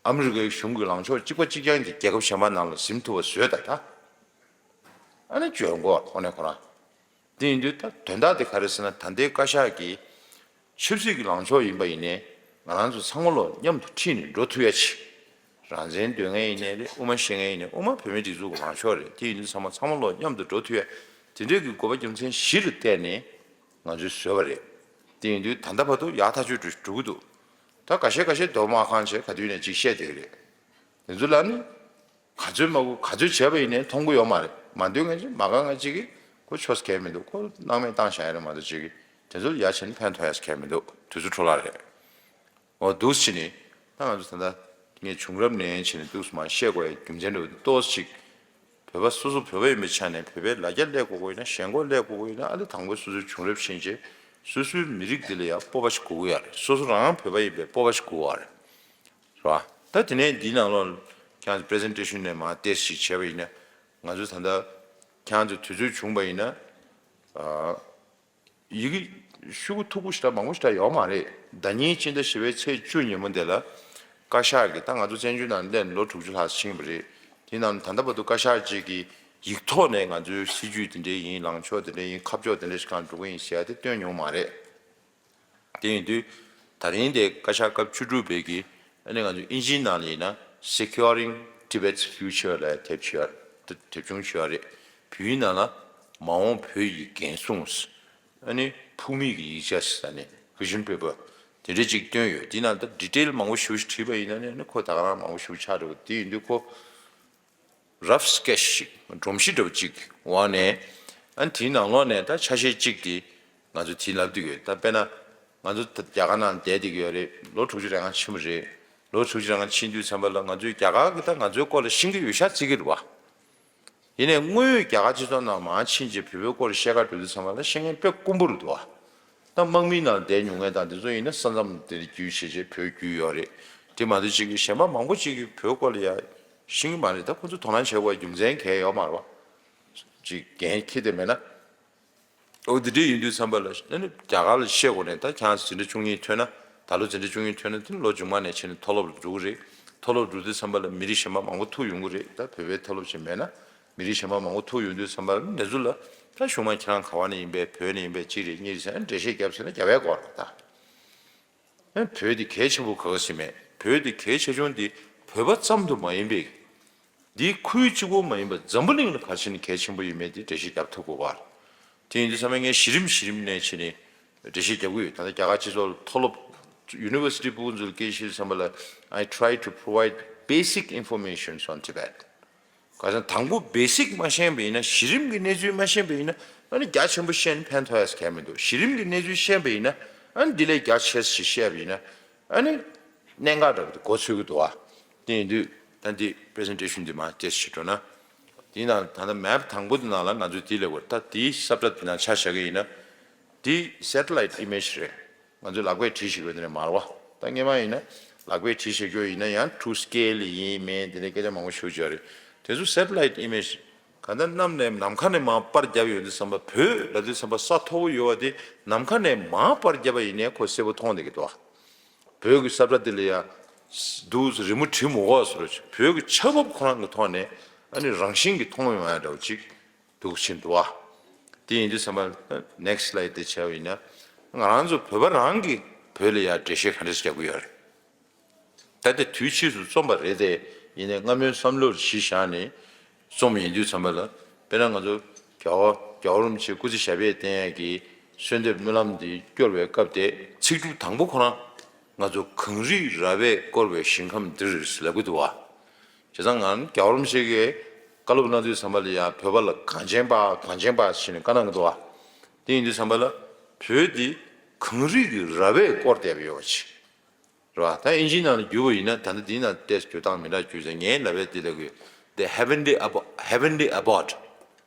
ཨ་མི་རི་ཀའི་གཞུང་གི་ལངས་ཕྱོགས་གཅིག་པ་གཅིག་རྐྱང་གིས་རྒྱལ་ཁབ་གཞན་པ་ནང་ལ་ཟིན་ཐུབ་པ་བཟོས་ད་ད། ཨ་ནི་འཇོན་གོ་ཁོ་ནས་ཁོ་རང་། དེ་ཡིན་དུས་ད་དོན་དག་དེ་ག་རེ་ཟེར་ན་ད་ལྟའི་བཀའ་ཤག་གི་ཆབ་སྲིད་ཀྱི་ལངས་ཕྱོགས་ཡིན་པ་ཡིན་ནའི་ང་རང་ཚོ་ཚང་མ་ལོ་མཉམ་དུ་ཁྲིད་ནས་འགྲོ་ཐུབ་ཡ་ཆེད། རང་བཙན་འདོད་མཁན་ཡིན་ནའི་རེད། དབུ་མ་བཤད་མཁན་ཡིན་ནའི་དབུ་མ་བོད་མིའི་སྒྲིག་འཛུགས་ཀྱི་ལངས་ཕྱོགས་རེད། དེ་ཡིན་དུས་ཚང་མ་ཚང་མ་ལོ་མཉམ་དུ་འགྲོ་ཐུབ་ཡ་དེ་འདྲའི་གི་དགོས་པ་རྒྱུ་མཚན་བཞི་ལ་བརྟེན་ནས་ང་ཚོས་བཟོས་པ་རེད། དེ་ཡིན་དུས་ད་ལྟ་བར་དུ་ཡག་ཐག་ཆོད་འགྲོ་འགྲོ་གི་འདུག་ད་ཁ་ཤས་ཁ་ཤས་རྡོག་མ་ཁང་བྱས་ག་དུས་ནས་ཅིག་བཤད་བསྡད་ཀྱི་རེད། དེ་ཚོ་ལ་ནི། ག་ཚོད་མ་དགོས་ག་ཚོད་བྱས་པ་ཡིན་ནའི་མཐོང་གི་ཡོད་མ་རེད། མ་འདོད་མཁན་ཅིག་མ་དགའ་མཁན་ཅིག་གིས་ཁོ་ཆོས་གལ་མི་འདུག་ཁོ་སྣང་མེད་བཏང་བཞག་ཡ་རེད་མ་གཏོགས་ཅིག་གིས་དེ་ཚོ་ལ་ཡ་བྱས་ནས་ཕན་ཐོགས་ཡ་གལ་མི་འདུག་དུས་ཚོད་འཕྲོ་བརླག་རེད། འོ་འདུག་སེ་བྱས་ནས་ད་ང་ཚོ་ད་ལྟ་ངས་བྱུང་རབས་ནས་བྱས་ནས་འདུག་སེ་མར་བཤད་དགོས་ཡ་རྒྱུ་མཚན་འདྲ་བོ་འདུག་ཏོག་ཙམ་ཅིག་བོད་པ་སོ་སོ་བོད་པ་ཡིན་པའི་ཆ་ནས་བོད་པའི་ལ་རྒྱ་སླེབས་དགོས་དགོས་ཡིན་ན་ཞེན་ཁོག་སླེབས་དགོས་དགོས་ཡིན་ན་ཨ་ལེ་དང་པོའི་སོ་སོའི་བྱུང་རབས་ཕྱིན་རྗེས་སོ་སོའི་མི་རིགས་འདི་ལ་ཡ་སྤོབས་པ་ཞིག་དགོས་ཀྱི་ཡོད་རེད། སོ་སོ་རང་བོད་པ་ཡིན་པའི་སྤོབས་པ་ཞིག་དགོས་ཀྱི་ཡོད་རེད། རེད་བ། ད་དེ་ནས་འདིའི་ནང་ལོགས་ཁྱེད་རང་ཚོ་པི་རི་སེན་ཊེ་ཤན་ནས་མར་ཏོག་ཙམ་ཞིག་བྱས་པ་ཡིན་ན། ང་ཚོ་ད་ལྟ་ཁྱེད་རང་ཚོ་དུས་ཚོད་བྱུང་པ་ཡིན་ན། ཨ། ཡི་གེ་ཤོག་གུ་མཐུག་པོ་ཞེ་དྲག་མང་པོ་ཞེ་དྲག་ཡོད་མ་རེད། ཟླ་ཉིན་སྤྱི་ཟླ་བཞི་པའི་ཚེས་བཅུ་ཉིན་མོ་དེ་ལ་བཀའ་ཤག་གིས་ད་ང་ཚོ་བཙན་བྱོལ་ནང་སླེབས་ནས་ལོ་དྲུག་ཅུ་ལྷག་ཕྱིན་པ་རེད། དེ་ནང་ད་ལྟ་བར་དུ་བཀའ་ཤག་ཅིག་གིས་ཡིག་ཐོག་ནས་ང་ཚོའི་སྲིད་ཇུས་དེ་འདྲའི་ཡིན། ལངས་ཕྱོགས་དེ་འདྲའི་ཡིན། ཁ་ཕྱོགས་དེ་འདྲ་ཞིག་གང་འགྲོ་གི་ཡིན་ཟེར་ཡ་དེ་བཏོན་མྱོང་མ་རེད། དེ་ཡིན་དུས་ད་རིང་དེ་བཀའ་ཤག་སྐབས་བཅུ་དྲུག་པའི་གི་ཨ་ནི་ང་ཚོ་ཨིན་ཇིའི་ནང་ལ་ཡིན་ན་Securing Tibet's Future ལ་དེབ་ཆེ་བ་དེབ་ཆུང་ཆེ་བ་རེད། བོད་ཡིག་ནང་ལ་མ་འོངས་བོད་ཡིག་འགན་སྲུང་ཨ་ནི་ཕུགས་དམིགས་ཀྱི་ཡིག་ཆ་ཟེར་ནས་Vision Paper དེ་འདྲ་ཅིག་བཏོན་ཡོད། དེ་ནང་ད་ཌི་ཊེལ་མང་པོ་ཞེ་པོ་ཞིག་བྲིས་པ་ཡིན་ན་ནི་ཁོ་ད་ག་རང་མང་པོ་ཞེ་པོ་ཆགས་འགྲོ་གི། དེ་ཡིན་དུས་ཁོ་རབ་སི་ཀེ་ཆི་ཞིག་སྒྲོམ་གཞི་འདྲ་བོ་ཅིག་འོག་ནས་ཨ་ནི་དེའི་ནང་ལོགས་ནས་ད་ཆ་ཤས་གཅིག་དེ་ང་ཚོ་དེ་ལབ་བསྡད་ཡོད། ད་དཔེར་ན་ང་ཚོ་ད་རྒྱ་གར་ནང་བསྡད་བསྡད་ཀྱི་ཡོད་རེད། ལོ་དྲུག་ཅུ་རེ་ལྔ་ཕྱིན་པ་རེད། ལོ་དྲུག་ཅུ་རེ་ལྔ་ཕྱིན་དུས་ཙམ་པ་ལ་ང་ཚོས་རྒྱ་གར་གྱིས་ད་ང་ཚོའི་སྐོར་ལ་ཤེས་ཀྱི་ཡོད་ཤག་བརྩི་གི་རེད་བ། ཡིན་ནའི་དངོས་ཡོད་རྒྱ་གར་སྤྱི་ཚོགས་ནང་མར་ཕྱིན་རྗེས་བོད་པའི་སྐོར་བཤད་ག་འགྲོ་དུས་ཙམ་པ་ལ་བཤད་མཁན་དཔེ་དཀོན་པོ་རེད་འདུག་བ། ད་དམག་མིའི་ནང་བསྡད་མྱོང་མཁན་དང་དེ་ཚོ་ཡིན་ན་ས་མཚམས་དེ་རྒྱུད་བྱས་རྗེས་བོད་རྒྱུད་ཡོད་རེད། དེ་མ་གཏོགས་ཅིག་གི་གཞན་པ་མང་པོ་ཅིག་གིས་བོད་སྐོར་ལ་ཡ་ཤེས་ཀྱི་མ་རེད། ད་ཁོ་ཚོ་དོ་སྣང་བྱེད་དགོས་རྒྱུ་མཚན་གང་ཡང་ཡོད་མ་རེད་བ། ཅིག་འགན་འཁྱེར་བསྡད་མེད་ན། ཨོ་དེ་འདྲ་ཡིན་དུས་ཙམ་པ་ལ་ཨ་ནི་རྒྱ་གར་ལ་བཤད་དགོས་ནས། ད་ཁྱེད་རང་ཚོ་འཛིན་གྲྭ་བཅུ་གཉིས་ཐོན་ན། ད་ལོ་འཛིན་གྲྭ་བཅུ་གཉིས་ཐོན་ན་དེ་ལོ་མཇུག་མ་ནས་བྱས་ནས་མཐོ་སློབ་ལ་འགྲོ་གི་རེད། མཐོ་སློབ་འགྲོ་དུས་ཙམ་པ་ལ་མི་རིགས་གཞན་པ་མང་པོ་ཐུག་ཡོང་གི་རེད། ད་བོད་པའི་མཐོ་སློབ་ཅིག་མེད་ན་མི་རིགས་གཞན་པ་མང་པོ་ཐུག་ཡོང་དུས་ཙམ་པ་ལ་ནི་དེ་ཚོ་ལ་ད་གཞུག་མ་ཁྱེད་རང་ག་བ་ནས་ཡིན་པས། བོད་ནས་ཡིན་པས། གཅིག་རེད་གཉིས་རེད་ཟེར་ན་འགྲེལ་བཤད་རྒྱབ་ཟེར་ན་རྒྱབ་ཡག་གོ་རེད་ད། ཨ་བོད་དེ་གལ་ཆེན་པོ་ག་ག་ཞིག་མེད། བོད་དེ་གལ་ཆེ་ཆུང་དེ་བོད་པ་ཙམ་དུ་མ་ཡིན་པའི། འདིའི་ཁུལ་གཅིག་པོ་མ་ཡིན་པར་འཛམ་བུ་གླིང་ལ་ག་རེ་བྱས་ནས་གལ་ཆེན་པོ་ཡིན་མིན་དེ་འགྲེལ་བཤད་རྒྱབ་ཐུབ་དགོས་པ་རེད། དེ་ཡིན་དུས་ཙམ་པ་ངས་གཞི་རིམ་གཞི་རིམ་ནས་བྱས་ནས་འགྲེལ་བཤད་རྒྱབ་ཀྱི་ཡོད། ད་ལྟ་རྒྱ་གར་སྤྱི་ཚོགས་ལ་མཐོ་སློབ་ཡུ་ནི་ཝར་སི་ཊི་ཕྲུ་གུ་ཚོ་ལ་སྐད་ཆ་བཤད་དུས་ཙམ་པ་ལ། I try to provide basic information on Tibet. ག་ཚོད་དང་པོ་བེ་སིག་མ་ཤེས་པ་ཡིན་ན། གཞི་རིམ་གྱི་གནས་ཚུལ་མ་ཤེས་པ་ཡིན་ན་ཨ་ནི་རྒྱ་ཆེན་པོ་བཤད་ནས་ཕན་ཐོགས་ཡ་གང་ཡང་མི་འདུག་གཞི་རིམ་གྱི་གནས་ཚུལ་ཤེས་པ་ཡིན་ན་ཨ་ནི་འདི་ལས་རྒྱ་ཆེ་ས་ཞིག་བཤད་པ་ཡིན་ན་ཨ་ནི་གནད་འགག་འདྲ་པོ་དེ་གོ་ཚོད་ཀྱི་འདུག་ཨ། དེ་ཡིན་དུས་ད་འདི་པི་རི་སེན་ཊེ་ཤན་འདི་མར་ཏོག་ཙམ་ཞིག་འགྲོ་ན། དེའི་ནང་ད་ལྟ་མེབ་དང་པོ་དེ་ནང་ལ་ང་ཚོས་དེ་ལབ་དགོས། ད་དེའི་ས་བཀྲ་དེ་ནང་ཆ་བཞག་གི་ཡིན་ན། འདི་སེ་ཊི་ལའིཊ་ཨི་མེཇ་རེད། ང་ཚོས་ལག་པས་བྲིས་ཤིག་ཡོད་དེ་ནས་མར་བ། ད་སྔས་མ་ཡིན་ན་ལག་པས་བྲིས་ཤིག་ཡོད་ཡིན་ན་ཡང་ཊུ་སི་ཀེལ་ཡིན་མིན་དེ་འདྲའི་སྐད་ཆ་མང་པོ་ཞུ་བྱ་རེད། དེ་ཚོ་སེ་ཊི་ལའིཊ་ཨི་མེཇ་གང་ལྟར་གནམ་ནས་ནམ་མཁའ་ནས་མར་པར་བརྒྱབ་ཡོང་དུས་ཙམ་པ། བོད་ལབ་དུས་ཙམ་པ་ས་མཐོ་པོ་ཡོད་པ་དེ་ནམ་མཁའ་ནས་མར་པར་བརྒྱབ་པ་ཡིན་ནའི་ཁོ་གསལ་པོ་མཐོང་བསྡད་ཀྱི་འདུག་བ། བོད་ཀྱི་ས་བཀྲ་འདི་ལ་ཡ་འདུག་རི་མོ་བྲིས་མི་དགོས་བཟོ་འདྲ་ཅིག་བོད་ཀྱི་ཆར་འབབ་ཁོ་རང་གི་ཐོག་ནས་ཨ་ནི་རང་བཞིན་གྱིས་མཐོང་ཡོང་ཡ་འདྲ་བོ་ཅིག་འདུག་ཕྱིན་འདུག་བ། དེ་ཡིན་དུས་ཙམ་པ་ནེག་སི་ཊི་ལའིཊ་དེ་བྱས་པ་ཡིན་ན། ང་རང་ཚོ་བོད་པ་རང་གིས་བོད་ལ་ཡ་འགྲེལ་བཤད་ག་འདྲ་ཞིག་རྒྱག་གི་ཡོད་རེད། ད་ལྟ་དུས་ཕྱིས་སུ་རྩོམ་པ་རེད་དེ། ཡིན་ནའི་སྔ་མོའི་བསམ་བློར་གཞི་བཞག་ནས་རྩོམ་ཡིན་དུས་ཙམ་པ་ལ། དཔེར་ན་ང་ཚོ་རྒྱལ་བ་རྒྱལ་བ་རིན་པོ་ཆེ་སྐུ་ཚེ་ཞབས་པད་བརྟན་ཡས་ཀྱི་གསོལ་འདེབས་སྨོན་ལམ་འདི་སྐྱོར་བའི་སྐབས་དེ། ཚིག་གྲུབ་དང་པོ་ཁོ་རང་ང་ཚོ་གངས་རིའི་ར་བས་བསྐོར་བའི་ཞིང་ཁམས་འདིར་ལབ་ཀྱི་འདུག་བ། བྱས་ཙང་ང་རྒྱལ་བ་རིན་པོ་ཆེ་གིས་བཀའ་སློབ་གནང་དུས་ཙམ་པ་ལ་ཡ། བོད་པ་ལ་གངས་ཅན་པ་གངས་ཅན་པ་ཞེས་ནས་བཀའ་གནང་གི་འདུག་བ། དེ་ཡིན་དུས་ཙམ་པ་ལ་བོད་འདི་གངས་རི་གི་ར་བས་བསྐོར་བསྡད་པ་ཡོད་པ་ཅིག་རེད་བ། ད་ཨིན་ཇིའི་ནང་ལ་བསྒྱུར་བ་ཡིན་ན། ད་ལྟ་འདིའི་ནང་ཏོག་ཙམ་བསྒྱུར་སྟངས་མི་འདྲ་བསྒྱུར་ཟེར། ངའི་ལབ་པའི་འདི་ལ་གི། The heavenly abo- heavenly abode,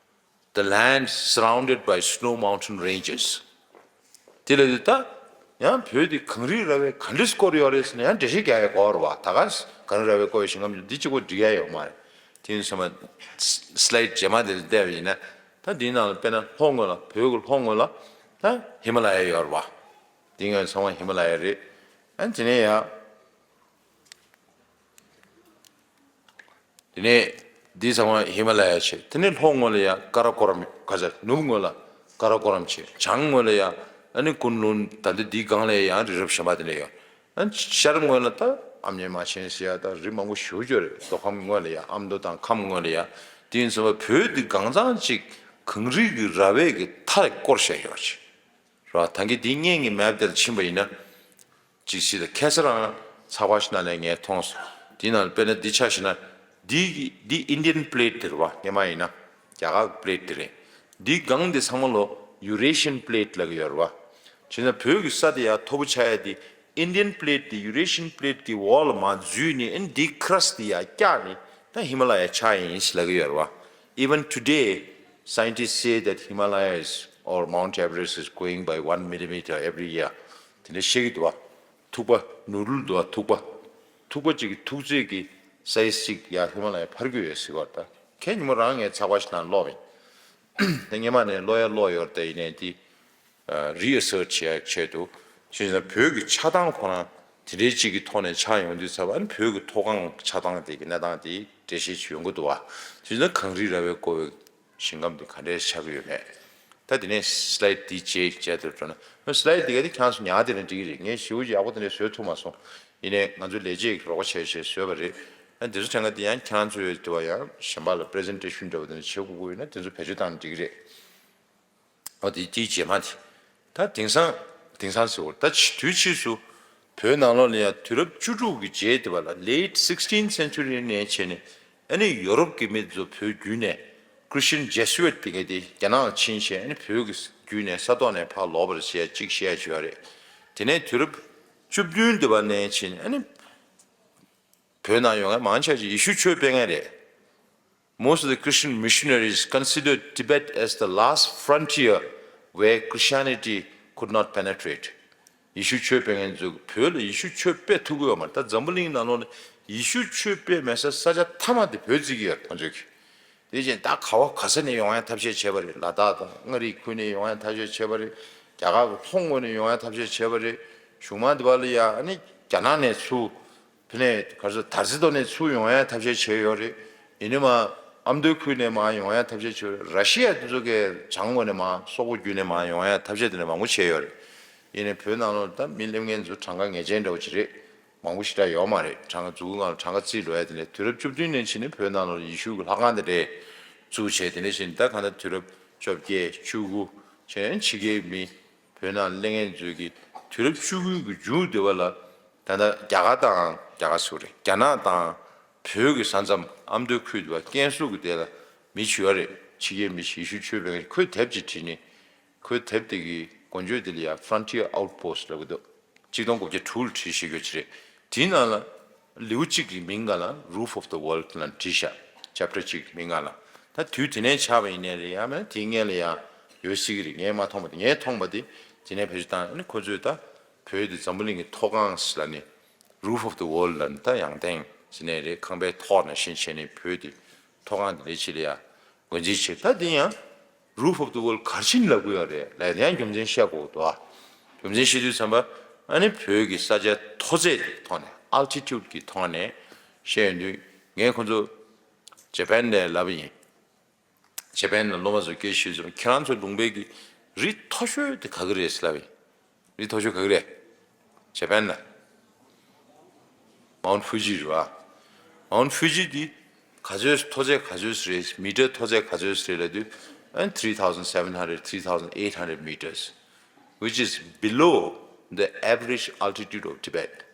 the land surrounded by snow mountain ranges. དེ་ལ་དེ་ད་ཡང་བོད་དེ་གངས་རིའི་ར་བས་ག་འདྲས་བསྐོར་ཡོད་རེད་ཟེར་ན། ཡང་འགྲེལ་བཤད་རྒྱག་ཡ་དགོས་རེད་བ། ད་ག་གངས་རིའི་ར་བས་བསྐོར་བའི་ཞིང་ཁམས་འདི་གཅིག་པོ་འགྲིག་ཡ་ཡོད་མ་རེད། དེ་ཡིན་ཙང་མ་སི་ལའིཌ་རྗེས་མ་དེ་ལ་བལྟས་པ་ཡིན་ན། ད་འདིའི་ནང་ལ་དཔེར་ན་ལྷོ་ངོས་ལ། བོད་ཀྱི་ལྷོ་ངོས་ལ་ད་ཧི་མ་ལ་ཡ་ཡོད་རེད་བ། འདི་ངོས་ཚང་མ་ཧི་མ་ལ་ཡ་རེད། ཨ་དེ་ནས་ཡང་། དེ་ནས་འདི་ཚང་མ་ཧི་མ་ལ་ཡ་བྱས། དེ་ནས་ལྷོ་ངོས་ལ་ཡ་ཀ་ར་ཀོ་རམ། ག་ས་ནུབ་ངོས་ལ་ཀ་ར་ཀོ་རམ་བྱས། བྱང་ངོས་ལ་ཡ་ཨ་ནི་ཀུན་ལུན། ད་ལྟ་འདིའི་སྒང་ལ་ཡང་རི་རབ་གཞན་པ་དེ་འདྲ་ཡོད། ཨ་ཤར་ངོས་ལ་ད་ཨ་མྱེས་རྨ་ཆེན་ཟེར་ཡ་ད་རི་མང་པོ་ཞེ་པོ་ཅིག་ཡོད་རེད། མདོ་ཁམས་ངོས་ལ་ཡ། ཨ་མདོ་དང་ཁམས་ངོས་ལ་ཡ། དེ་ཡིན་ཙང་བོད་འདི་གང་ཚང་གཅིག་གངས་རི་གི་ར་བས་ཀྱི་མཐའ་བསྐོར་བཞག་ཡོད་ཅིག་རེད་བ། ད་གིན་འདི་སྔོན་གྱི་མེབ་དེ་ལ་ཕྱིན་པ་ཡིན་ན། ཅིག་ཞིག་ལ་ཁ་སང་རང་ཚགས་པར་ཞིག་ནང་ལ་ངས་མཐོང་སོང་། དེའི་ནང་ལ་དཔེར་ན་འདི་ཆ་བཞག་ན། འདི་འདི་ཨིན་ཌི་ཡན་པི་ལེ་ཊི་དེ་རེད་བ། སྔོན་མ་ཡིན་ན་རྒྱ་གར་གྱི་པི་ལེ་ཊི་དེ་རེད། འདིའི་སྒང་དེ་ཚང་མ་ལོ་ཡུ་རེ་ཤི་ཡན་པི་ལེ་ཊི་ལབ་ཀྱི་ཡོད་རེད་བ། བྱས་ན་བོད་ཀྱི་ས་དེ་ཡ་མཐོ་པོ་ཆགས་ཡ་དེ་ཨིན་ཌི་ཡན་པི་ལེ་ཊི་དེ་ཡུ་རེ་ཤི་ཡན་པི་ལེ་ཊི་དེ་འོག་ལ་མར་འཛུལ་ནས། ཨ་ནི་འདིའི་ཁི་ར་སི་དེ་ཡ་བཀྱགས་ནས་ད་ཧི་མ་ལ་ཡ་ཆགས་ཡིན་ཟེར་ལབ་ཀྱི་ཡོད་རེད་བ། Even today, scientists say that Himalayas or Mount Everest is going by one millimeter every year. དེ་འདྲ་བཤད་ཀྱི་འདུག་བ། ཐུག་པ་ནོར་འཁྲུལ་འདུག་བ། ཐུག་པ། ཐུག་པ་གཅིག་གི་ཐུག་ཚད་ཀྱི་སའི་ཛི་གཅིག་ཡར་ཧི་མ་ལ་ཡ་འཕར་གྱི་ཡོད་ཟེར་བ་ད། ཁྱེད་ཉིན་མོ་རང་ངས་ཚགས་པར་ཞིག་ནང་ཀློག་པ་ཡིན། ད་སྔོན་མ་ནས་ཀློག་ཡ་ཀློག་ཡོད་རེད། ད་ཡིན་ནའི་འདི་རི་ཨེ་སརཊ་བྱེད་ཡ་ཆེད་དུ། བྱས་ཙང་བོད་ཀྱི་ཆགས་སྟངས་ཁོ་རང་དེ་འདྲའི་གཅིག་གི་ཐོག་ནས་ཆགས་ཡོང་དུས་ཙམ་པ། ཨ་ནི་བོད་ཀྱི་མཐོ་སྒང་ཆགས་སྟངས་དེ་གི་གནས་སྟངས་དེ་འགྲེལ་བཤད་ཅིག་ཡོང་གི་འདུག་བ། བྱས་ཙང་གངས་རི་ར་བས་བསྐོར་བའི་ཞིང་ཁམས་དེ་ག་འདྲས་ཆགས་ཀྱི་ཡོད་མེད། ད་དེ་ནས་སི་ལའིཌ་འདི་རྗེས་བྱས་ཏེ་འགྲོ་ན། སི་ལའིཌ་འདི་ག་དེ་ཁྱེད་རང་ཚོ་ཉར་དེ་རིང་འགྲིག་གི་རེད། ངས་ཞེ་པོ་ཅིག་ཡག་པོ་དེ་འདྲས་བཟོ་ཐུབ་མ་སོང་། ཡིན་ནའི་ང་ཚོ་ལས་བྱེད་ཀྱིས་རོགས་པ་བྱས་བྱས་བཟོས་པ་རེད། ཨ་འདི་ཚོ་དྲན་ག་འདི་ཡང་ཁྱེད་རང་ཚོའི་དེ་བ་ཡང་གཞན་པ་ལ་པི་རེ་ཟེན་ཊེ་ཤན་འདྲ་བོ་དེ་འདྲ་བྱེད་དགོས་ཀྱི་ཡོད་ན། དེ་ཚོ་བེད་སྤྱོད་བཏང་ན་འགྲིག་གི་རེད། འོ་དེ་དེའི་རྗེས་མ་དེ། ད་དེང་སང་། དེང་སང་ཟེར་བ། ད་ཕྱི་དུས་ཕྱིས་སུ་བོད་ནང་ལོགས་ལ་ཡང་དུས་རབས་བཅུ་དྲུག་གི་རྗེས་དེ་བ་ལ། Late sixteenth century ནས་བྱས་ནས། ཨ་ནི་ཡོ་རོབ་ཀྱི་མི་ཚོ་བོད་བརྒྱུད་ནས། Christian Jesuit དེ་ག་དེ་རྒྱ་ནག་ལ་ཕྱིན་བྱས། ཨ་ནི་བོད་ཀྱི་བརྒྱུད་ནས་ས་ཐོག་ནས་ཕར་ལོག་པ་རེད་ཟེར་ཡ་གཅིག་བཤད་ཡ་ཅིག་ཡོད་རེད། དེ་ནས་དུས་རབས་བཅུ་བདུན་དེ་བ་ནས་བྱས་ནས། ཨ་ནི་བོད་ནང་ཡོང་མཁན་མང་ཆེ་ཅིག་ཡེ་ཤུ་ཆོས་སྤེལ་མཁན་རེད། Most of the Christian missionaries considered Tibet as the last frontier where Christianity could not penetrate. ཡེ་ཤུ་ཆོས་སྤེལ་མཁན་ཚོས་བོད་ལ་ཡེ་ཤུ་ཆོས་སྤེལ་ཐུབ་ཀྱི་ཡོད་མ་རེད། ད་འཛམ་བུ་གླིང་ནང་ལོགས་ལ་ཡེ་ཤུ་ཆོས་སྤེལ་མེད་ས་ས་ཆ་མཐའ་མ་དེ་བོད་བརྩི་གི་ཡོད་རེད་ཁོང་ཚོས་ཀྱིས། དེ་བཞིན་ད་ག་བ་ག་ས་ནས་ཡོང་ཡ་ཐབས་ཤེས་བྱས་པ་རེད། ལ་དྭགས་དང་མངའ་རིས་ཁུལ་ནས་ཡོང་ཡ་ཐབས་ཤེས་བྱས་པ་རེད། རྒྱ་གར་གྱི་ལྷོ་ངོས་ནས་ཡོང་ཡ་ཐབས་ཤེས་བྱས་པ་རེད། གཞུག་མ་དེ་བ་ལ་ཡ་ཨ་ནི་རྒྱ་ནག་ནས་ཚུར། ཕི་ནས་ག་ཚོད་དར་རྩེ་ཐོག་ནས་ཚུར་ཡོང་ཡ་ཐབས་ཤེས་བྱས་ཡོད་རེད། ཡིན་ནའི་མ། ཨ་མདོའི་ཁུལ་ནས་མར་ཡོང་ཡ་ཐབས་ཤེས་བྱས་ཡོད་རེད། ར་ཤི་ཡ་དེ་ཚོ་གས་བྱང་ངོས་ནས་མར་སོག་པོ་བརྒྱུད་ནས་མར་ཡོང་ཡ་ཐབས་ཤེས་དེ་འདྲ་མང་པོ་བྱས་ཡོད་རེད། ཡིན་ནའི་བོད་ནང་ལོགས་ད་མི་སླེབས་མཁན་ཚོ་གྲངས་ཀ་ངེས་ཅན་འདྲ་བོ་ཅིག་རེད། མང་པོ་ཞེ་དྲག་ཡོད་མ་རེད། གྲངས་ཀ་མཛུབ་གུ་སྒང་ལ་གྲངས་ཀ་རྩིས་ལོས་ཡ་དེ་འདྲ། དུས་རབས་བཅུ་བདུན་ནས་བྱས་ནས་བོད་ནང་ལོགས་ཡེ་ཤུ་གི་ལྷ་ཁང་དེ་འདྲ་བཙུགས་བྱས། དེ་འདྲ་བྱས་ནས་ད་གང་ལྟར་དུས་རབས་བཅོ་བརྒྱད་བཅུ་དགུ་བྱས་ནས་ཕྱི་རྒྱལ་མི་བོད་ནང་སླེབས་མཁན་ཚོས་ཀྱིས་དུས་རབས་བཅུ་དགུ་གི་མཇུག་དེ་བ་ལ། ད་ལྟ་རྒྱ་གར་དང་། རྒྱ་གར་ཟེར་དགོས་རེད། རྒྱ་ནག་དང་བོད་ཀྱི་ས་མཚམས་ཨ་མདོའི་ཁུལ་དེ་བ་ཀན་སུའུ་གི་དེ་ལ་མི་ཅིག་ཡོད་རེད། ཕྱི་རྒྱལ་མི་ཞིག་ཡེ་ཤུ་ཆོས་སྤེལ་མཁན། ཁོས་དེབ་ཅིག་བྲིས་ནས། ཁོས་དེབ་དེ་གི་མགོ་བརྗོད་དེ་ལ་ཡ་Frontier Outpost ལབ་ཀྱི་འདུག་གཅིག་སྟོང་དགུ་བརྒྱ་དྲུག་ལ་བྲིས་བཞག་ཡོད་ཅིག་རེད། དེའི་ནང་ལ་ལེའུ་གཅིག་གི་མིང་སྒང་ལ་Roof of the World ལབ་བྲིས་བཞག Chapter གཅིག་གི་མིང་སྒང་ལ། ད་དུས་དེ་ནས་ཆགས་པ་ཡིན་ནའི་རེད། ཡང་མིན་དེའི་སྔོན་ལ་ཡང་ཡོད་སྲིད་ཀྱི་རེད། ངས་མ་མཐོང་བ་དེ། ངས་མཐོང་བ་དེ་ དེ་ནས་བེད་སྤྱོད་བཏང་ནས་ཁོ་ཚོས་ད་བོད་དེ་འཛམ་བུ་གླིང་གི་མཐོ་སྒང་ལ་ནི་Roof of the World ལ་ནི་ད་ཡང་སྟེང་ཟེར་ནས་རེད། ཁང་པའི་ཐོག་ནང་བཞིན་བྱས་ནས་བོད་དེ་མཐོ་སྒང་དེ་ལས་ཕྱི་ལ་ཡ་འགོ་འཛིན་བྱེད། ད་དེ་ཡང་Roof of the World ག་རེ་བྱས་ནས་ལབ་དགོས་ཡོད་རེད་ལབ་ཡང་རྒྱུ་མཚན་བཤད་དགོས་འདུག་ཨ། རྒྱུ་མཚན་བཤད་དུས་ཙམ་པ་ཨ་ནི་བོད་ཀྱི་ས་ཆ་མཐོ་ཚད་དེ་ཐོག་ནས་Altitude གི་ཐོག་ནས་བཤད་ཡོང་དུས་ངས་ཁོ་ཚོ་ཇ་པན་ནས་ལབ་པ་ཡིན། ཇ་པན་ནས་སློབ་མ་ཚོ་སྐད་ཤོད་ཚོ་ཁྱེད་རང་ཚོའི་ལུང་པའི་གི་རི་མཐོ་ཤོས་དེ་ག་གི་རེད་ལབ་ཡིན། རི་མཐོ་ཤོས་ག་གི་རེད། ཇ་པན་ན། Mount Fuji རེད་བ། Mount Fuji དེ་ག་ཚོད་མཐོ་ཚད་ག་ཚོད་རེད། མི་ཊར་མཐོ་ཚད་ག་ཚོད་རེད་ལབ་དུས་ཨ་three thousand seven hundred, three thousand eight hundred meters, which is below the average altitude of Tibet.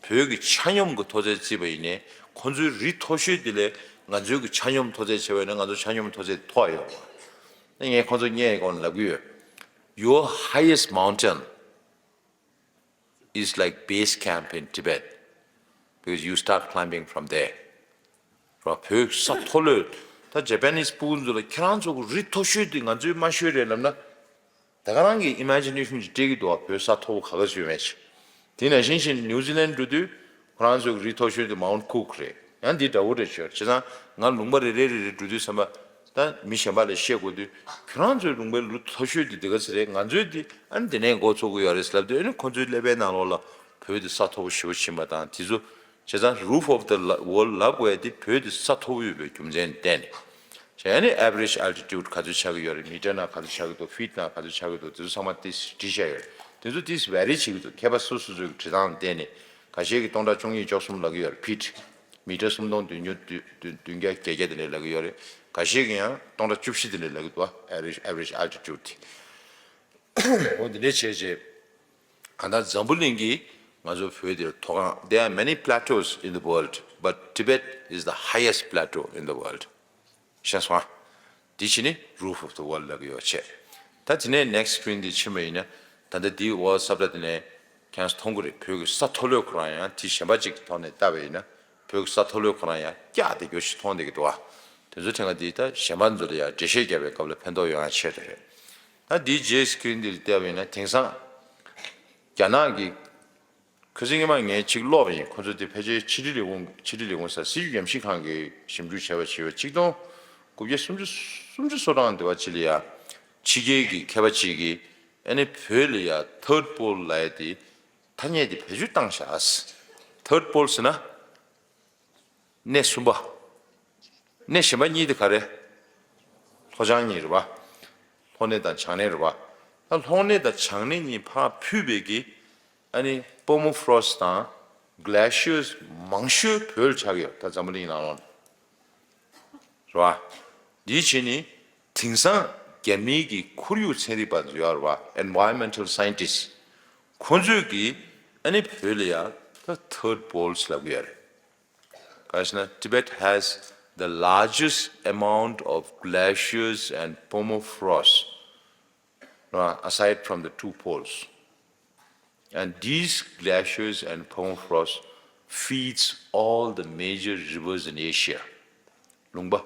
བོད་ཀྱི་ཆ་སྙོམས་ཀྱི་མཐོ་ཚད་བརྩིས་པ་ཡིན་ནའི་ཁོང་ཚོའི་རི་མཐོ་ཤོས་དེ་ལས་ང་ཚོའི་གི་ཆ་སྙོམས་མཐོ་ཚད་བྱས་པ་ཡིན་ན་ང་ཚོ་ཆ་སྙོམས་མཐོ་ཚད་མཐོ་བ་ཡོད་རེད། ངས་ཁོང་ཚོ་སྙད་ཀྱི་སྒོ་ནས་ལབ་ཀྱི་ཡོད། Your highest mountain is like base camp in Tibet because you start climbing from there. ར་བོད་ས་མཐོ་ལོས་ད་Japanese སྤུ་གུ་ཚོ་ལ་ཁྱེད་རང་ཚོ་གི་རི་མཐོ་ཤོས་དེ་ང་ཚོའི་དམའ་ཤོས་རེད་ལབ་ན། ད་ག་རང་གི་ཨི་མེ་ཇི་ནེ་ཤན་ཅིག་སྤྲད་ཀྱི་འདུག་བ། བོད་ས་མཐོ་པོ་ག་ག་ཚོད་ཡོད་མེད་ཅིག་དེ་ནང་བཞིན་བཞིན་ནིའུ་ཛི་ལན་འགྲོ་དུས་ཁོ་རང་ཚོའི་རི་མཐོ་ཤོས་དེ་Mount Cook རེད། ཡང་འདི་འདྲ་བོ་རེད་ཤག་བྱས་ཙང་ང་ལུང་པ་རེ་རེ་རེ་རེ་འགྲོ་དུས་ཙམ་པ་ད་མི་གཞན་པ་ལ་བཤད་དགོས་དུས་ཁྱོད་རང་ཚོའི་ལུང་པའི་རི་མཐོ་ཤོས་དེ་འདི་ག་ཚོད་རེད། ང་ཚོའི་དེ་ཨ་ནི་འདི་ནས་འགོ་ཚུགས་ཀྱི་ཡོད་རེད་ལབ་དུས་ཨ་ནི་ཁོ་ཚོའི་ཀླད་པའི་ནང་ལོགས་ལ་བོད་དེ་ས་མཐོ་པོ་ཞེ་པོ་ཕྱིན་པ་དང་དེ་ཚོ། བྱས་ཙང་Roof of the World ལབ་དགོས་ཡ་དེ་བོད་དེ་ས་མཐོ་པོ་ཡོད་པའི་རྒྱུ་མཚན་བརྟེན་ནས། བྱས་ནས་average altitude ག་ཚོད་ཆགས་ཀྱི་ཡོད་རེད། མི་ཊར་ནང་ག་ཚོད་ཆགས་ཀྱི་འདུག་ཕིཊ་ནང་ག་ཚོད་ཆགས་ཀྱི་འདུག་དེ་ཚོ་ཚང་མ་ཏིས་བྲིས་བཞག་ཡོད་རེད། དེ་ཚོ་ཏིས་vary བྱེད་ཀྱི་འདུག་མཁས་པ་སོ་སོ་ཚོའི་བྲིས་སྟངས་བརྟེན་ནས་ཁ་ཤས་ཀྱིས་སྟོང་ཕྲག་བཅུ་གཉིས་བཅུ་གསུམ་ལབ་ཀྱི་ཡོད་རེད། ཕིཊ་མི་ཊར་སུམ་སྟོང་བདུན་བརྒྱ་བདུན་བརྒྱ་བརྒྱད་བརྒྱ་དེ་འདྲས་ལབ་ཀྱི་ཡོད་རེད། ཁ་ཤས་ཀྱིས་ཡང་སྟོང་ཕྲག་བཅུ་བཞི་དེ་འདྲས་ལབ་ཀྱི་འདུག average average altitude དེ། འོ་འདི་འདྲས་བྱས་རྗེས། གང་ལྟར་འཛམ་བུ་གླིང་གི་ང་ཚོ་བོད་འདིར་མཐོ་སྒང་། There are many plateaus in the world, but Tibet is the highest plateau in the world. ཤེས་སོང་ཨ། འདི་ཕྱི་ནི་Roof of the World ལབ་ཀྱི་ཡོད་ཆེ། ད་དེ་ནས་next screen འདི་ཕྱིན་པ་ཡིན་ན་ད་ལྟ་འདིའི་འོག་ས་བཀྲ་དེ་ནས་ཁྱེད་རང་ཚོ་མཐོང་གི་རེད། བོད་ཀྱི་ས་མཐོ་ལོས་ཁོ་རང་ཡང་དེ་གཞན་པ་གཅིག་གི་ཐོག་ནས་བལྟས་པ་ཡིན་ན་བོད་ཀྱི་ས་མཐོ་ལོས་ཁོ་རང་ཡང་སྐྱག་དེ་འགྱོ་ཞིག་མཐོང་བསྡད་ཀྱི་འདུག་ཨ། དེ་ཚོ་ཐེངས་ཀ་འདི་ད་གཞན་པ་ཚོ་ལ་ཡང་འགྲེལ་བཤད་རྒྱབ་པའི་སྐབས་ལ་ཕན་ཐོགས་ཡོང་ཡ་ཆེ་དེ་རེད། ད་འདིའི་རྗེས་screen འདི་ལ་བལྟས་པ་ཡིན་ན་དེང་སང་རྒྱ་ནག་གི་ཁ་སང་ཉི་མ་ངས་ཅིག་ཀློག་པ་ཡིན། ཁོ་ཚོ་དེ་ཕལ་ཆེར་ཕྱི་དྲིལ་ལས་ཁུངས་ཕྱི་དྲིལ་ལས་ཁུངས་ས་སྲིད་བྱུས་ཉམས་ཞིབ་ཁང་གིས་ཞིབ་འཇུག་བྱས་པ་བྱས་པ་ཆིག་སྟོང་དགུ་བརྒྱ་སུམ་ཅུ་སུམ་ཅུ་སོ་གྲངས་དེ་བ་ཅིག་ལ་ཡ་ཕྱི་རྒྱལ་གྱི་མཁས་པ་ཅིག་གིས་ཨ་ནི་བོད་ལ་ཡ་third pole ལབ་ཡ་དེ་ཐ་སྙད་དེ་བེད་སྤྱོད་བཏང་བཞག Third pole ཟེར་ན། གནས་གསུམ་པ། གནས་གཞན་པ་གཉིས་དེ་ག་རེ། ལྷོ་བྱང་གཉིས་རེད་པ། ལྷོ་གནས་དང་བྱང་གནས་རེད་པ། ད་ལྷོ་གནས་དང་བྱང་གནས་གཉིས་ཕར་ཕུད་པའི་གི་ཨ་ནི་permafrost དང་glaciers མང་ཤོས་བོད་ལ་ཆགས་ཡོད། ད་འཛམ་བུ་གླིང་ནང་ལོགས་ནས་རེད་པ། འདིའི་ཕྱི་ནི་དེང་སང་རྒྱ་མིའི་གི་ཁོར་ཡུག་ཚན་རིག་པ་ཚོ་ཡོད་རེད་པ། Environmental scientists ཁོ་ཚོས་གི་ཨ་ནི་བོད་ལ་ཡ་ད་third pole ལབ་གི་ཡོད་རེད། ག་རེ་ཟེར་ན། Tibet has the largest amount of glaciers and permafrost, uh, aside from the two poles. And these glaciers and permafrost feeds all the major rivers in Asia. ལུང་པ་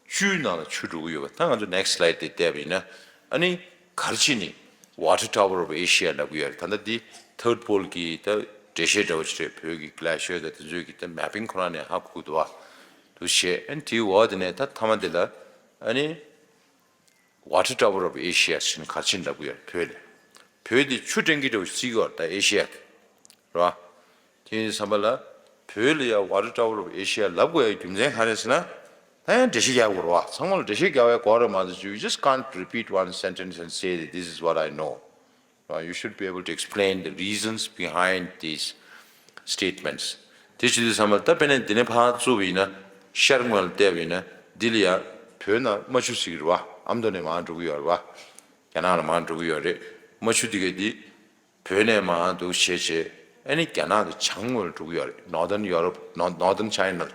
བཅུའི་ནང་ལ་ཆུ་འགྲོ་གི་ཡོད་པ། ད་ང་ཚོ་next slide དེ་བལྟས་པ་ཡིན་ན་ཨ་ནི་ག་རེ་བྱས་ནས་Water Tower of Asia ལབ་ཀྱི་ཡོད་རེད། ད་ལྟ་འདི་third pole གི་ད་འགྲེལ་བཤད་འདྲ་བོ་ཅིག་རེད། བོད་ཀྱི་glacier དང་དེ་ཚོའི་གི་ད་mapping ཁོ་རང་ནས་ཧ་གོ་གི་འདུག་བ། འདུག་བྱས་ཨ་ནི་དེའི་འོག་དེ་ནས་ད་མཐའ་མ་དེ་ལ་ཨ་ནི་Water Tower of Asia ཟེར་ནས་ག་རེ་བྱས་ནས་ལབ་ཀྱི་ཡོད་རེད། བོད་ལ། བོད་དེ་ཆུ་འདྲེན་གྱི་འདྲ་བོ་ཞིག་བརྩི་གི་ཡོད་རེད། ད་ཨེ་ཤི་ཡ་གི་རེད་བ། དེ་ཡིན་དུས་ཙམ་པ་ལ་བོད་ལ་ཡ་Water Tower of Asia ལབ་དགོས་ཡ་རྒྱུ་མཚན་ག་རེ་ཟེར་ན། ད་ཡང་འགྲེལ་བཤད་རྒྱག་དགོས་རེད་བ། ཚང་མ་ལ་འགྲེལ་བཤད་རྒྱག་པའི་གོ་རེད་མ་གཏོགས། You just can't repeat one sentence and say that this is what I know. Uh, you should be able to explain the reasons behind these statements. དེ་བྱེད་དུས་ཙམ་པ་ད་དཔེར་ན་འདི་ནས་ཕར་བཙུགས་པ་ཡིན་ན། ཤར་ངོས་ལ་བལྟས་པ་ཡིན་ན་འདི་ལ་ཡ་བོད་ནང་རྨ་ཆུ་ཟེར་གྱི་རེད་བ། ཨ་མདོ་ནས་མར་འགྲོ་གི་ཡོད་རེད་བ། རྒྱ་ནག་ལ་མར་འགྲོ་གི་ཡོད་རེད། རྨ་ཆུ་འདི་ག་འདི་བོད་ནས་མར་འདུག་བྱས་བྱས་ཨ་ནི་རྒྱ་ནག་གི་བྱང་ངོས་ལ་འགྲོ་གི་ཡོད་རེད། Northern Europe, Nor- Northern China ལ།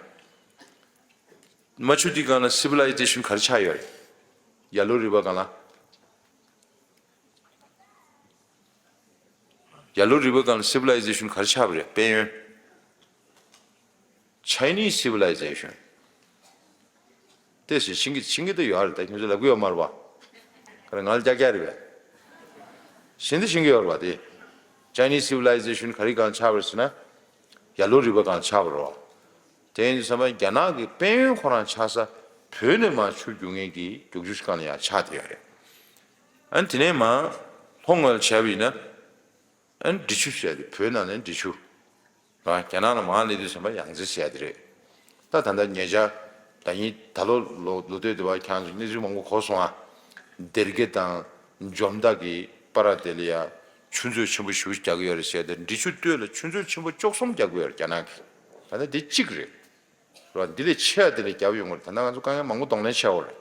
རྨ་ཆུ་འདི་སྒང་ལ་civilization ག་རེ་ཆགས་ཡོད་རེད། Yellow River སྒང་ལ། Yellow River སྒང་ལ་civilization ག་རེ་ཆགས་པ་རེད། དཔལ་ཡོན། Chinese civilization. དེ་བཞིན་ཤིང་གི་ཤིང་གི་དེ་ཡོད་རེད། ད་ཁྱོད་ཚོ་ལབ་གི་ཡོད་མ་རེད་བ། ག་རེ་ང་ལ་རྒྱག་རྒྱག་རེད་པས། ཤིན་ཏུ་ཤིན་གྱི་ཡོད་རེད་པ། དེ་Chinese civilization ག་རེ་སྒང་ཆགས་པ་རེད་ཟེར་ན། ཡ་ལོ་རི་བ་སྒང་ཆགས་པ་རེད་པ། དེ་ཡིན་དུས་ཙམ་པ་རྒྱ་ནག་གི་དཔལ་ཡོན་ཁོ་རང་ཆགས་ས་བོད་ནས་མར་ཆུ་རྒྱུག་མཁན་གྱི་རྒྱུག་ཆུ་སྒང་ལ་ཡང་ཆགས་བསྡད་ཡོད་རེད། ཨ་ནི་དེ་ནས་མར་ལྷོ་ངོས་ལ་བྱས་པ་ཡིན་ན། ཨ་ནི་འབྲི་ཆུ་ཟེར་ཏེ་བོད་ནང་ནས་འབྲི་ཆུ། རང་རྒྱ་ནག་ལ་མར་སླེབས་དུས་ཙམ་པ་ཡང་རྩེ་ཟེར་ཡ་དེ་རེད། ད་ད་ལྟ་ཉེ་ཆར་ད་ཡིན་ད་ལོ་ལོ་ལོ་སྟོད་དེ་བ་ཁྱང་གནས་ཚུལ་མང་པོ་གོ་སོང་ཨ། སྡེར་དགེ་དང་འཇོ་མདའ་གི་པར་དེ་ལ་ཡ་ཆུ་མཛོད་ཆེན་པོ་ཞེ་པོ་རྒྱག་གི་ཡོད་རེད་ཟེར་ཏེ། འབྲི་ཆུ་སྟོད་ལ་ཆུ་མཛོད་ཆེན་པོ་བཅུ་གསུམ་རྒྱག་གི་ཡོད་རེད་རྒྱ་ནག་གིས། ད་ལྟ་འདི་གཅིག་རེད། རོ། འདི་ལས་ཆེ་བ་དེ་ལས་རྒྱབ་ཡོང་གི་རེད། ད་ལྟ་ང་ཚོ་དཀའ་ངལ་མང་པོ་གདོང་ལེན་བྱས་ཡོད་རེད།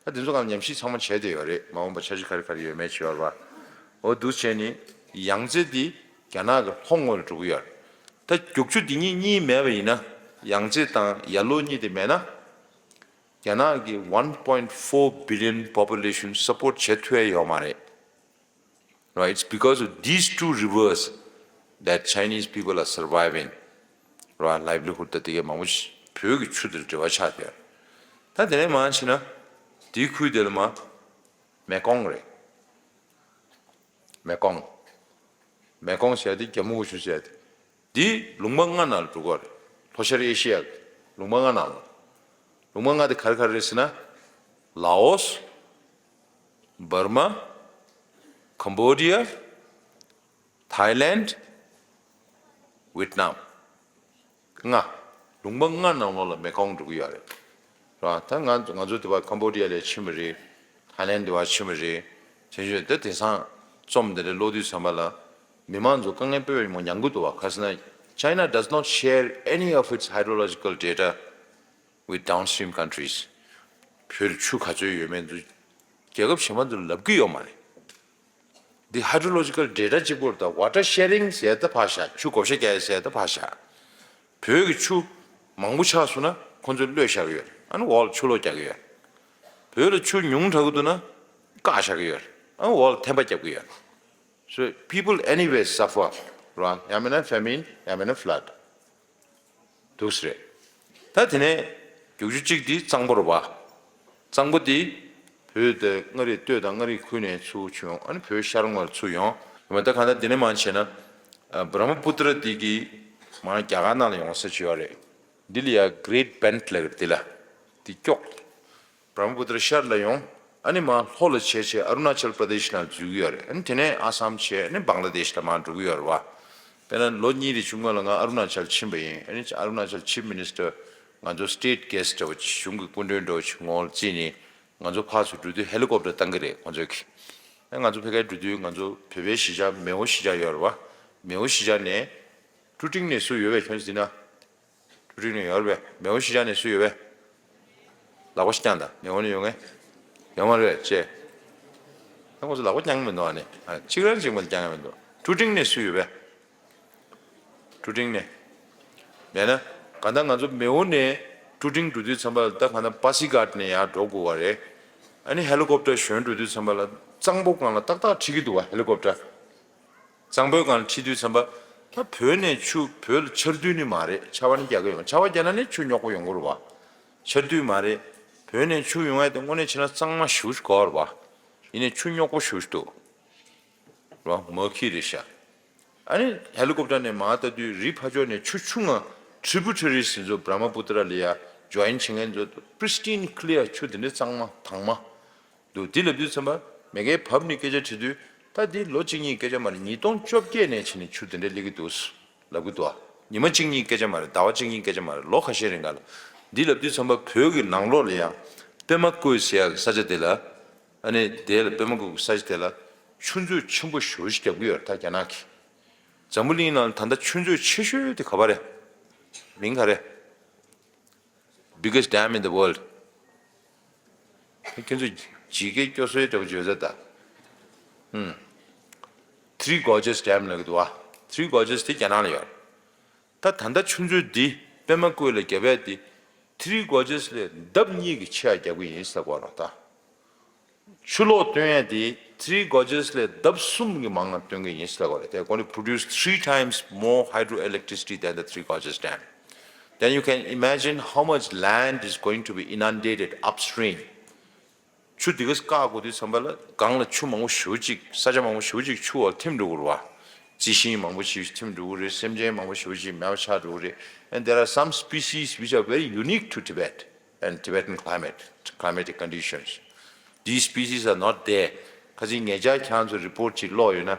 ད་དེ་ཚོ་གང་ཉམས་ཞིབ་ཚང་མ་བྱས་བསྡད་ཡོད་རེད། མ་འོངས་པ་འཆར་གཞི་ག་རེ་ག་རེ་ཡོད་མེད་བྱས་ཡོད་རེད་པ། འོ་འདུག་བྱས་ནས་ཡང་རྩེ་འདི་རྒྱ་ནག་གི་ལྷོ་ངོས་ལ་འགྲོ་གི་ཡོད་རེད། ད་རྒྱུག་ཆུ་འདི་གཉིས་གཉིས་མེད་པ་ཡིན་ན། ཡང་རྩེ་དང་ཡར་ལོ་གཉིས་དེ་མེད་ན། རྒྱ་ནག་གི་one point four billion population support བྱེད་ཐུབ་ཡ་ཡོད་མ་རེད། Right? It's because of these two rivers that Chinese people are surviving. Right? Livelihood ད་དེ་གའི་མང་པོ་ཞིག་བོད་ཀྱི་ཆུ་དེར་འབྲེལ་བ་ཆགས་ཡོད། ད་དེ་ནས་མར་ཕྱིན་ན་དེའི་ཁུལ་དེ་ལ་མར་མེ་ཀོང་རེད། མེ་ཀོང་། མེ་ཀོང་ཟེར་དེ་རྒྱ་མུ་གུ་ཆུ་ཟེར་དེ། འདི་ལུང་པ་ལྔ་ནང་ལ་འགྲོ་གི་རེད། ལྷོ་ཤར་ཨེ་ཤི་ཡ་གི་ལུང་པ་ལྔ་ནང་ལ། ལུང་པ་ལྔ་དེ་ག་རེ་ག་རེ་རེད་ཟེར་ན། ལའོ་སི། འབར་མ། ཁམ་བོ་ཌི་ཡ། ཐའི་ལེན། ཝེད་ནམ། ལྔ། ལུང་པ་ལྔ་ནང་ལོགས་ལ་མེ་ཀོང་འགྲོ་གི་ཡོད་རེད། ར། ད་ང་ང་ཚོ་དེ་བ་ཁམ་བོ་ཌི་ཡ་ལ་ཕྱིན་པ་རེད། ཐའི་ལེན་དེ་བ་ཕྱིན་པ་རེད། བྱས་བྱས་ད་དེང་སང་རྩོམ་དེ་འདྲ་ཀློག་དུས་ཙམ་པ་ལ་མི་མང་ཚོ་དཀའ་ངལ་དཔེ་མང་མྱངས་ཀྱི་འདུག་བ། ག་ཟེར་ན། China does not share any of its hydrological data with downstream countries. བོད་ཆུ་ག་ཚོད་ཡོད་མེད་ཚོ་རྒྱལ་ཁབ་གཞན་པ་ཚོ་ལབ་ཀྱི་ཡོད་མ་རེད། འདི་hydrological data གཅིག་པོ་རེད། ད་water sharing ཟེར་ད་ཕར་བཞག་ཆུ་བགོ་བཤའ་རྒྱག་ཡ་ཟེར་ད་ཕར་བཞག་བོད་ཀྱི་ཆུ་མང་པོ་ཆགས་སོང་ན་ཁོང་ཚོས་གློད་བཞག་གི་ཡོད། ཨ་ནི་འོག་ལ་ཆུ་ལོག་རྒྱག་གི་ཡོད། བོད་ལ་ཆུ་ཉུང་དྲགས་ཀྱི་འདུག་ན་བཀག་བཞག་གི་ཡོད། ཨ་ནི་འོག་ལ་ཐན་པ་རྒྱབ་ཀྱི་ཡོད། So people anyway suffer, right? ཡང་མིན་ན་famine, ཡང་མིན་ན་flood. འདུག་སེ་རེད། ད་དེ་ནས་རྒྱུག་ཆུ་གཅིག་དེ་གཙང་པོ་རེད་པ། གཙང་པོ་དེ་བོད་དེ་མངའ་རིས་སྟོད་དང་མངའ་རིས་ཁུལ་ནས་ཚུར་ཆུ་ཡོང་། ཨ་ནི་བོད་ཤར་ངོས་ལ་ཚུར་ཡོང་། ཡོང་བ་ད་གང་ལྟར་དེ་ནས་མར་བྱས་ན། ཨ། བྷྲ་མ་པུ་ཏྲ་དེ་གི་མར་རྒྱ་གར་ནང་ལ་ཡོང་ས་ཅིག་ཡོད་རེད། འདི་ལ་ཡ་Great Bend ལབ་ཀྱི་རེད། འདི་ལ་འདི་ཀྱོག་བྷྲ་མ་པུ་ཏྲ་ཤར་ལ་ཡོང་། ཨ་ནི་མར་ལྷོ་ལ་བྱས་བྱས་ཨ་རུ་ན་ཅལ་པྲ་དེཤ་ནང་འཛུལ་གྱི་ཡོད་རེད། ཨ་ནི་དེ་ནས་ཨ་སམ་བྱས། ཨ་ནི་བང་ལ་དེཤ་ལ་མར་འགྲོ་གི་ཡོད་རེད་པ། དཔེར་ན་ལོ་གཉིས་རེ་བཅུ་སྔོན་ལ་ང་ཨ་རུ་ན་ཅལ་ཕྱིན་པ་ཡིན། ཨ་ནི་ཨ་རུ་ན་ཅལ་ཆིབ་མི་ནི་སི་ཊར་ང་ཚོ་སི་ཊེཊ་གྷེ་སི་ཊི་འདྲ་བོ་ཅིག་གཞུང་གི་སྐུ་མགྲོན་འདྲ་བོ་ཅིག་ངོ་བོ་བརྩིས་ནས་ང་ཚོ་ཕར་ཚུར་འགྲོ་དུས་ཧེ་ལི་ཀོབ་ཊར་བཏང་གི་རེད་ཁོང་ཚོས་གི། ཨ་ང་ཚོ་ཕ་གིར་འགྲོ་དུས་ང་ཚོ་བོད་པའི་གཞིས་ཆགས་མེའོ་གཞིས་ཆགས་ཡོད་རེད་པ། མེའོ་གཞིས་ཆགས་ནས་ཀྲུ་ཀྲིང་ནས་སུ་ཡོད་པས་ཁྱོད་ཚོ་ཟིན་ན། ཀྲུ་ཀྲིང་ནས་ཡོད་རེད་པས། མེའོ་གཞིས་ཆགས་ནས་སུ་ཡོད་པས། ལག་པ་ཞིག་བརྐྱངས་དང་། མེའོ་ནས་ཡོང་ངས། ཡོད་མ་རེད་ཅེས། ད་ཁོ་ཚོ་ལག་པ་བརྐྱང་མི་འདུག་ཨ་ནི། ཨ། གཅིག་རང་གཅིག་མ་བརྐྱང་ཡ་མི་འདུག་ཀྲུ་ཀྲིང་ནས་སུ་ཡོད་པས། ཀྲུ་ཀྲིང་ནས། མེད་ན། གང་ལྟར་ང་ཚོ་མེའོ་ནས་ཀྲུ་ཀྲིང་འགྲོ་དུས་ཙམ་པ་ལ་ད་གང་ལྟར་པ་སི་གྷ་ཊ་ནས་ཡར་འགྲོ་དགོས་པ་རེད། ཨ་ནི་ཧེ་ལི་ཀོབ་ཊར་ཞོན་འགྲོ་དུས་ཙམ་པ་ལ་གཙང་པོ་སྒང་ལ་ཏག་ཏག་ཁྲིད་ཀྱི་འདུག་བ། ཧེ་ལི་ཀོབ་ཊར། གཙང་པོའི་སྒང་ལ་ཁྲིད་དུས་ཙམ་པ། ད་བོད་ནས་ཆུ་བོད་ལ་ཆར་དུས་ནི་མ་རེད། ཆར་པ་ནི་རྒྱག་གི་ཡོང་། ཆར་པ་རྒྱག་ན་ནི་ཆུ་རྙོག་པོ་ཡོང་གི་རེད་བ། ཆར་དུས་མ་རེད། བོད་ནས་ཆུ་ཡོང་ཡ་དེ་དངོས་གནས་བྱས་ན་གཙང་མ་ཞེ་པོ་ཅིག་དགོས་རེད་བ། ཡིན་ནའི་ཆུ་རྙོག་པོ་ཞེ་པོ་ཅིག་འདུག་རེད་བ། མ་ཁི་རེད་ཤག་ཨ་ནི་ཧེ་ལི་ཀོབ་ཊར་ནས་མར་ལྟ་དུས་རི་ཕར་ཕྱོགས་ནས་ཆུ་ཆུང་ང་ཊི་རི་བུ་ཊ་རི་ཟེར་ཚོ་བྷྲ་མ་པུ་ཏྲ་ལ་ཡ་ཇོ་ཡིན་བྱེད་མཁན་ཚོ་པི་རི་སི་ཊིན་ཀི་ལི་ཡར་ཆུ་དེ་འདྲའི་གཙང་མ་དྭངས་མ་འདུག་འདི་ལབ་དུས་ཙམ་པ་མ་གིའི་བབས་ནས་སྐད་ཆ་དྲིས་དུས། ད་འདི་ལོ་གཅིག་གཉིས་སྐད་ཆ་མ་རེད། ཉིས་སྟོང་བཅོ་བརྒྱད་ནས་བྱས་ནས་ཆུ་དེ་འདྲ་སླེབས་ཀྱི་འདུག་ལབ་ཀྱི་འདུག་ཉི་མ་གཅིག་གཉིས་སྐད་ཆ་མ་རེད། ཟླ་བ་གཅིག་གཉིས་སྐད་ཆ་མ་རེད། ལོ་ཁ་ཤས་རིང་ག་ལ། འདི་ལབ་དུས་ཙམ་པ་བོད་ཀྱི་ནང་ལོགས་ལ་ཡང་པད་མ་བརྐོས་ཟེར་ཡག་གི་ས་ཆ་དེ་ལ། ཨ་ནི་དེ་ལ་པད་མ་བརྐོས་ཀྱི་ས་ཆ་དེ་ལ་ཆུ་མཛོད་ཆེན་པོ་ཞེ་པོ་ཞིག་རྒྱབ་ཀྱི་ཡོད་རེད། ད་རྒྱ་ནག་གིས། འཛམ་བུ་གླིང་ནང་ད་ལྟ་ཆུ་མཛོད་ཆེ་ཤོས་དེ་ག་པར་རེད། མིང་ག་རེ། Biggest dam in the world. ཁྱེད་ཚོ་ཇི་སྐད་སྐྱོ་སོའི་འདྲ་པོ་བརྗོད་ས་ད། ཧུམ། Three Gorges Dam ལབ་ཀྱི་འདུག་བ། Three Gorges དེ་རྒྱ་ནག་ལ་ཡོད། ད་ད་ལྟ་ཆུ་མཛོད་འདི་པད་མ་བརྐོས་ལ་རྒྱབ་ཡ་དེ། Three Gorges ལས་ལྡབ་གཉིས་ཀྱི་ཆེ་ཡ་རྒྱག་གི་ཡིན་ཟེར་གོ་ར་ད། ཆུ་ལོག་བཏོན་ཡ་དེ་Three Gorges ལས་ལྡབ་གསུམ་གྱི་མང་ང་བཏོན་གི་ཡིན་ཟེར་གོ་རེད། They're going to produce three times more hydroelectricity than the Three Gorges Dam. Then you can imagine how much land is going to be inundated upstream. ཆུ་དེ་ག་བཀག་དགོས་དུས་ཙམ་པ་ལ་སྒང་ལ་ཆུ་མང་པོ་ཞེ་པོ་ཅིག་ས་ཆ་མང་པོ་ཞེ་པོ་ཅིག་ཆུ་འོག་ཐིམ་འགྲོ་གི་རེད་བ། རྩི་ཤིང་མང་པོ་ཞིག་ཐིམ་འགྲོ་གི་རེད། སེམས་ཅན་མང་པོ་ཞེ་པོ་ཅིག་མེད་པ་ཆགས་འགྲོ་གི་རེད། And there are some species which are very unique to Tibet and Tibetan climate, climatic conditions. These species are not there. ཁ་ཅིག་ཉེ་ཆར་ཁྱེད་ཚོ་རི་པོར་ཊི་ཅིག་ཀློག་ཡོད་ན།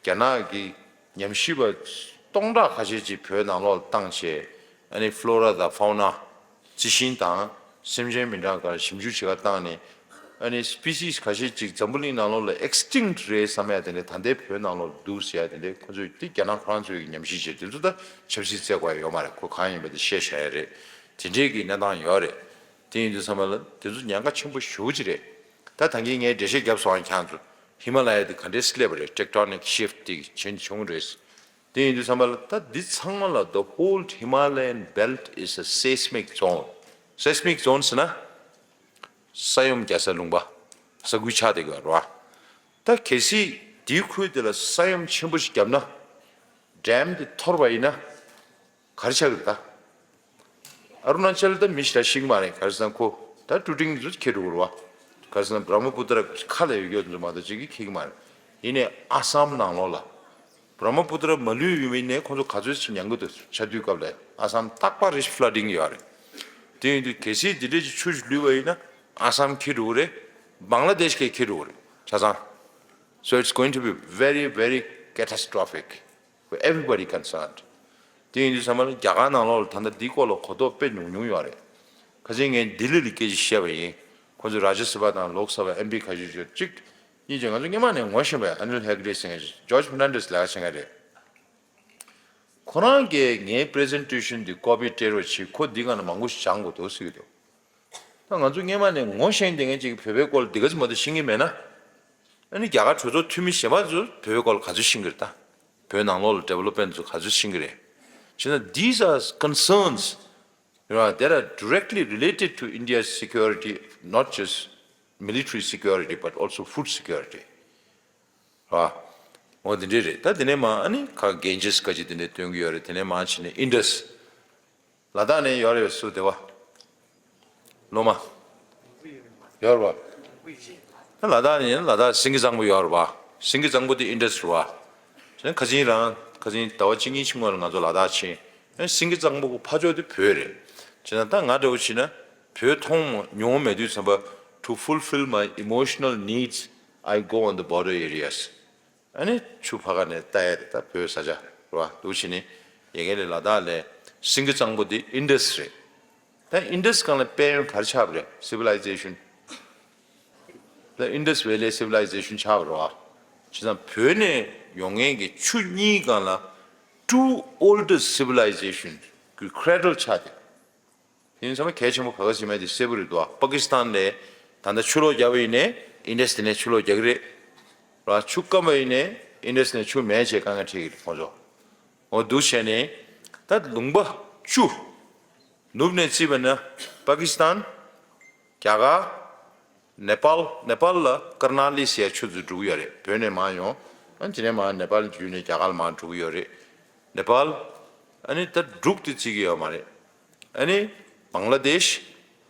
རྒྱ་ནག་གི་ཉམས་ཞིབ་པ་སྟོང་ཕྲག་ཁ་ཤས་ཅིག་བོད་ནང་ལོགས་ལ་བཏང་བྱས། ཨ་ནི་ཕློ་ར་དང་ཕའོ་ན། རྩི་ཤིང་དང་སེམས་ཅན་མི་འདྲ་འགའ་ཞིབ་འཇུག་བྱེད་གར་བཏང་ནས། ཨ་ནི་སི་པི་སི་སི་ཁ་ཤས་ཅིག་འཛམ་བུ་གླིང་ནང་ལོགས་ལ་ཨེག་སི་ཊིང་ཊི་རེད་བསམ་ཡ་དེ་འདྲ་ད་ལྟའི་བོད་ནང་ལོགས་འདུག་ཟེར་ཡ་དེ་འདྲ་ཁོ་ཚོས་དེ་རྒྱ་ནག་ཁོ་རང་ཚོའི་ཉམས་ཞིབ་བྱས། དེ་ཚོ་ད་ཆབ་སྲིད་བཙལ་དགོས་ཡ་ཡོད་མ་རེད། ཁོ་གང་ཡིན་པ་དེ་བཤད་བཞག་ཡ་རེད། དེ་འདྲའི་གི་གནས་སྟངས་ཡོད་རེད། དེ་ཡིན་དུས་ཙམ་པ་ལ་དེ་ཚོ་ཉེན་ཁ་ཆེན་པོ་ཞེ་པོ་ཅིག་རེད། ད་ད་གིན་ངས་འགྲེལ་བཤད་བརྒྱབ་སོང་ང་། ཁྱེད་ཚོ་ཧི་མ་ལ་ཡ་དེ་ག་འདྲའི་སླེབས་པ་རེད། ཊེག་ཊོ་ནིག་ཤིཕ་ཊི་དེ་ཆེན་བྱུང་རེད། དེ་ཡིན་དུས་ཙམ་པ་ལ་ད་འདི་ཚང་མ་ལ། The whole Himalayan belt is a seismic zone. སེ་སི་མིག་ཛོན་ཟེར་ན། ས་ཡོམ་རྒྱག་ས་ལུང་པ། ས་ཁུལ་ཆགས་བསྡད་ཀྱི་ཡོད་རེད་བ། ད་གལ་སྲིད་དེའི་ཁུལ་དེ་ལ་ས་ཡོམ་ཆེན་པོ་ཞིག་བརྒྱབ་ན། ཌེམ་དེ་འཐོར་བ་ཡིན་ན། ག་རེ་ཆགས་ཀྱི་རེད་ད། ཨ་རུ་ན་ཅལ་ད་མི་ཞེ་དྲག་ཤེས་ཀྱི་མ་རེད། ག་རེ་ཟེར་ན་ཁོ་ད་ཀྲུ་ཀྲིང་ཚོ་འཁྱེར་འགྲོ་གི་རེད་བ། ག་རེ་ཟེར་ན་བྷྲ་མ་པུ་ཏྲ་ཁ་ལ་ཡོད་ཡོད་ཚོ་མ་གཏོགས་ཅིག་གིས་འཁྱེར་གྱི་མ་རེད། ཡིན་ནའི་ཨ་སམ་ནང་ལོགས་ལ། བྷྲ་མ་པུ་ཏྲ་མ་ལུས་ཡོད་པ་ཡིན་ནའི་ཁོ་ཚོ་ག་ཚོད་ཅིག་མྱང་གི་འདུག་ཆར་དུས་སྐབས་ལ་ཨ་སམ་རྟག་པར་རེ་ཞིག་ཕླ་ཌིང་ཡོད་རེད། དེ་ཡིན་དུས་གལ་སྲིད་འདི་འདྲས་ཀྱི་ཆུ་ཞིག་ལུས་པ་ཡིན་ན་ཨ་སམ་འཁྱེར་འགྲོ་གི་རེད། བང་ལ་དེཤ་གིས་འཁྱེར་འགྲོ་གི་རེད་ཆ་ཚང་། So it's going to be very, very catastrophic for everybody concerned. དེ་ཡིན་དུས་ཙམ་པ་ལ་རྒྱ་གར་ནང་ལོགས་ལ་ད་ལྟ་འདིའི་སྐོར་ལ་གོ་རྟོགས་དཔེ་ཉུང་ཉུང་ཡོད་རེད། ཁ་སང་ངས་ལྡི་ལི་ལ་སྐད་ཆ་བཤད་པ་ཡིན། ཁོ་ཚོས་རཱ་ཇ་སི་བྷ་དང་ལོག་ས་བྷ་ཨེམ་པི་ཁ་ཤས་ཤིག་གཅིག་གཉིས་ཀྱིས་ང་ཚོ་སྔོན་མ་ནས་ངོ་ཤེས་པའི་ཨ་ནིལ་ཧེག་ཌེ་ཟེར་མཁན་ཞིག་ཇོརྗ་ཕར་ནན་ཌེ་སི་ལས་ཀ་བྱེད་མཁན་རེད། ཁོ་རང་གིས་ངའི་པི་རི་ཛེན་ཊེ་ཤན་འདི་ཀོ་པི་སྤྲད་རོགས་བྱེད། ཁོ་འདི་སྒང་ལ་མང་པོ་ཞིག་སྦྱང་དགོས་འདུག་ཟེར་གྱི་འདུག་ད་ང་ཚོ་སྔོན་མ་ནས་ངོ་ཤེས་བསྡད་མཁན་ཅིག་བོད་པའི་སྐོར་འདི་ག་ཚོད་མ་གཏོགས་ཤེས་ཀྱི་མེད་ན། ཨ་ནི་རྒྱ་གར་གྲོས་ཚོགས་འཐུས་མི་གཞན་པ་ཚོས་བོད་པའི་སྐོར་ལ་ག་ཚོད་ཤེས་ཀྱི་རེད་ད། བོད་ནང་ལོགས་ལ་ཌི་ཝེ་ལོབ་མེན་ཊི་ཚོ་ག་ཚོད་ཤེས་ཀྱི་རེད། བྱས་ན་these are concerns, you know, that are directly related to India's security, not just military security but also food security. རེད་བ། འོ་དེ་འདྲས་རེད། ད་དེ་ནས་མར་ཨ་ནི་ག་གན་ཇིས་ག་ཅིག་དེ་འདྲས་སྟོན་གྱི་ཡོད་རེད། དེ་ནས་མར་ཕྱིན་ནས་ཨིན་ཌས། ལ་དྭགས་ནས་ཡོད་རེད་བ། སུ་དེ་བ། སློབ་མ། ཡོད་རེད་བ། ད་ལ་དྭགས་ནས་ལ་དྭགས་སེང་གེ་གཙང་པོ་ཡོད་རེད་བ། སེང་གེ་གཙང་པོ་དེ་ཨིན་ཌས་རེད་བ། དེ་ནས་ཁ་སང་རང་ཁ་སང་ཟླ་བ་གཅིག་གཉིས་ཕྱིན་སྔོན་ལ་ང་ཚོ་ལ་དྭགས་ཕྱིན། ཨ་ནི་སེང་གེ་གཙང་པོ་གི་ཕར་ཕྱོགས་དེ་བོད་རེད། བྱས་ན་ད་ང་འདྲ་བོ་བྱས་ན་བོད་མཐོང་མྱོང་མེད་དུས་ཙམ་པ། To fulfill my emotional needs, I go on the border areas. ཨ་ནི་ཆུ་ཕར་ཁ་ནས་ལྟ་ཡ་རེད། ད་བོད་ས་ཆ་རེད་བ། འདུག་བྱས་ནས་ཡ་གི་ལ་དྭགས་ལ་སེང་གེ་གཙང་པོ་དེ་ཨིན་ཌས་རེད། ད་ཨིན་ཌས་སྒང་ལ་དཔལ་ཡོན་ག་རེ་ཆགས་པ་རེད། སི་བི་ལའི་ཛེ་ཤན། ད་ཨིན་ཌས་ཝེ་ལི་སི་བི་ལའི་ཛེ་ཤན་ཆགས་པ་རེད་བ། བྱས་ཙང་བོད་ནས་ཡོང་མཁན་གྱི་ཆུ་གཉིས་སྒང་ལ་two oldest civilization གི་ཁེ་རེ་ཌལ་ཆགས་བསྡད། དེ་ཡིན་ཙང་གལ་ཆེན་པོ་ག་ག་ཟེར་མེད་དེ་གསལ་པོ་རེད་འདུག་བ། པ་ཀི་སི་ཐན་ལ་ད་ལྟ་ཆུ་ལོག་རྒྱག་པ་ཡིན་ནའི་ཨིན་ཌས་དེ་ནས་ཆུ་ལོག་རྒྱག་གི་རེད་བ། ཆུ་སྐམ་པ་ཡིན་ནའི་ཨིན་ཌས་ནས་ཆུ་མེད་བྱས་དཀའ་ངལ་འཕྲད་ཀྱི་རེད་ཁོང་ཚོ། འོ་འདུག་བྱས་ནས་ད་ལུང་པ་བཅུ། ནུབ་ནས་བརྩིས་པ་ན་པ་ཀི་སི་ཐན། རྒྱ་གར། ནེ་པཱལ། ནེ་པཱལ་ལ་ཀར་ནཱ་ལི་ཟེར་ཡ་ཆུ་ཚོད་འགྲོ་གི་ཡོད་རེད། བོད་ནས་མར་ཡོང་། ཨ་ནི་དེ་ནས་མར་ནེ་པཱལ་བརྒྱུད་ནས་རྒྱ་གར་ལ་མར་འགྲོ་གི་ཡོད་རེད། ནེ་པཱལ། ཨ་ནི་ད་འབྲུག་དེ་བརྩི་གི་ཡོད་མ་རེད། ཨ་ནི་བང་ལ་དེཤ།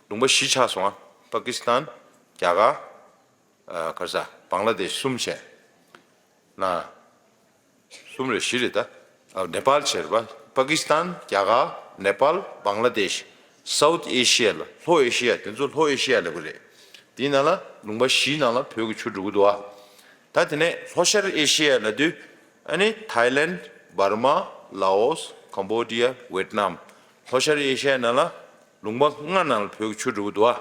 ལུང་པ་བཞི་ཆགས་སོང་ཨ། པ་ཀི་སི་ཐན། རྒྱ་གར། ཨ་ག་རེ་ཟ། བང་ལ་དེཤ་གསུམ་བྱས། ན། གསུམ་རེད་བཞི་རེད་ད། ཨ་ནེ་པཱལ་བྱས་རེད་པ། པ་ཀི་སི་ཐན། རྒྱ་གར། ནེ་པཱལ། བང་ལ་དེཤ། སའུཐ་ཨེ་ཤི་ཡ་ལ། ལྷོ་ཨེ་ཤི་ཡ། དེ་ཚོ་ལྷོ་ཨེ་ཤི་ཡ་ལབ་གི་རེད། དེའི་ནང་ལ་ལུང་པ་བཞིའི་ནང་ལ་བོད་ཀྱི་ཆུ་འགྲོ་གི་འདུག་ཨ། ད་དེ་ནས་ལྷོ་ཤར་ཨེ་ཤི་ཡ་ལབ་དུས་ཨ་ནི་ཐའི་ལེནཌ། འབར་མ། ལའོ་སི། ཀམ་བོ་ཌི་ཡ། ཝེ་ཏི་ནམ། ལྷོ་ཤར་ཨེ་ཤི་ཡ་ནང་ལ་ལུང་པ་ལྔ་ནང་ལ་བོད་ཀྱི་ཆུ་འགྲོ་གི་འདུག་ཨ།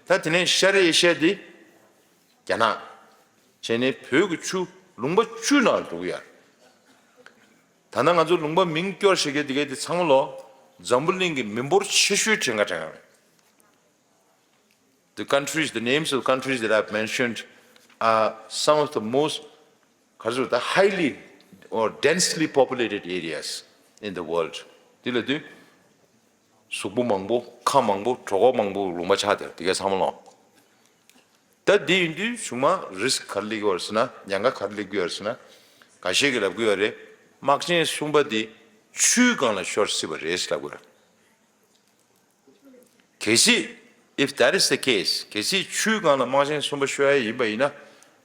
ད་དེ་ནས་ཤར་ཨེ་ཤི་ཡ་དེ། རྒྱ་ནག་བྱས་ནས་བོད་ཀྱི་ཆུ་ལུང་པ་བཅུ་ནང་འགྲོ་གི་ཡོད་རེད། ད་ལྟ་ང་ཚོ་ལུང་པ་མིང་སྐྱོར་བྱེད་མཁན་དེ་གའི་དེ་ཚང་མ་ལོ་འཛམ་བུ་གླིང་གི་མི་འབོར་ཆེ་ཤོས་དེ་འདྲ་འདྲ་རེད། The countries, the names of countries that I've mentioned are some of the most, ག་རེ་ཟེར་ད། Highly or densely populated areas in the world. དེ་ལ་དུས་གཟུགས་པོ་མང་པོ། ཁ་མང་པོ། གྲོད་ཁོག་མང་པོ་ལུང་པ་ཆགས་བསྡད་དེ་གའི་ཚང་མ་ལོ། ད་འདི་ཡིན་དུས་གཞུག་མ་རི་སི་ཀི་ག་རེ་སླེབས་ཀྱི་ཡོད་རེད་ཟེར་ན། ཉེན་ཁ་ག་རེ་སླེབས་ཀྱི་ཡོད་རེད་ཟེར་ན། འགའ་ཤས་ཀྱིས་ལབ་ཀྱི་ཡོད་རེད། དམག་ཆེན་གསུམ་པ་འདི་ཆུའི་སྒང་ལ་ཤོར་སྲིད་པ་རེད་ཟེར་ལབ་ཀྱི་ཡོད་རེད། གལ་སྲིད་ If that is the case, གལ་སྲིད་ཆུའི་སྒང་ལ་དམག་ཆེན་གསུམ་པ་ཤོར་ཡ་ཡིན་པ་ཡིན་ན།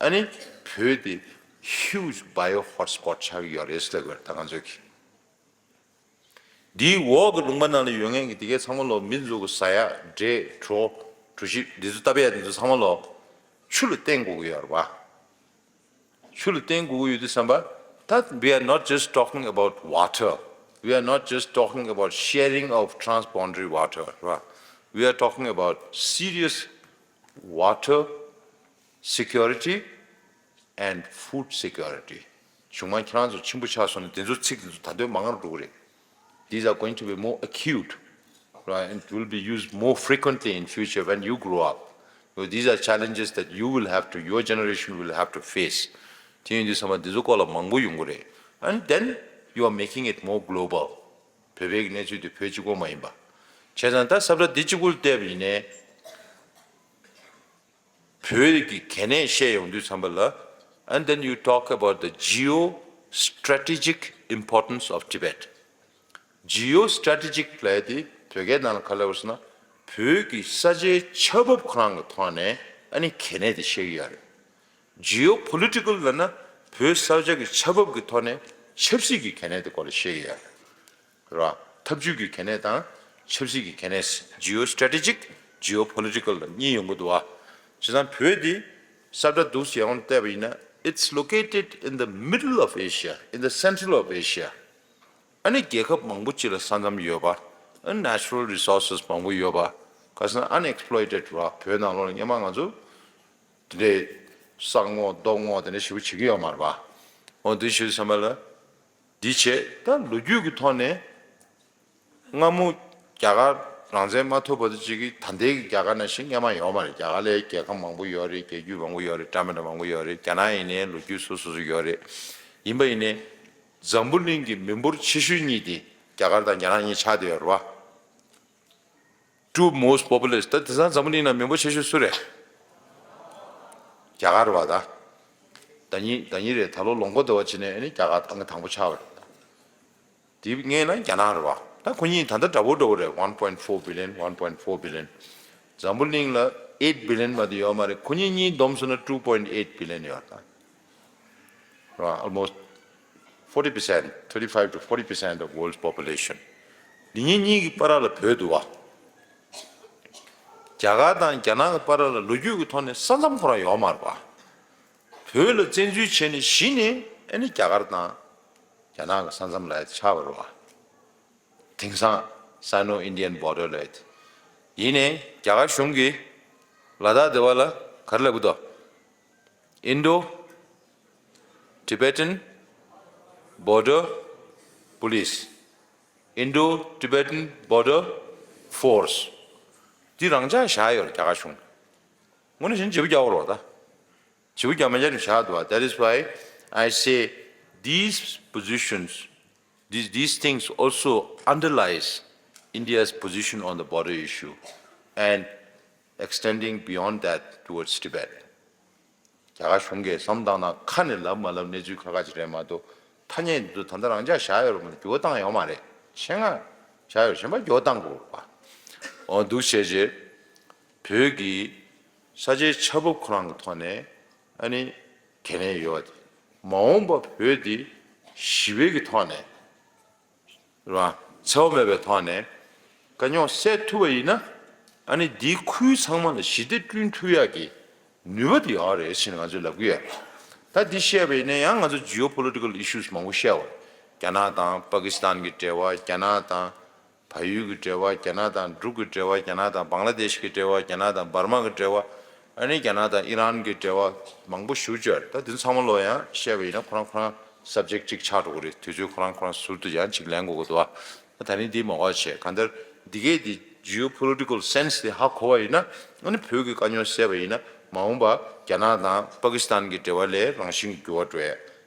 ཨ་ནི་བོད་དེ་huge bio hotspot ཆགས་ཀྱི་ཡོད་རེད་ཟེར་ལབ་ཀྱི་ཡོད་རེད། ད་ང་ཚོས་ཀྱི་འདིའི་འོག་གི་ལུང་པ་ནང་ལ་ཡོད་མཁན་གྱི་དེ་གའི་ཚང་མ་ལོ་མི་ཚོ་གི་ཟ་ཡ་འབྲས་གྲོ་གྲོ་ཞིབ་འདི་ཚོ་བཏབ་ཡ་འདི་ཚོ་ཚང་མ་ལོ་ཆུ་ལ་བརྟེན་དགོས་ཀྱི་ཡོད་རེད་བ། ཆུ་ལ་བརྟེན་དགོས་ཀྱི་ཡོད་དུས་ཙམ་པ། ད་we are not just talking about water, we are not just talking about sharing of transboundary water, right? We are talking about serious water security and food security. གཞུང་མང་ཁྱེད་རང་ཚོ་ཆེན་པོ་ཆགས་སོང་ན་དེ་ཚོ་ཚིག་དེ་ཚོ་ད་དུང་མང་རུ་འགྲོ་གི་རེད། These are going to be more acute, right? And will be used more frequently in future when you grow up. So these are challenges that you will have to, your generation will have to face. དེ་ཡིན་དུས་ཙམ་པ་འདི་ཚོ་སྐོར་ལ་མང་པོ་ཡོང་གི་རེད། And then you are making it more global. བོད་པའི་གནས་ཚུལ་དེ་བོད་གཅིག་པོ་མ་ཡིན་པ། བྱས་ཙང་ད་ས་བཀྲ་འདི་གཅིག་པུར་བལྟས་པ་ཡིན་ནའི། བོད་ཀྱི་གལ་གནད་བཤད་ཡོང་དུས་ཙམ་པ་ལ། And then you talk about the geostrategic importance of Tibet. Geostrategic ལབ་ཡ་དེ་བོད་སྐད་ནང་ལ་ག་ལབ་ཟེར་ན། བོད་ཀྱི་ས་ཆའི་ཆ་བབ་ཁོ་རང་གི་ཐོག་ནས་ཨ་ནི་གལ་གནད་དེ་བཤད་ཀྱི་ཡོད་རེད། Geopolitical ལབ་ན་བོད་ས་ཆ་གི་ཆ་བབ་ཀྱི་ཐོག་ནས་ཆབ་སྲིད་ཀྱི་གལ་གནད་དེ་སྐོར་ལ་བཤད་ཀྱི་ཡོད་རེད། ར། འཐབ་ཇུས་ཀྱི་གལ་གནད་དང་ཆབ་སྲིད་ཀྱི་གལ་གནད། Geostrategic, geopolitical ལ་གཉིས་ཡོང་གི་འདུག་བ། བྱས་ཙང་བོད་འདི་ས་བཀྲ་འདུག་སེ་ཡོང་བལྟས་པ་ཡིན་ན། It's located in the middle of Asia, in the central of Asia. ཨ་ནི་རྒྱལ་ཁབ་མང་པོ་ཅིག་ལ་ས་མཚམས་ཡོད་པ། ཨ་ནི་natural resources མང་པོ་ཡོད་པ། ག་ཟེར་ན་unexploited ར། བོད་ནང་ལོགས་ལ་སྔོན་མ་ང་ཚོ་དེ་འདྲའི་ས་སྔོག་རྡོ་སྔོག་དེ་འདྲ་ཞེ་པོ་བྱེད་ཀྱི་ཡོད་མ་རེད་པ། འོ་དེ་ཞུ་བསམ་པ་ལ། འདི་བྱས་ད་ལོ་རྒྱུས་ཀྱི་ཐོག་ནས། སྔ་མོ་རྒྱ་གར་རང་བཙན་མ་ཐོབ་བར་དུ་ཅིག་གི་ད་ལྟའི་གི་རྒྱ་གར་ནང་བཞིན་སྔོན་མ་ཡོད་མ་རེད། རྒྱ་གར་ལ་རྒྱལ་ཁམས་མང་པོ་ཡོད་རེད། རྒྱལ་རྒྱུད་མང་པོ་ཡོད་རེད། ཀྲམ་པ་འདྲ་མང་པོ་ཡོད་རེད། རྒྱ་ནག་ཡིན་ནའི་ལོ་རྒྱུས་སོ་སོ་སོ་ཡོད་རེད། ཡིན་པ་ཡིན་ནའི་འཛམ་བུ་གླིང་གི་མི་འབོར་ཆེ་ཤོས་གཉིས་དེ་རྒྱ་གར་དང་རྒྱ་ནག་གཉིས་ཆགས་བསྡད་ཡོད་རེད་བ། Two most populous. ད་དེང་སང་འཛམ་བུ་གླིང་ནང་མི་འབོར་ཆེ་ཤོས་སུ་རེད། རྒྱ་གར་རེད་བ་ད། ཟླ་ཉིན་ཟླ་ཉིན་རེད། ད་ལོ་ལོ་མགོ་ཟླ་བ་བྱས་ནས་ཨ་ནི་རྒྱ་གར་ཨང་ཀི་དང་པོ་ཆགས་པ་རེད། དེའི་སྔོན་ལ་རྒྱ་ནག་རེད་བ། ད་ཁོ་གཉིས་ད་ལྟ་འདྲ་པོ་འདྲ་པོ་རེད། One point four billion, one point four billion. འཛམ་བུ་གླིང་ལ་eight billion མ་གཏོགས་ཡོད་མ་རེད། ཁོ་གཉིས་གཉིས་བསྡོམས་སོང་ན་two point eight billion ཡོད་རེད། རེད་བ། Almost forty percent, thirty-five to forty percent of world's population. འདི་གཉིས་གཉིས་ཀྱི་བར་ལ་བོད་འདུག་བ། རྒྱ་གར་དང་རྒྱ་ནག་གི་བར་ལ་ལོ་རྒྱུས་ཀྱི་ཐོག་ནས་ས་མཚམས་ཁོ་རང་ཡོད་མ་རེད་བ། བོད་ལ་བཙན་འཛུལ་བྱས་ནས་གཞི་ནས་ཨ་ནི་རྒྱ་གར་དང་རྒྱ་ནག་གི་ས་མཚམས་ལ་ཆགས་པ་རེད་བ། དེང་སང་Sino-Indian border ལབ་ཡ་དེ། ཡིན་ནའི་རྒྱ་གར་གཞུང་གིས་ལ་དྭགས་སྡེ་བ་ལ་ག་རེ་ལབ་གི་འདུག Indo-Tibetan Border Police, Indo-Tibetan Border Force. འདི་རང་འཇགས་བཞག་ཡོད་རེད་རྒྱ་གར་གཞུང་གིས། དངོས་གནས་བྱས་ན་བརྗེ་པོ་རྒྱག་དགོས་རེད་བ་ད། བྱེའུ་རྒྱ་མ་རྒྱ་ནས་བཞག་འདུག་བ། That is why I say these positions, these, these things also underlies India's position on the border issue and extending beyond that towards Tibet. རྒྱ་གར་གཞུང་གིས་བསམ་བཏང་ན་ཁ་ནས་ལབ་མ་ལབ་གནས་ཚུལ་ཁ་ཁ་ཅིག་རེད་མ་གཏོགས། ཐ་སྙད་འདི་ཚོ་ད་ལྟ་རང་འཇགས་བཞག་ཡོད་རེད་མ་གཏོགས་འགྱུར་བ་བཏང་ཡོད་མ་རེད། ཆེད་མངགས་བཞག་ཡོད་རེད། གཞན་པ་འགྱུར་བ་བཏང་དགོས་རེད་པ། འོ་འདུག་བྱས་རྗེས། བོད་ཀྱི་ས་ཆའི་ཆ་བབ་ཁོ་རང་གི་ཐོག་ནས་ཨ་ནི་གལ་གནད་ཡོད་པ་དེ། མ་འོངས་པ་བོད་འདི་ཞི་བའི་གི་ཐོག་ནས་རེད་བ། འཚེ་བ་མེད་པའི་ཐོག་ནས་དཀའ་རྙོག་སེལ་ཐུབ་པ་ཡིན་ན། ཨ་ནི་འདིའི་ཁུལ་ཚང་མ་ལ་ཞི་བདེ་བསྐྲུན་ཐུབ་ཡག་གི་ནུས་པ་དེ་ཡོད་རེད་ཟེར་ནས་ང་ཚོས་ལབ་ཀྱི་ཡོད། ད་འདི་བཤད་པ་ཡིན་ན་ཡང་ང་ཚོ་geopolitical issues མང་པོ་བཤད་པ་རེད། རྒྱ་ནག་དང་པ་ཀི་སི་ཐན་གྱི་འབྲེལ་བ། རྒྱ་ནག་དང་བལ་ཡུལ་གྱི་འབྲེལ་བ། རྒྱ་ནག་དང་འབྲུག་གི་འབྲེལ་བ། རྒྱ་ནག་དང་བང་ལ་དེཤ་གི་འབྲེལ་བ། རྒྱ་ནག་དང་འབར་མ་གི་འབྲེལ་བ། ཨ་ནི་རྒྱ་ནག་དང་ཨི་རན་གྱི་འབྲེལ་བ་མང་པོ་ཞེ་པོ་ཅིག་ཡོད་རེད། ད་འདི་ཚང་མ་ལོ་ཡང་བཤད་པ་ཡིན་ན་ཁོ་རང་ཁོ་རང་subject གཅིག་ཆགས་འགྲོ་གི་རེད། དུས་ཚོད་ཁོ་རང་ཁོ་རང་ཟུར་དུ་ཡང་གཅིག་ལེན་དགོས་ཀྱི་འདུག་བ། ད་ད་ནི་འདི་མ་གོ་བྱས་གང་ལྟར་འདི་གས་འདི་geopolitical sense དེ་ཧ་གོ་བ་ཡིན་ན། ཨ་ནི་བོད་ཀྱི་དཀའ་རྙོག་སེལ་བ་ཡིན་ན་མ་འོངས་པ་རྒྱ་ནག་དང་པ་ཀི་སི་ཐན་གྱི་འབྲེལ་བ་ལས་རང་བཞིན་གྱིས་འགྱུར་བ་འགྲོ་ཡ།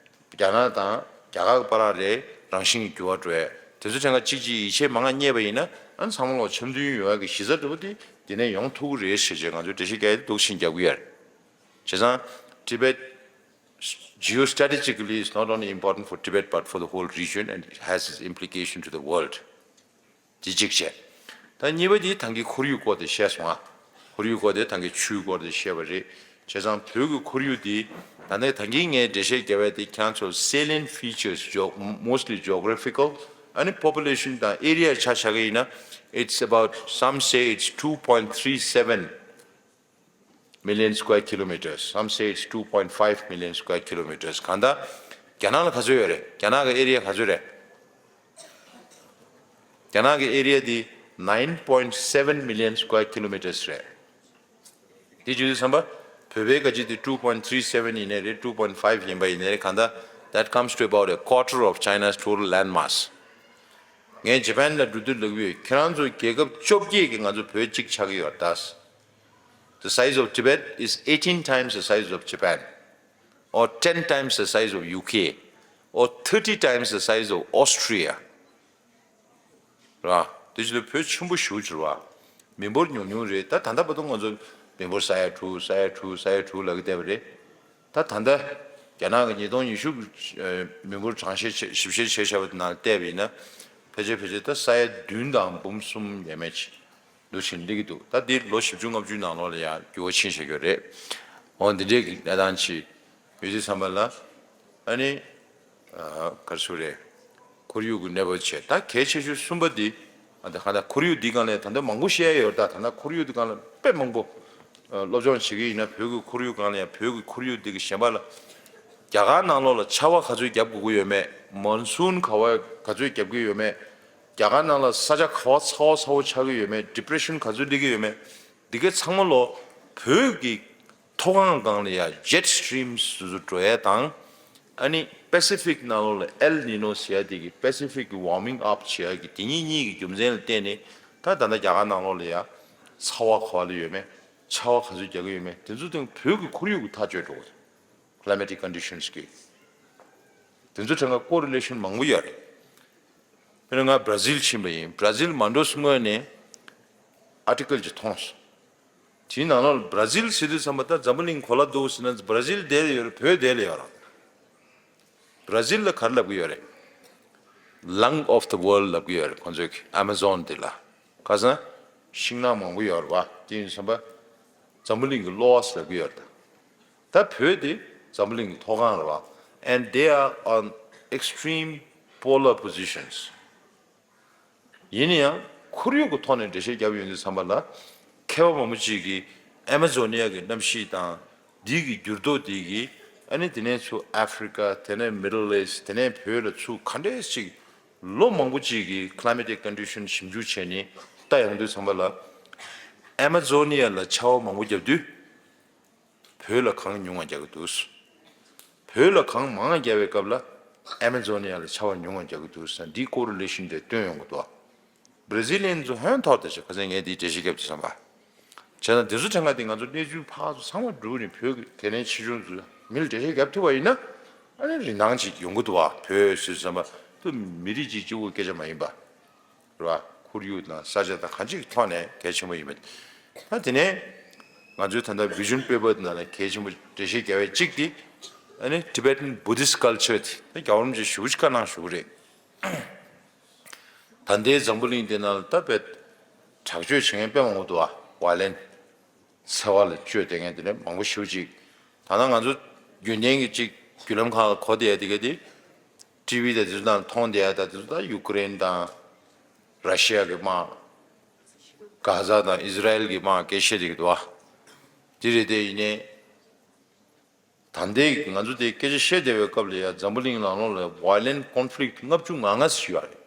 རྒྱ་ནག་དང་རྒྱ་གར་བར་ལ་རང་བཞིན་གྱིས་འགྱུར་བ་འགྲོ་ཡ། དེ་ཚོ་ཕྲན་ཁ་གཅིག་གཅིག་ཡིད་ཆེས་མང་ང་རྙེད་པ་ཡིན་ན། ཨ་ནི་ཚང་མ་ལོག་འཆམ་མཐུན་ཡོང་ཡ་གི་གཞི་རྩ་འདྲ་པོ་དེ་འདི་ནས་ཡོང་ཐུབ་ཀྱི་རེད་ཟེར་བྱས་ང་ཚོས་འགྲེལ་བཤད་རྒྱག་ཡ་དེ་འདུག་བཞིན་རྒྱག་གི་ཡོད་རེད། བྱས་ཙང་Tibet, geostrategically is not only important for Tibet but for the whole region and it has its implication to the world. དེ་གཅིག་བྱས། ད་གཉིས་པ་དེ་ཐང་གི་ཁོར་ཡུག་སྐོར་དེ་བཤད་སོང་ང་། ཁོར་ཡུག་སྐོར་དེ་ད་གིན་ཆུའི་སྐོར་དེ་བཤད་པ་རེད། བྱས་ཙང་བོད་ཀྱི་ཁོར་ཡུག་འདི་ད་ལྟ་ད་གིན་ངས་འགྲེལ་བཤད་བརྒྱབ་པ་དེ་ཁྱེད་རང་ཚོར་salient features, geo- mostly geographical, ཨ་ནི་population དང་area ཆ་བཞག་གི་ཡིན་ན། It's about, some say it's two point three seven million square kilometers, some say it's two point five million square kilometers. གང་ལྟར་རྒྱ་ནག་ལ་ག་ཚོད་ཡོད་རེད། རྒྱ་ནག་གི་area ག་ཚོད་རེད། རྒྱ་ནག་གི་area དེ་nine point seven million square kilometers རེད། དེ་བྱེད་དུས་ཙམ་པ་བོད་པའི་ཁ་ཆེ་དེ་two point three seven ཡིན་ནའི་རེད། two point five ཡིན་པ་ཡིན་ནའི་རེད། གང་ལྟར་that comes to about a quarter of China's total land mass. ངས་ཇ་པན་ལ་འགྲོ་དུས་ལབ་ཀྱི་ཡོད། ཁྱེད་རང་ཚོ་རྒྱལ་ཁབ་བཅོ་བརྒྱད་ཀྱི་ང་ཚོ་བོད་གཅིག་ཆགས་ཀྱི་ཡོད་ད། The size of Tibet is eighteen times the size of Japan, or ten times the size of U K, or thirty times the size of Austria. ར། དེ་བྱེད་དུས་བོད་ཆེན་པོ་ཞེ་པོ་ཅིག་རེད་བ། མི་འབོར་ཉུང་ཉུང་རེད། ད་ད་ལྟ་བར་དུ་ང་ཚོ་མི་འབོར་ས་ཡ་དྲུག་ས་ཡ་དྲུག་ས་ཡ་དྲུག་ལབ་ཀྱི་བསྡད་པ་རེད། ད་ད་ལྟ་རྒྱ་ནག་གི་ཉིས་སྟོང་ཉི་ཤུ་གི་མི་འབོར་གྲངས་བཤེར་བྱས་ཞིབ་བཤེར་བྱས་བཞག་པ་དེ་ནང་བལྟས་པ་ཡིན་ན། ཕལ་ཆེར་ཕལ་ཆེར་ད་ས་ཡ་བདུན་དང་འབུམ་གསུམ་ཡས་མས་ཅིག་འདུག་ཕྱིན་སླེབས་ཀྱི་འདུག་ད་འདི་ལོ་བཞི་བཅུ་ལྔ་བཅུའི་ནང་ལོགས་ལ་ཡང་འགྱུར་བ་ཕྱིན་བཞག་ཡོད་རེད། འོ་འདི་འདྲའི་གི་གནས་སྟངས་ཅིག་ཡོད་དུས་ཙམ་པ་ལ། ཨ་ནི། ཨ། ག་རེ་ཟེར་དགོས་རེད། ཁོར་ཡུག་གི་གནས་བབ་བྱས། ད་གལ་ཆེ་ཤོས་གསུམ་པ་འདི། ཨ། ད་གང་ལྟར་ཁོར་ཡུག་འདི་སྒང་ལ་ད་ལྟ་མང་པོ་བཤད་ཡ་ཡོད་རེད། ད་ད་ལྟ་ཁོར་ཡུག་འདི་སྒང་ལ་དཔེ་མང་པོ། ཨ། སློབ་སྦྱོང་བྱེད་ཀྱི་ཡིན་ན། བོད་ཀྱི་ཁོར་ཡུག་སྒང་ལ་ཡང་བོད་ཀྱི་ཁོར་ཡུག་འདི་གི་གཞན་པ་ལ། རྒྱ་གར་ནང་ལོགས་ལ་ཆར་པ་ག་ཚོད་རྒྱབ་དགོས་ཀྱི་ཡོད་མེད། མོན་སུན་ག་བ་ག་ཚོད་རྒྱབ་ཀྱི་ཡོད་མེད། རྒྱ་གར་ནང་ལ་ས་ཆ་ག་བ་ཚ་བ་ཚ་བོ་ཆགས་ཀྱི་ཡོད་མེད། depression ག་ཚོད་སླེབས་ཀྱི་ཡོད་མེད། འདི་གའི་ཚང་མ་ལོ་བོད་ཀྱི་མཐོ་སྒང་སྒང་ལ་ཡ་jet streams དེ་ཚོ་འགྲོ་ཡ་དང་། ཨ་ནི་Pacific ནང་ལོགས་ལ El Nino ཟེར་ཡ་དེ་གི་Pacific གི་warming up བྱེད་ཡ་གི་དེ་གཉིས་གཉིས་ཀྱི་རྒྱུ་མཚན་ལ་བརྟེན་ནས། ད་ད་ལྟ་རྒྱ་གར་ནང་ལོགས་ལ་ཡ་ཚ་བ་ག་བ་ལ་ཡོད་མེད། ཆར་པ་ག་ཚོད་རྒྱག་གི་ཡོད་མེད། དེ་ཚོ་དང་བོད་ཀྱི་ཁོར་ཡུག་གི་ཐག་གཅོད་འགྲོ་གི་རེད། climatic conditions གི། དེ་ཚོ་ཐད་ཀར་correlation མང་པོ་ཡོད་རེད། དཔེར་ན་ང་Brazil ཕྱིན་པ་ཡིན། Brazil མ་འགྲོ་སྔོན་ནས་article ཅིག་མཐོང་སོང་། དེའི་ནང་ལ་Brazil ཟེར་དུས་ཙམ་པ་ད་འཛམ་བུ་གླིང་ག་ལ་འདུག་ཟེར་ན། Brazil འདི་ལ་ཡོད་རེད། བོད་འདི་ལ་ཡོད་རེད། Brazil ལ་ག་རེ་ལབ་ཀྱི་ཡོད་རེད། Lung of the world ལབ་ཀྱི་ཡོད་རེད། ཁོང་ཚོས་Amazon འདི་ལ། ག་ཟེར་ན་ཤིང་ནགས་མང་པོ་ཡོད་རེད་བ། དེ་ཡིན་ཙམ་པ་འཛམ་བུ་གླིང་གི་གློ་བ་ཟེར་ལབ་ཀྱི་ཡོད་རེད། ད་བོད་དེ་འཛམ་བུ་གླིང་གི་མཐོ་སྒང་རེད་བ། And they are on extreme polar positions. ཡིན་ན་ཡང་ཁོར་ཡུག་གི་ཐོག་ནས་འགྲེལ་བཤད་བརྒྱབ་ཡོང་དུས་ཙམ་པ་ལ། མཁས་པ་མང་པོ་ཅིག་གིས་Amazonia གི་གནམ་གཤིས་དང་། འདི་གི་འགྱུར་ལྡོག་འདི་གིས། ཨ་ནི་དེ་ནས་ཚུར་Africa། དེ་ནས་Middle East། དེ་ནས་བོད་ལ་ཚུར་ག་འདྲས་ཅིག་ལོ་མང་པོ་ཅིག་གི་climatic condition ཞིབ་འཇུག་བྱས་ནས་ལྟ་ཡོང་དུས་ཙམ་པ་ལ། Amazonia ལ་ཆར་པ་མང་པོ་བརྒྱབ་དུས། བོད་ལ་གངས་ཉུང་བ་རྒྱག་གི་འདུག་བོད་ལ་གངས་མང་བ་རྒྱག་པའི་སྐབས་ལ་Amazonia ལ་ཆར་པ་ཉུང་བ་རྒྱག་གི་འདུག་ཟེར། འདིའི་correlation དེ་སྟོན་ཡོང་གི་འདུག Brazilian ཚོ་ཧོན་ཐོར་དེ་ཆེ་ཁ་སང་ངས་འདིའི་འགྲེལ་བཤད་བརྒྱབ་དུས་ཙམ་པ། བྱས་ན་འདི་ཚོ་ཕྲན་ཁ་དེ་ང་ཚོ་གནས་ཚུལ་ཕར་ཚུར་ཚང་མ་བསྒྲུགས་ནས། བོད་ཀྱི་དེ་ནས་ཕྱི་ཕྱོགས་ཚོ་མི་ལ་འགྲེལ་བཤད་བརྒྱབ་ཐུབ་པ་ཡིན་ན། ཨ་ནི་རིན་ཐང་ཅིག་ཡོང་གི་འདུག་བ། བོད་ཟེར་དུས་ཙམ་པ་དེ་མི་རིགས་གཅིག་གཅིག་པོའི་སྐད་ཆ་མ་ཡིན་པ། རེད་བ། ཁོར་ཡུག་དང་ས་ཆ་དང་གང་ཅིའི་ཐོག་ནས་གལ་ཆེན་པོ་ཡིན་པ། ད་དེ་ནས་ང་ཚོའི་ད་ལྟ་vision paper དེ་ནང་ལ་གལ་ཆེན་པོ་འགྲེལ་བཤད་རྒྱག་པའི་གཅིག་དེ། ཨ་ནི་Tibetan Buddhist culture དེ་ད་རྒྱལ་བ་རིན་པོ་ཆེས་ཞེ་པོ་ཅིག་བཀའ་གནང་བཞུགས་རེད། ད་ལྟའི་འཛམ་བུ་གླིང་འདི་ནང་ལ་ད་དཔེ་དྲག་སྤྱོད་བྱེད་མཁན་དཔེ་མང་པོ་འདུག་བ། violent། འཚེ་བ་ལ་སྤྱོད་བསྡད་མཁན་དེ་འདྲ་མང་པོ་ཞེ་པོ་ཅིག་ད་ལྟ་ང་ཚོ་རྒྱུན་ལྡན་གྱི་ཅིག་བརྒྱུད་ལམ་ཁག་ལ་གོ་བསྡད་ཡ་དེ་ག་དེ། ཊི་ཝི་དང་དེ་ཚོ་ནང་མཐོང་བསྡད་ཡ། ད་དེ་ཚོ་ད་ཡུ་ཀེ་རེན་དང་ར་ཤི་ཡ་གི་དམག། གྷ་ཛ་དང་ཨི་ཛི་ར་ཨེལ་གྱི་དམག་སྐད་བཤད་བསྡད་ཀྱི་འདུག་བ། དེ་རེད། དེ་ཡིན་ནའི། ད་ལྟའི་ང་ཚོ་དེ་སྐད་ཆ་བཤད་བསྡད་པའི་སྐབས་ལ་ཡ། འཛམ་བུ་གླིང་ནང་ལོགས་ལ་violent conflict ལྔ་བཅུ་ང་ལྔ་ཞིག་ཡོད་རེད།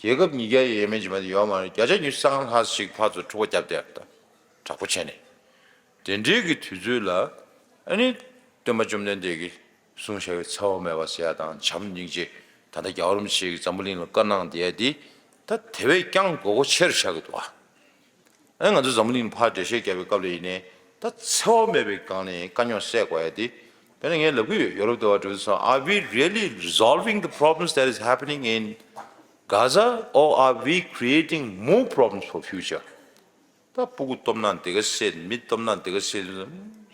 རྒྱལ་ཁབ་ཉིས་བརྒྱ་ཡས་མས་ཅིག་མ་གཏོགས་ཡོད་མ་རེད། བརྒྱ་ཆ་ཉི་ཤུ་རྩ་ལྔ་ལྷག་ཞིག་ཕར་ཚུར་འཁྲུག་པ་བརྒྱབ་བསྡད་ཡོད་རེད། དྲག་པོ་བྱས་ནས། དེ་འདྲའི་གི་དུས་ཚོད་ལ། ཨ་ནི་སྟོན་པ་བཅོམ་ལྡན་འདས་ཀྱིས་གསུངས་བཞག་པའི་འཚེ་བ་མེད་པ་ཟེར་ཡ་དང་། བྱམས་སྙིང་རྗེ། ད་ལྟ་རྒྱལ་བ་རིན་པོ་ཆེ་གིས་འཛམ་བུ་གླིང་ལ་བཀའ་གནང་བསྡད་ཡ་འདི། ད་དེ་བས་ཀྱང་དགོས་མཁོ་ཆེ་རུ་ཆགས་ཀྱི་འདུག་ཨ། ཨ་ནི་ང་ཚོ་འཛམ་བུ་གླིང་ལ་ཕར་འགྲེལ་བཤད་བརྒྱབ་པའི་སྐབས་ལ་ཡིན་ནའི། ད་འཚེ་བ་མེད་པའི་སྒང་ནས་དཀའ་རྙོག་སེལ་དགོས་ཡ་དེ། དཔེར་ན་ངས་ལབ་ཀྱི་ཡོད། ཡོ་རོབ་འདྲ་བ་འགྲོ་དུས་ཙང་། Are we really resolving the problems that is happening in Gaza, or are we creating more problems for future? ད་སྤུ་གུ་སྟོབས་ན་འདི་ག་བསད། མི་སྟོབས་ན་འདི་ག་བསད།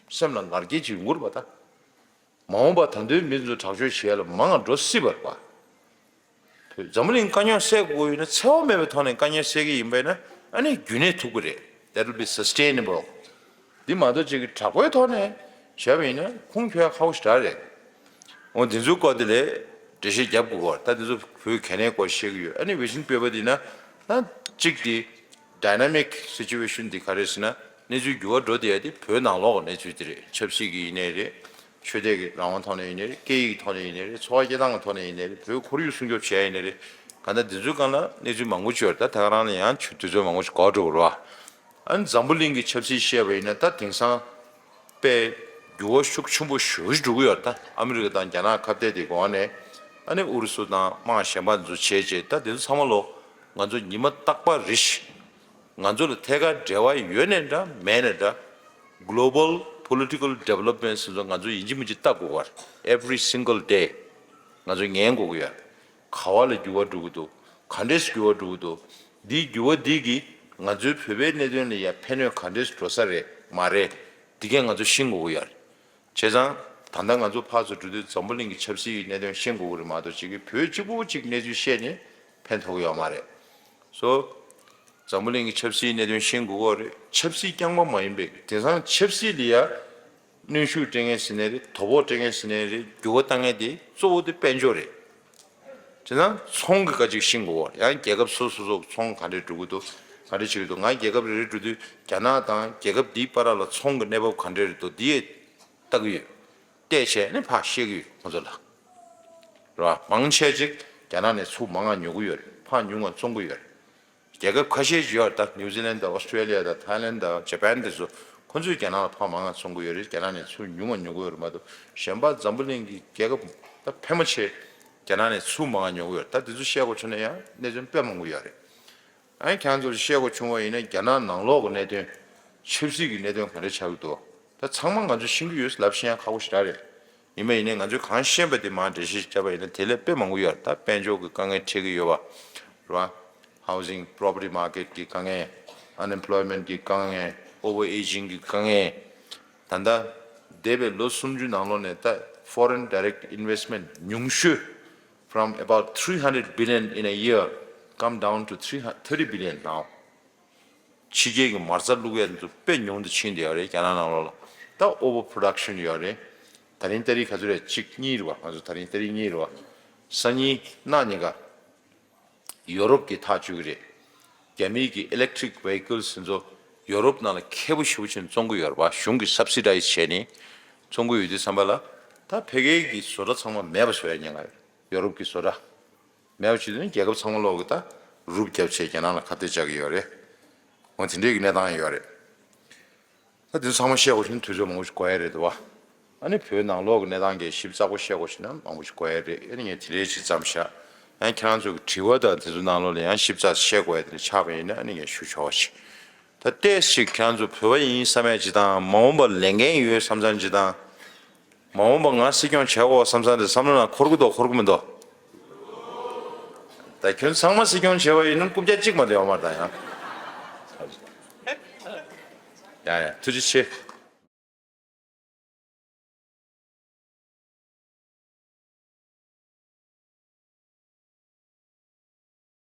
སེམས་ལ་ང་རྒྱལ་ཅིག་ཡོང་གི་རེད་པ་ད། མ་འོངས་པ་ད་དུང་མི་ཚོ་དྲག་སྤྱོད་བྱེད་ཡ་ལ་མང་ང་འགྲོ་སྲིད་པ་རེད་པ། བོད་འཛམ་བུ་གླིང་དཀའ་རྙོག་སེལ་དགོས་ཡོད་ན། འཚེ་བ་མེད་པའི་ཐོག་ནས་དཀའ་རྙོག་སེལ་གྱི་ཡིན་པས་ན། ཨ་ནི་རྒྱུན་གནས་ཐུབ་ཀྱི་རེད། that will be sustainable. འདི་མ་གཏོགས་ཅིག་གི་དྲག་པོའི་ཐོག་ནས་བྱས་པ་ཡིན་ན་ཁུངས་འཁྱོལ་ཡ་ཁག་པོ་ཞེ་དྲག་རེད། འོ་འདི་ཚོའི་སྐོར་དེ་ལ་འགྲེལ་བཤད་རྒྱབ་དགོས་པར་ད་འདི་ཚོ་བོད་གལ་གནད་སྐོར་བཤད་ཀྱི་ཡོད། ཨ་ནི་Vision Paper འདི་ན་ད་གཅིག་དེ་dynamic situation འདི་ག་རེ་ཟེར་ན་གནས་ཚུལ་འགྱུར་བ་འགྲོ་བསྡད་ཡ་དེ་བོད་ནང་ལོགས་ཀྱི་གནས་ཚུལ་དེ་རེད། ཆབ་སྲིད་ཀྱི་ཡིན་ནའི་རེད། ཆོས་དད་ཀྱི་རང་དབང་ཐོག་ནས་ཡིན་ནའི་རེད། སྐད་ཡིག་ཐོག་ནས་ཡིན་ནའི་རེད། འཚོ་བ་སྐྱེལ་སྟངས་ཀྱི་ཐོག་ནས་ཡིན་ནའི་རེད། བོད་ཁོར་ཡུག་སྲུང་སྐྱོབ་བྱེད་ཡ་ཡིན་ནའི་རེད། གང་ལྟར་འདི་ཚོའི་སྒང་ལ་གནས་ཚུལ་མང་པོ་ཅིག་ཡོད་རེད། ད་ད་ག་རང་ལ་ཡང་ཆུ་དུས་ཚོད་མང་པོ་ཅིག་འགོར་འགྲོ་གི་རེད་བ། ཨ་ནི་འཛམ་བུ་གླིང་གི་ཆབ་སྲིད་བཤད་པ་ཡིན་ན་ད་དེང་སང་དཔེ་འགྱུར་བ་ཤུགས་ཆེན་པོ་ཞེ་པོ་ཅིག་འགྲོ་གི་ཡོད་རེད། ད་ཨ་མི་རི་ཀ་དང་རྒྱ་ནག་ཁ་གཏད་དེ་གོང་ནས་ཨ་ནི་ཨུ་རུ་སུ་དང་དམག་གཞན་པ་ཚོ་བྱས་བྱས་ད་དེ་ཚོ་ཚང་མ་ལོ་ང་ཚོ་ཉི་མ་རྟག་པར་རེ་བཞིན་ང་ཚོ་ལ་ཐད་ཀར་འབྲེལ་བ་ཡོད་ནའི་འདྲ་མེད་ནའི་འདྲ། Global Political Development ཟེར་ཚོ་ང་ཚོ་ཡིན་གཅིག་མིན་གཅིག་ལྟ་དགོས་པ་རེད། Every single day ང་ཚོ་ཉན་དགོས་ཀྱི་ཡོད་རེད། ག་བ་ལ་འགྱུར་བ་འགྲོ་གི་འདུག་ག་འདྲས་འགྱུར་བ་འགྲོ་གི་འདུག་འདིའི་འགྱུར་བ་འདི་གིས་ང་ཚོའི་བོད་པའི་གནད་དོན་ལ་ཡང་ཕན་གནོད་ག་འདྲས་འགྲོ་ས་རེད་མ་རེད། འདི་གས་ང་ཚོ་ཤེས་དགོས་ཀྱི་ཡོད་རེད། བྱས་ཙང་ད་ལྟ་ང་ཚོ་ཕར་ཚུར་འགྲོ་དུས་འཛམ་བུ་གླིང་གི་ཆབ་སྲིད་ཀྱི་གནད་དོན་ཤེས་དགོས་ཀྱི་རེད་མ་གཏོགས་ཅིག་གིས་བོད་གཅིག་པུ་གཅིག་གནས་ཚུལ་བཤད་ནས་ཕན་ཐོགས་ཀྱི་ཡོད་མ་རེད། སོ། འཛམ་བུ་གླིང་གི་ཆབ་སྲིད་གནད་དོན་ཤེས་དགོས་ཀྱི་རེད། ཆབ་སྲིད་རྐྱང་པ་མ་ཡིན་པའི་དེང་སང་ཆབ་སྲིད་ལ་ཡ་གནོན་ཤུགས་སྤྲད་མཁན་ཟེར་ནའི་རེད། དོ་ཕོག་སྤྲད་མཁན་ཟེར་ནའི་རེད། འགྱུར་བ་བཏང་མཁན་དེ་གཙོ་བོ་དེ་དཔལ་འབྱོར་རེད། དེ་ན་ཚོང་གི་སྐད་ཅིག་ཤེས་དགོས་པ། ཡང་རྒྱལ་ཁབ་སོ་སོ་སོ་ཚོང་ག་འདྲས་འགྲོ་གི་འདུག་ག་འདྲས་བྱེད་ཀྱི་འདུག་ང་རྒྱལ་ཁབ་རེ་རེ་འགྲོ་དུས་རྒྱ་ནག་དང་རྒྱལ་ཁབ་འདིའི་བར་ལ་ཚོང་གི་གནས་བབ་ག་འདྲས་རེད་འདུག་འདི་ཡས་ལྟ་གི་ཡོད། བལྟས་བྱས་ནས་ཕར་བཤད་ཀྱི་ཡོད་ཁོང་ཚོ་ལ། རེད་བ། མང་ཆེ་ཅིག་རྒྱ་ནག་ནས་ཚུར་མང་ང་ཉོ་གི་ཡོད་རེད། ཕར་ཉུང་ང་བཙོང་གི་ཡོད་རེད། རྒྱལ་ཁབ་ཁ་ཤས་ཅིག་ཡོད་རེད། ད་ནིའུ་ཛི་ལན་དང་ཨོ་སི་ཀྲེ་ལི་ཡ་དང་ཐའི་ལན་དང་ཇ་པན་དེ་ཚོ་ཁོང་ཚོས་རྒྱ་ནག་ལ་ཕར་མང་ང་བཙོང་གི་ཡོད་རེད། རྒྱ་ནག་ནས་ཚུར་ཉུང་ང་ཉོ་གི་ཡོད་རེད་མ་གཏོགས་གཞན་པ་འཛམ་བུ་གླིང་གི་རྒྱལ་ཁབ་ད་ཕལ་མོ་ཆེ་རྒྱ་ནག་ནས་ཚུར་མང་ང་ཉོ་གི་ཡོད་རེད། ད་དེ་ཚོ་བཤད་དགོས་བྱུང་ན་ཡང་གནས་ཚུལ་དཔེ་མང་པོ་ཡོད་རེད། ཨ་ནི་ཁྱེད་རང་ཚོར་བཤད་དགོས་བྱུང་བ་ཡིན་ན་རྒྱ་ནག་ནང་ལོགས་ཀྱི་གནད་དོན། ཆབ་སྲིད་ཀྱི་གནད་དོན་ག་འདྲ་ཆགས་ཀྱི་འདུག་ད་ཚང་མ་ང་ཚོས་ཤེས་ཀྱི་ཡོད། ལབ་ཤེས་ཡང་ཁག་པོ་ཞེ་དྲག་རེད། ཡིན་པ་ཡིན་ནའི་ང་ཚོས་གང་ཤེས་པ་དེ་མར་འགྲེལ་བཤད་བརྒྱབ་པ་ཡིན་ན་དེ་ལས་དཔེ་མང་པོ་ཡོད་རེད། ད་དཔལ་འབྱོར་གྱི་དཀའ་ངལ་འཕྲད་ཀྱི་ཡོད་པ་རེད་བ། Housing property market གྱི་དཀའ་ངལ། Unemployment གྱི་དཀའ་ངལ། Over aging གྱི་དཀའ་ངལ། ད་ལྟ་འདས་པའི་ལོ་སུམ་ཅུ་ནང་ལོགས་ནས་ད་foreign direct investment ཉུང་ཤོས། From about three hundred billion in a year, come down to three hundred thirty billion now. ཕྱི་རྒྱལ་གྱི་མ་རྩ་བླུག་ཡ་དེ་ཚོ་དཔེ་ཉུང་དུ་ཕྱིན་བསྡད་ཡོད་རེད། རྒྱ་ནག་ནང་ལོགས་ལ། ད་over production ཡོད་རེད། ད་རིང་ཏ་རིག་ག་ཚོད་རེད། གཅིག་གཉིས་རེད་བ། ང་ཚོ་ད་རིང་ཏ་རིག་གཉིས་རེད་བ། སང་ཉིན་གནངས་ཉིན་ཀ་ཡོ་རོབ་ཀྱིས་ཐག་གཅོད་ཀྱི་རེད། རྒྱ་མིའི་གི་electric vehicles དེ་ཚོ་ཡོ་རོབ་ནང་ལ་ཁེ་པོ་ཞེ་པོ་ཅིག་བཙོང་གི་ཡོད་རེད་བ། གཞུང་གིས་subsidize བྱས་ནས་བཙོང་གི་ཡོད་དུས་ཙམ་པ་ལ་ད་ཕ་གིའི་གི་བཟོ་གྲྭ་ཚང་མ་མེད་པ་བཟོ་ཡ་ཉེན་ཁ་ཡོད། ཡོ་རོབ་ཀྱི་བཟོ་གྲྭ་མེད་པ་བྱེད་དུས་རྒྱལ་ཁབ་ཚང་མ་ལོག་གི་ད་རུབ་བརྒྱབ་བྱས་རྒྱ་ནག་ལ་ཁ་གཏད་བཅག་གི་ཡོད་རེད། འོ་དེ་འདྲའི་གི་གནས་སྟངས་ཡོད་རེད། ད་དེ་ཚོ་ཚང་མ་བཤད་དགོས་ཕྱིན་ན་དུས་ཚོད་མང་པོ་ཞིག་འགོར་ཡ་རེད་དོ། ཨ་ནི་བོད་ནང་ལོག་གི་གནས་སྟངས་ཀྱི་ཞིབ་ཚགས་པོ་བཤད་དགོས་ཕྱིན་ན་མང་པོ་ཞིག་འགོར་ཡ་རེད། ཨ་ནི་ངས་དེ་འདྲའི་ཅིག་མཚམས་བཞག་ཨ་ནི་ཁྱེད་རང་ཚོ་གི་དྲི་བ་དང་དེ་ཚོ་ནང་ལོགས་ལ་ཡང་ཞིབ་ཚགས་བཤད་དགོས་ཡ་དེ་འདྲ་ཆགས་པ་ཡིན་ན་ཨ་ནི་ངས་ཞུ་ཆོག་པ་ཞིག་ད་ཏོག་ཙམ་ཅིག་ཁྱེད་རང་ཚོ་བོད་པ་ཡིན་བསམ་ཡ་ཅིག་དང་། མ་འོངས་པར་ལས་འགན་ཡོད་བསམ་བསམ་ཅིག་དང་། མ་འོངས་པ་ང་སྲིད་སྐྱོང་བྱེད་དགོས་བསམ་བསམ་དེ་བསམ་བློ་ནང་འཁོར་གི་འདུག་འཁོར་གི་མི་འདུག་ད་ཁྱོད་ཚང་མ་སྲིད་སྐྱོང་བྱས་པ་ཡིན་ན་རྐུབ་བཀྱག་གཅིག་མ་གཏོགས་ཡོད་མ་རེད་ད་ཡང་། ཡ་ཡ་ཐུགས་རྗེ་ཆེ།